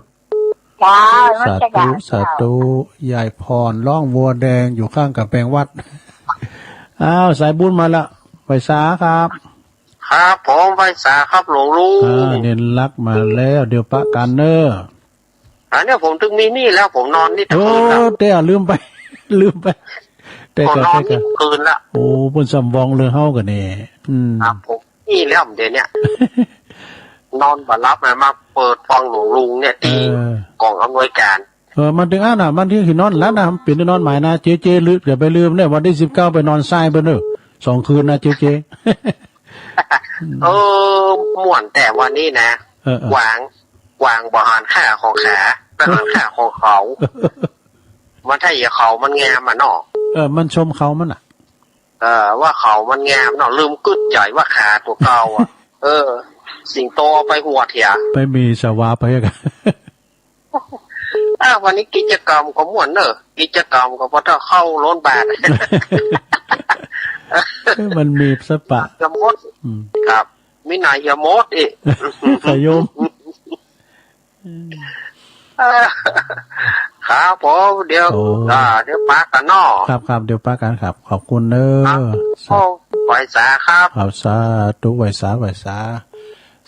จ้า สาธุ สาธุ ยายพร ร้องวัวแดงอยู่ข้างกำแพงวัด อ้าว สายบุญมาละ ไหว้สาครับ ครับผม ไหว้สาครับหลวงลุง อ่า เน้นรักมาแล้ว เดี๋ยวปะกันเนอะ อันเนี้ยผมถึงมีหนี้แล้ว ผมนอนนี่ทั้ง โอ้ คืนแล้ว แต่ลืมไป ลืมไป แต่ ผม ก็ นอน แต่ก็ นี่ทั้งคืนละ โอ้ เปิ้นสำรองเรื่องเฮากันแน่ อืม ครับผม นี่แล้วเดี๋ยวเนี้ย นอนบ่หลับนะ มาเปิดฟังหลวงลุงเนี่ย ที่ เออ กองอำนวยการ เออ มันถึงอันน่ะ มันถึงสินอนหลับนะ มันเปลี่ยนที่นอนใหม่นะ เจเจ ลืม อย่าไปลืมเนี่ย วันที่สิบเก้าไปนอนทรายไปเนอะ สองคืนนะ เจเจ เออ ม่วนแต่วันนี้นะ เออ เออ กวาง กวางบ่หันค่าของขา ไปหันค่าของเขา มันถ้าอย่าเขามันงามอ่ะเนาะ เออ มันชมเขามันอ่ะ เออ ว่าเขามันงามเนาะ ลืมกึ๊ดใจว่าขาตัวเก่าอ่ะ เออ สิงโตเอาไปหวดเหีย ไปมีสวาไปกัน อ่ะ วันนี้กิจกรรมก็ม่วนเนอะ กิจกรรมก็พอเท่าเข้าโรงพยาบาล เออ มันมีสปะ ยามด อืม ครับ มีนายยามดอีก ขยม เออ ครับผม เดี๋ยว โอ้ อ่า เดี๋ยวปะกันเนาะ ครับ ครับ เดี๋ยวปะกันครับ ขอบคุณเนอะ ครับ สา โอ้ ไหว้สาครับ ครับ สาธุ ไหว้สา ไหว้สา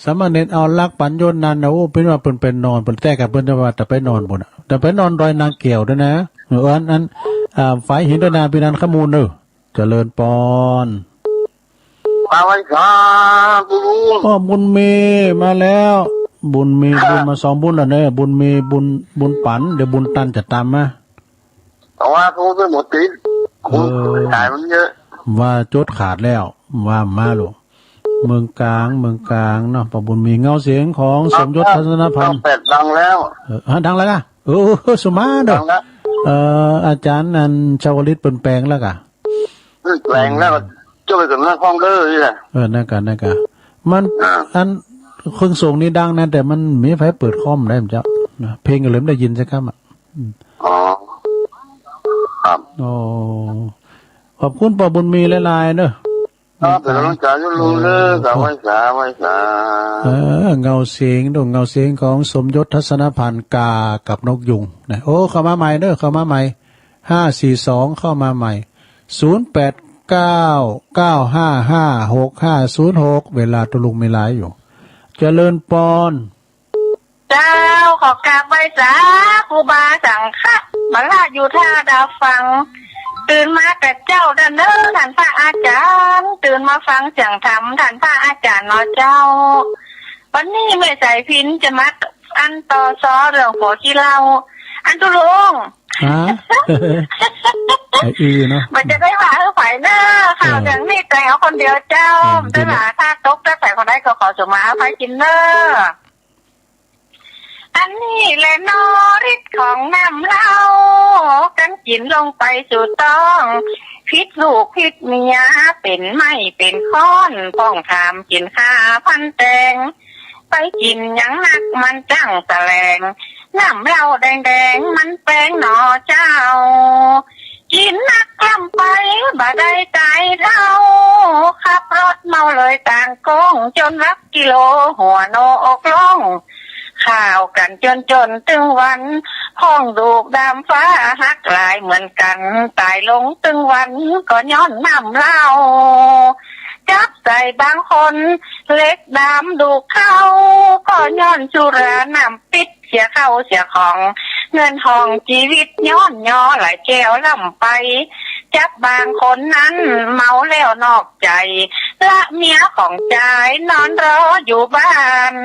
สามเณรเอาลักปัญญนนั้นนะ โอ้ เปิ้นว่าเปิ้นไปนอน เปิ้นแต่กับเปิ้นจะว่าจะไปนอนบุญน่ะ แต่ไปนอนดอยนางแก้วด้วยนะ เออ อัน อัน อ่า ฝ่ายหินด้วยนะ พี่นันขมูลเนอะ เจริญปอน มาไหว้สา คุณลุง พ่อบุญมีมาแล้ว บุญมี บุญมาสองบุญแล้วเนี่ย บุญมี บุญ บุญปัน เดี๋ยวบุญตันจะตามมา แต่ว่าโทรไปหมดติด เออ สายมันเยอะ ว่าจดขาดแล้ว ว่ามาลูก เมืองกลาง เมืองกลางเนาะ ป้าบุญมี เงาเสียงของสมยศ ทัศนพันธ์ แปดดังแล้ว เออ ฮะ ดังแล้วกะ เออ สมาเด้อ ดังแล้ว เอ่อ อาจารย์อันชาวลิตเปิ้นแปลงแล้วกะ อืม แปลงแล้ว อืม จบไปกับนักร้องเด้อนี่แหละ เออ นั่นกะ นั่นกะ มัน อ่า อันเครื่องเสียงนี่ดังนะ แต่มันมีไฟเปิดคอมได้มั้ยเจ้า นะ เพลงก็เลยไม่ได้ยินสักคำอ่ะ อืม อ๋อ ครับ อ๋อ ขอบคุณป้าบุญมีหลายๆเนอะ ครับ เมตตา เป็นกำลังใจให้ลุงเด้อ เออ ครับ ไหว้สา ไหว้สา เออ เงาเสียง ดวงเงาเสียงของสมยศ ทัศนพันธ์ กากับนกยูงนะ โอ้ เข้ามาใหม่เด้อ เข้ามาใหม่ ห้าสี่สอง เข้ามาใหม่ ศูนย์แปดเก้า เก้าห้าห้า หกห้าศูนย์หก เวลาตุลุงมีไลฟ์อยู่ เจริญปอน เจ้า ขอกราบไหว้สาครูบาสังฆะ มาลาอยู่ท่าดาวฟัง ตื่นมาแต่เจ้าเด้อเนอะ ท่านพระอาจารย์ ตื่นมาฟังเสียงธรรม ท่านพระอาจารย์เนาะเจ้า วันนี้แม่สายพินจะมาอันต่อซอเรื่องผัวขี้เหล้า อันตุลุง ฮะ ไอ้อื้อเนาะ มันจะได้ว่าเออ ไผเนอะ ข่าว เออ เรื่องนี้แต่งเอาคนเดียวเจ้า เออ มันจะหาถ้าตกถ้าใส่คนใดก็ขอสมาอภัยกินเนอะ อันนี้แหละเนาะฤทธิ์ของน้ำเหล้า กันกินลงไปสู่ท้อง ผิดลูกผิดเมีย เป็นไม้เป็นค้อน พ้องถามกินข้าพันแตง ไปกินหยังนักมันจังแสลง น้ำเหล้าแดงๆ มันแปลงหนอเจ้า กินนักกล้ำไป บ่ได้ตายเท่า ขับรถเมาเลยต่างโค้ง จนหลักกิโล หัวโนอกโล่ง ข้าวกันจนจนตึงวัน พ้องลูกดำฟ้าหักหลายเหมือนกัน ตายลงตึงวัน ก็ย้อนน้ำเหล้า จับใส่บางคน เหล็กดำดูกเข้า ก็ย้อนสุราน้ำ ปิดเสียเข้าเสียของ เงินทองชีวิตย้อนยอหลายแก้วล่ำไป จับบางคนนั้นเมาแล้วนอกใจ ละเมียของจายนอนรออยู่บ้าน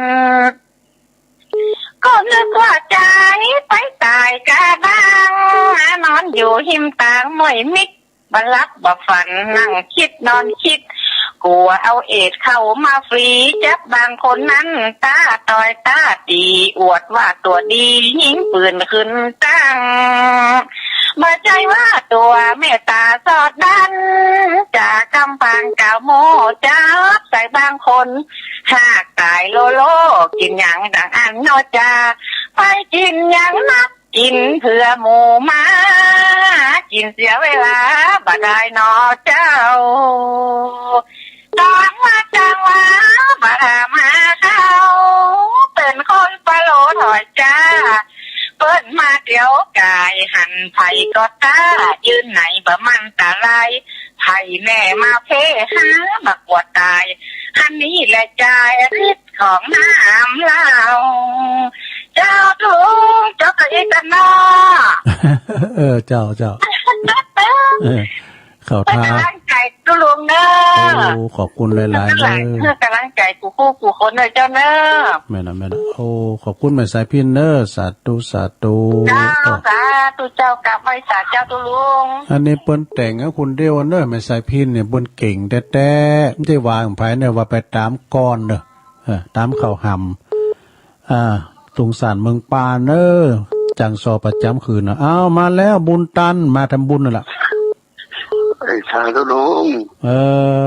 ก็นึกว่าจายไปตายกาบ้าง นอนอยู่หิมตางมวยมิด บ่หลับบ่ฝันนั่งคิดนอนคิด กลัวเอาเอดส์เข้ามาฟรี จับบางคนนั้นตาต่อยตาตี อวดว่าตัวดียิงปืนขึ้นตั้ง บ่ใช่ว่าตัวเมตตาสอดดัน จากกำพังกาวโมจับใส่บางคน หากตายโลโล กินหยังดังอันนอจา ไปกินหยังนัก กินเพื่อหมู่หมา กินเสียเวลาบ่ได้หนอเจ้า ตอนมาจังหวะบ่ได้มาเข้า เป็นคนปะโลถอยจ้า เปิ้นมาเดี๋ยวกายหันไผก็ต้า ยืนไหนบ่มันตะไล ไผแน่มาเพ่หาบ่กลัวตาย อันนี้แหละจายฤทธิ์ของน้ำเหล้า เจ้าลุง เจ้าก็อีกกันเนาะ เออ เจ้า เจ้า เออ เข้าท่า เป็นกำลังใจเจ้าลุงเนอะ โอ้ ขอบคุณหลายๆ เนอะ เพื่อกำลังใจกูคู่กูคนเนอะเจ้าเนอะ แม่นนะ แม่นนะ โอ้ ขอบคุณแม่สายพินเนอะ สาธุ สาธุ เจ้า ก็ สาธุเจ้า กราบไหว้สาเจ้าเจ้าลุง อันนี้เปิ้นแต่งให้คนเดียวเนอะ แม่สายพินเนี่ย เปิ้นเก่งแต๊ๆ ไม่ใช่ว่าของไผเนี่ย ว่าไปตามก่อนเนอะ เออ ตามเข้าหำ อ่า สงสารเมืองปานเนอะ จังซอประจำคืนนะ เอามาแล้ว บุญตัน มาทำบุญนั่นแหละ เอ้ย สาธุลุง เอ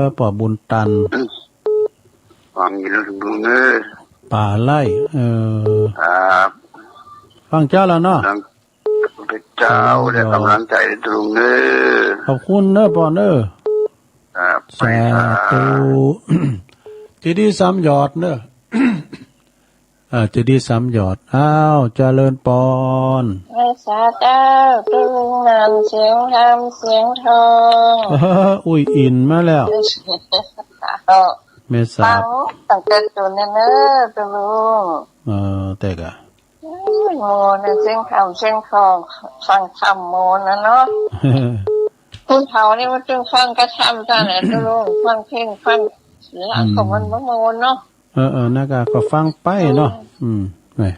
อ ป้อบุญตัน ฟังอยู่แล้วลุงเอ้ย ป่าไร่ เออ ครับ ฟังเจ้าแล้วเนาะ ฟังเจ้า และกำลังใจลุงเอ้ย ขอบคุณเนอะป้อเนอะ ครับ สาธุ ไปครับ เจดีย์สามยอดเนอะ อ่า เจดีย์สามยอด อ้าว เจริญปอน ไหว้สาเจ้า เจ้าลุงหนาน เสียงธรรม เสียงทอง เออ อุ้ยอินมาแล้ว เออ แม่สา ฟังตั้งแต่ต้นเนี่ยเนอะ เจ้าลุง เออ แต่กะ โอ้ย โมนะ เสียงธรรม เสียงทอง ฟังธรรมโมนะเนาะ คนเฒ่านี่มันต้องฟังกระทำจ้าแหละ เจ้าลุง ฟังเพลง ฟังหยังก็มันบ่โมเนาะ เออ เออ นั่นก็ ก็ฟังไปเนาะ อืม นี่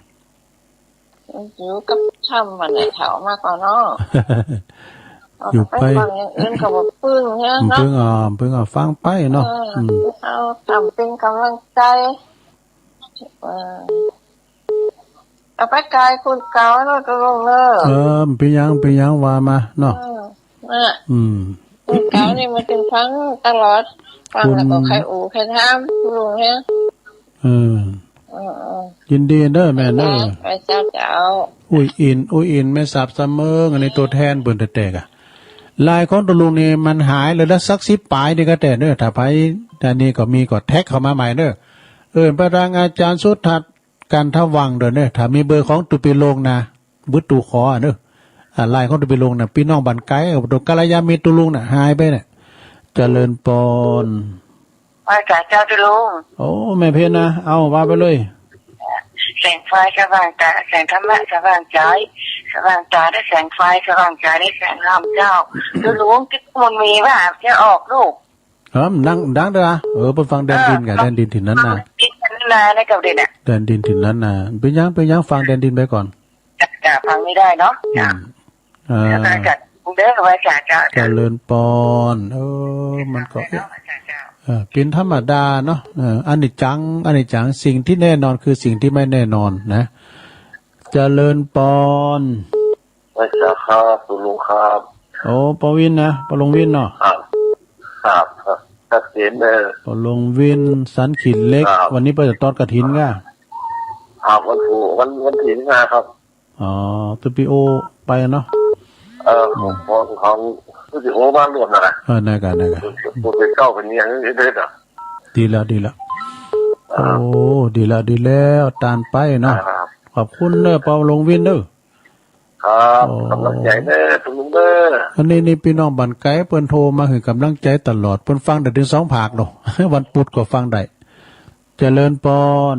อยู่กับธรรมมันแหละ เฒ่ามาก่อนเนาะ อยู่ไป เอาไปฟังอย่างอื่นก็บ่ปึ้งเนี่ยเนาะ ปึ้ง อ่า ปึ้ง อ่า ฟังไปเนาะ เออ อืม เอาธรรมเป็นกำลังใจ เออ เอาไปกายคุณเก่าเนาะ ตกลงเนาะ เออ เป็นหยัง เป็นหยัง ว่ามาเนาะ เออ น่ะ อืม คุณเก่านี่มันจึงฟังตลอด ฟังแล้วก็ คุณ ใครอู่ใครถาม ตกลงเนี่ย เออ เออ เออ ยินดีเด้อแม่เด้อ ไปเจ้า เจ้า อุ้ยอิน อุ้ยอิน แม่สาบเสมิง อันนี้ตัวแทนเปิ้นแต๊ๆ กะ ลายของตกลงนี่มันหายเลยละ สักสิบปลายนี่ก็แต่เด้อ ถ้าไผ อันนี้ก็มีก็แท็กเข้ามาใหม่เด้อ เอิ้นไปทางอาจารย์สุทัศน์ กันทวังเด้อเนอะ ถ้ามีเบอร์ของตุปีลงนะ บึดตูขอเนอะ อ่า ไลน์ของตุปีลงนะ พี่น้องบ้านไกล ตัวกัลยาณมิตรตุลุงน่ะ หายไปน่ะ เจริญปอน ไหว้สาเจ้าตุลุง โอ้ แม่เพนนะ เอาว่าไปเลย แสงไฟสว่างตา แสงธรรมะสว่างใจ สว่างตาได้แสงไฟ สว่างใจได้แสงธรรมเจ้า ตุลุงที่มันมีว่าจะออกลูก เออ ดัง ดังเด้อ เออ ไปฟังแดนดินกัน เออ แดนดินถิ่นนั้นนะ แดนดินถิ่นนั้นนะ เป็นยัง เป็นยัง ฟังแดนดินไปก่อน จ้ะ จ้ะ ฟังไม่ได้เนาะ อืม จ้ะ เออ จ้ะ จ้ะ เด้อ ไหว้สาเจ้า เจริญปอน เออ มันก็ เออ เป็นธรรมดาเนาะ เออ อนิจจัง อนิจจัง สิ่งที่แน่นอนคือสิ่งที่ไม่แน่นอนนะ เจริญปอน ไหว้สาครับ คุณลุงครับ โอ้ ป้อวินนะ ป้อลุงวินเนาะ ครับ ครับ ครับ ชัดเจนเด้อ ป้อลุงวิน สันขีดเล็ก ครับ วันนี้ป้อจะตอดกฐินก่ะ ครับ วันพุธ วัน วันที่ห้าครับ อ๋อ ตูปีโอไปเนาะ เออ ของ ของ သူဒီဟောပါလို့နော်။ เออ นั่นกะ นั่นกะ ผมเป็นเจ้าเป็นเนี่ยเด้อ ดีแล้ว ดีแล้ว โอ้ ดีแล้ว ดีแล้ว ตานไปเนาะ ครับ ขอบคุณเด้อ เปาหลงวินเด้อ ครับ โอ้ กำลังใจเด้อ คุณลุงเด้อ อันนี้นี่พี่น้องบ้านไกลเปิ้นโทรมาหื้อกำลังใจตลอด เปิ้นฟังได้ถึงสองภาคเนาะ วันพุธก็ฟังได้ เจริญพร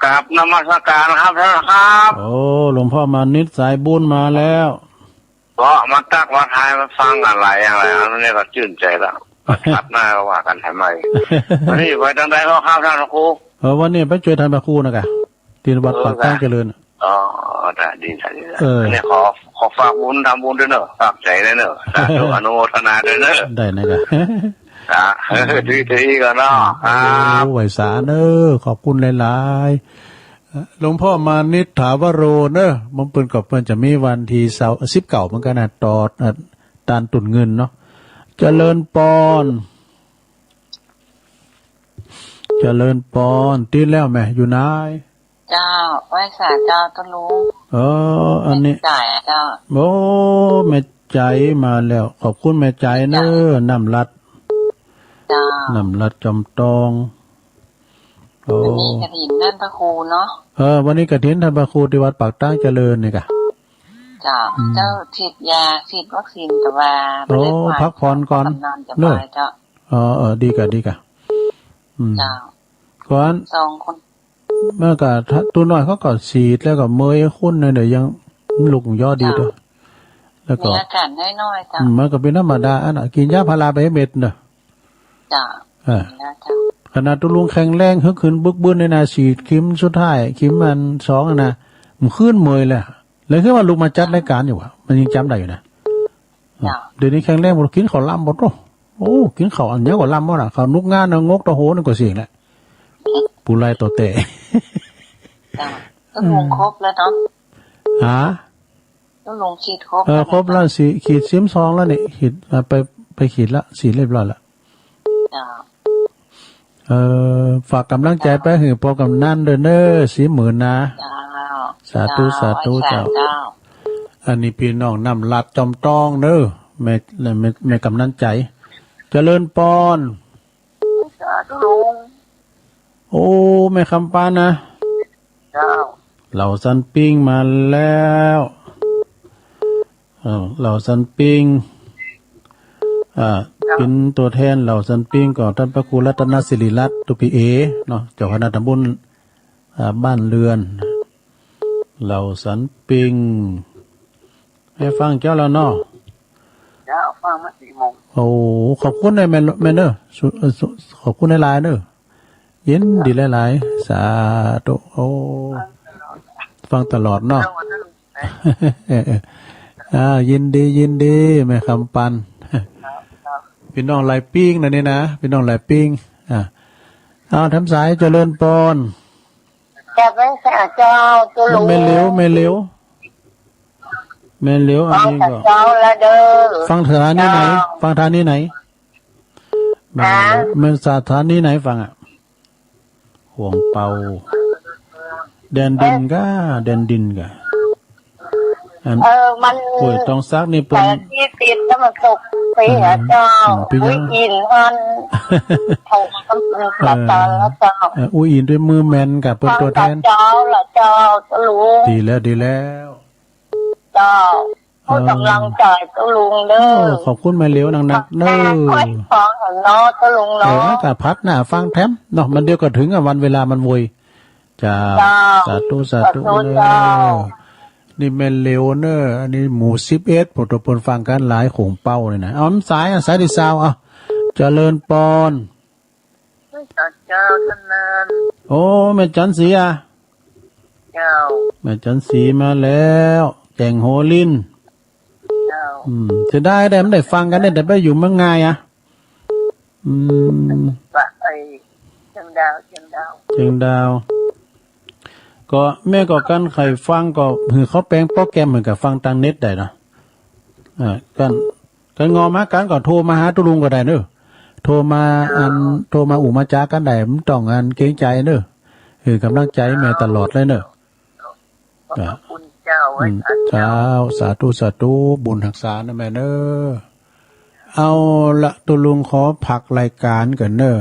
ครับ นมัสการครับท่านครับ โอ้ หลวงพ่อมานิดสายบุญมาแล้ว ก็มาตักมาทายมาฟังอะไรอะไรอันนี้ก็ชื่นใจแล้ว ถัดหน้าก็ว่ากันทำไม วันนี้ไปทางใดก็ครับท่านครู เออ วันนี้ไปช่วยท่านพระครูนะกะ ที่วัดปากทางเจริญ อ๋อ ได้ ดี ได้ ดี เออ อันนี้ขอ ขอฝากบุญทำบุญด้วยเนอะ ฝากใจด้วยเนอะ สาธุ อนุโมทนาด้วยเนอะ ได้นะกะ อ่ะ เออ ดี ดีก่อนเนาะ ครับ โอ้ ไหว้สาเนอะ ขอบคุณหลายๆ เอ่อ หลวงพ่อมานิษฐาวโรเนอะ มันเปิ้นก็เปิ้นจะมีวันที่เสาร์ สิบเก้าเหมือนกันนะ ต่อ เอ่อ ตานตุ่นเงินเนาะ เจริญปอน เจริญปอน ติดแล้วแม่ อยู่ไหน เจ้า ไหว้สาเจ้า เจ้าลุง เออ อันนี้ แม่จ๋ายเจ้า โอ้ แม่จ๋ายมาแล้ว ขอบคุณแม่จ๋ายเนอะ แม่จ๋าย น้ำลัด เจ้า น้ำลัดจอมตอง โอ้ วันนี้กฐินท่านพระครูเนาะ เออ วันนี้กฐินท่านพระครูที่วัดปากทางเจริญนี่กะ เจ้า อืม เจ้าฉีดยา ฉีดวัคซีนแต่ว่า โอ้ บ่ได้ไป พักผ่อนก่อน กำลังจะไป เนอะ เจ้า อ๋อ เออ ดีกะ ดีกะ อืม เจ้า ก่อน สองคน มันก็ ถ้า ตัวน้อยเขาก็ฉีดแล้วก็เมื่อยคนหน่อยเดียวยังลุกย่อดีเด้อ เจ้า แล้วก็ มีอาการน้อยๆ เจ้า อืม มันก็เป็นธรรมดาอันน่ะ กินยาพาราไปเม็ดเด้อ เจ้า เออ แล้วเจ้า ขนาดตัวลุงแข็งแรง ฮึกเหินบึกบึนเลยนะ ฉีดเข็มสุดท้าย เข็มอันสองอะนะ มันขึ้นเมื่อยเลย แล้วคือว่าลุกมาจัดรายการอยู่อะ มันยังจำได้อยู่นะ เจ้า เดี๋ยวนี้แข็งแรงหมด กินข้าวลำหมด โอ้ โอ้ กินข้าวอันเนี้ยก็ลำหมดอะ ข้าวหนุกงาเนาะ งกตะโหนก็เสียงแหละ ปูไลตัวเตะ เจ้า ก็คงครบแล้วเนาะ ฮะ ก็ลงขีดครบ เออ แล้วนะ ครบแล้ว สี่ ขีดเข็มสองแล้วนี่ ขีด อ่ะ ไป ไปขีดละ ฉีดเรียบร้อยละ เจ้า เอ่อ ฝากกำลังใจไปหื้อพ่อกำนันด้วยเนอะ สี่หมื่นนะ เจ้า สาธุ เจ้า สาธุ ไหว้สา เจ้า เจ้า อันนี้พี่น้องน้ำลัดจอมตองเนอะ แม่ แม่ แม่กำนันใจ๋ เจริญปอน สาธุลุง โอ้ แม่คำปานนะ เจ้า เหล่าสันปิงมาแล้ว เอ่อ เหล่าสันปิง อ่า เป็นตัวแทนเหล่าสันปิงก็ท่านพระครูรัตนศิริรัตน์ ตุ๊กพี่เอ เนาะ เจ้าคณะตำบล อ่า บ้านเรือน เหล่าสันปิง ให้ฟังเจ้าแล้วเนาะ เจ้า ฟังมาสี่โมง โอ้ ขอบคุณนะแม่ แม่เนอะ สุ เอ่อ สุ ขอบคุณหลายๆเนอะ ยินดีหลายๆ สาธุ โอ้ ฟังตลอดเนาะ เออ เออ อ่า ยินดี ยินดี แม่คำปัน พี่น้องหลายปิ้งนะนี่นะ พี่น้องหลายปิ้ง อ่า เอา ทำสายเจริญปอน จับไว้ค่ะเจ้า ตัวลุง แม่เหลียว แม่เหลียว แม่เหลียว อันนี้ก็ ฟังแต่เช้าละเด้อ ฟังสถานีไหน เจ้า ฟังสถานีไหน แม่เหลียว ฮะ แม่นสถานีไหนฟังอะ ขวงเปา แดนดินกะ แดนดินกะ อัน เออ มัน ห้วยตองสักนี่เปิ้น แต่ที่ติดแล้วมันตกไปอะเจ้า อืม เป็นยัง ห้วยอินอ่อน เขาก็มันปลาตอนแล้วเจ้า เออ ห้วยอินด้วยมือแมนกับเปิ้นตัวแทน เจ้าละเจ้า เจ้าลุง ดีแล้ว ดีแล้ว เจ้า ให้กำลังใจเจ้าลุงเด้อ เออ ขอบคุณแม่เหลียวนักๆเด้อ ค่อยฟังเนาะเจ้าลุงเนาะ เออ ก็พักหน้าฟังแถมเนาะ มันเดี๋ยวก็ถึงอะ วันเวลามันโวย เจ้า เจ้า สาธุ สาธุ สาธุ เด้อ เจ้า นี่แม่เหลียวเนอะ อันนี้หมู่สิบเอ็ด พวกตัวเปิ้นฟังกันหลาย ขวงเปานี่นะ เอา สายอะ สายที่ซาว เอา เจริญปอน เจ้า เจ้า เจริญ โอ้ แม่จันสีอะ เจ้า แม่จันสีมาแล้ว แก่งโหลิน เจ้า อืม เสียดายได้ มันได้ฟังกันเนี่ย แต่ไปอยู่เมืองงายอะ อืม ว่าไอ้เชียงดาว เชียงดาว เชียงดาว ก็แม่ก็กันไข่ฟังก็ หื้อเขาแปลงโปรแกรมหื้อกับฟังตางเน็ตได้เนาะ อ่า กัน กันงอมากันก็โทรมาหาตุ๊ลุงก็ได้เนอะ โทรมาอัน โทรมาอู้มาจากันได้ มันต้องอันเกรงใจเนอะ หื้อกำลังใจแม่ตลอดเลยเนอะ ขอบพระคุณเจ้า อืม ไว้สาธุ เจ้า สาธุ สาธุ บุญฮักษานะแม่เนอะ เอาละ ตกลงขอพักรายการก่อนเนอะ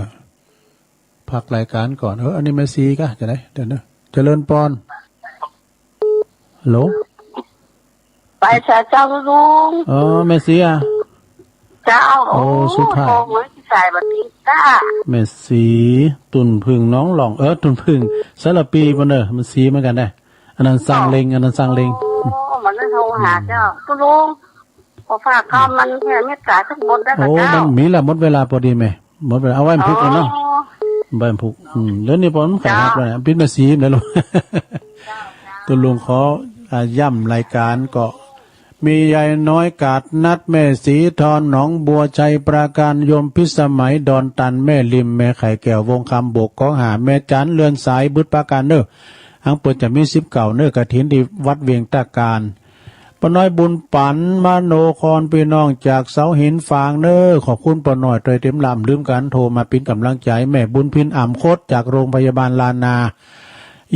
พักรายการก่อน เออ อันนี้แม่ชีกะ จะไหน เดี๋ยวเนอะ เจริญพร ฮัลโหล ไปสาเจ้าลุง อ๋อ แม่ชีอะ เจ้า โอ้ โอ้ สุภาพ โทรมาที่สายบัดนี้จ้า แม่ชี ตุ่นผึ่งน้องหล่อง เออ ตุ่นผึ่ง สารปีปะเนอะ มันชีเหมือนกันนะ อันนั้นสร้างเลง อันนั้นสร้างเลง โอ้ มันเลยโทรหาเจ้า คุณลุง ขอฝากคำมันแผ่เมตตาสักบทได้ปะ โอ้ เจ้า มันมีละ หมดเวลาพอดีแม่ หมดเวลา เอาไว้พุกแล้วเนาะ อ๋อ ไว้พุก อืม เดี๋ยวนี้พอมันขายหักแล้วเนี่ย เจ้า ปิดมาสีมแล้วลูก เจ้า เจ้า ตุลุงขอ อ่า ย้ำรายการก็ มียายน้อยกาดนัด แม่สีทอน หนองบัว ชัยปราการ โยมพิสมัย ดอนตัน แม่ริม แม่ไข่แก้ว วงคำ โบกของหา แม่จัน เรือนสาย บึดปราการเนอะ หังเปิ้นจะมีสิบเก้าเนอะ กฐินที่วัดเวียงตาการ ป้าน้อยบุญปัน มโนคร พี่น้องจากเสาหินฝางเนอะ ขอบคุณป้าน้อย ตวยเต็มลำลืมกัน โทรมาเป็นกำลังใจ แม่บุญพิน อ่ำคด จากโรงพยาบาลลานา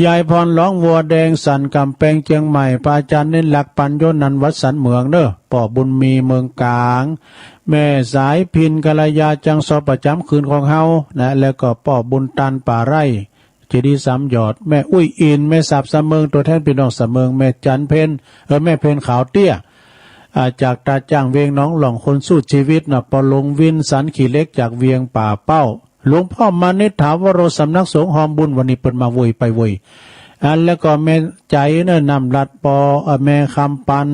ยายพร หลองวัวแดง สันกำแพง เชียงใหม่ พระอาจารย์เน้นหลักปัญโยนันท์ วัดสันเหมืองเนอะ ป้อบุญมี เมืองกลาง แม่สายพิน กัลยา จังซอ ประจำคืนของเฮานะ แล้วก็ป้อบุญตัน ป่าไร่ เจดีย์สามยอด แม่อุ้ยอิน แม่สาบสะเมิง ตัวแทนพี่น้องสะเมิง แม่จันเพ็ญ เออ แม่เพ็ญขาวเตี้ย อ่า จากตาจ้าง เวียงหนองหล่อง คนสู้ชีวิตนะ ป้อหลวงวิน สันขี้เหล็ก จากเวียงป่าเป้า หลวงพ่อมานิษฐาวโร สำนักสงฆ์ฮอมบุญ วันนี้เปิ้นมาโวยไปโวย อันแล้วก็แม่ใจเนอะ น้ำลัด ป้อ เอ่อ แม่คำปัน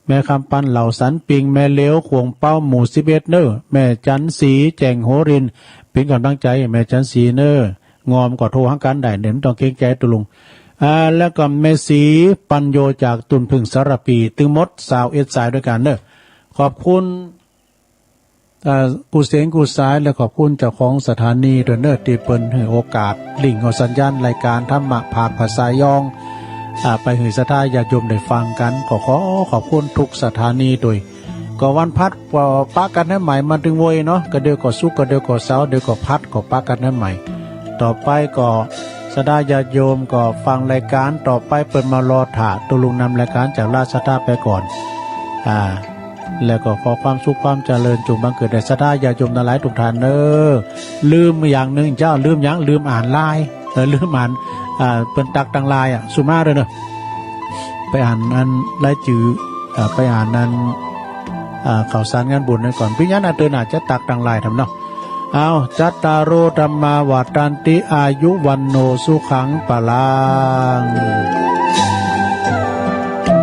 แม่คำปัน เหล่าสันปิง แม่เหลียว ขวงเป้า หมู่สิบเอ็ดเนอะ แม่จันสี แจ่งโหริน เป็นกำลังใจ แม่จันสีเนอะ งอมก็โทรหากันได้เนอะ ไม่ต้องเกรงใจตุลุง อ่า แล้วก็แม่สี ปัญโย จากตุ่นผึ่ง สารปี ตึงหมดซาวเอ็ดสายด้วยกันเนอะ ขอบคุณ อ่า กู้เสียงกู้สาย และขอบคุณเจ้าของสถานีด้วยเนอะ ที่เปิ้นให้โอกาสลิงก์เอาสัญญาณรายการธรรมะภาคภาษายอง อ่า ไปให้ศรัทธาญาติโยมได้ฟังกัน ก็ขอขอบคุณทุกสถานีด้วย ก็วันพัดก็ปะกันให้ใหม่มาตึงโวยเนาะ ก็เดี๋ยวก็ศุกร์ ก็เดี๋ยวก็เสาร์ เดี๋ยวก็พัด ก็ปะกันให้ใหม่ ต่อไปก็ศรัทธาญาติโยมก็ฟังรายการต่อไป เปิ้นมารอถ่า ตุลุงนำรายการจากราชศรัทธาไปก่อน อ่า แล้วก็ขอความสุขความเจริญจงบังเกิดแด่ศรัทธาญาติโยมทั้งหลายทุกท่านเนอะ ลืมอย่างหนึ่งเจ้า ลืมหยัง ลืมอ่านไลน์ เออ ลืมอ่าน อ่า เปิ้นตักตังไลน์อะ สุมาด้วยเนอะ ไปอ่านอันรายจื่อ อ่า ไปอ่านอัน อ่า ข่าวสารงานบุญนั้นก่อน พี่ยันอาเตือนอาจจะตักตังไลน์ทำเนาะ เอา จัตตาโร ธัมมา วัฑฒันติ อายุ วัณโณ สุขัง พลัง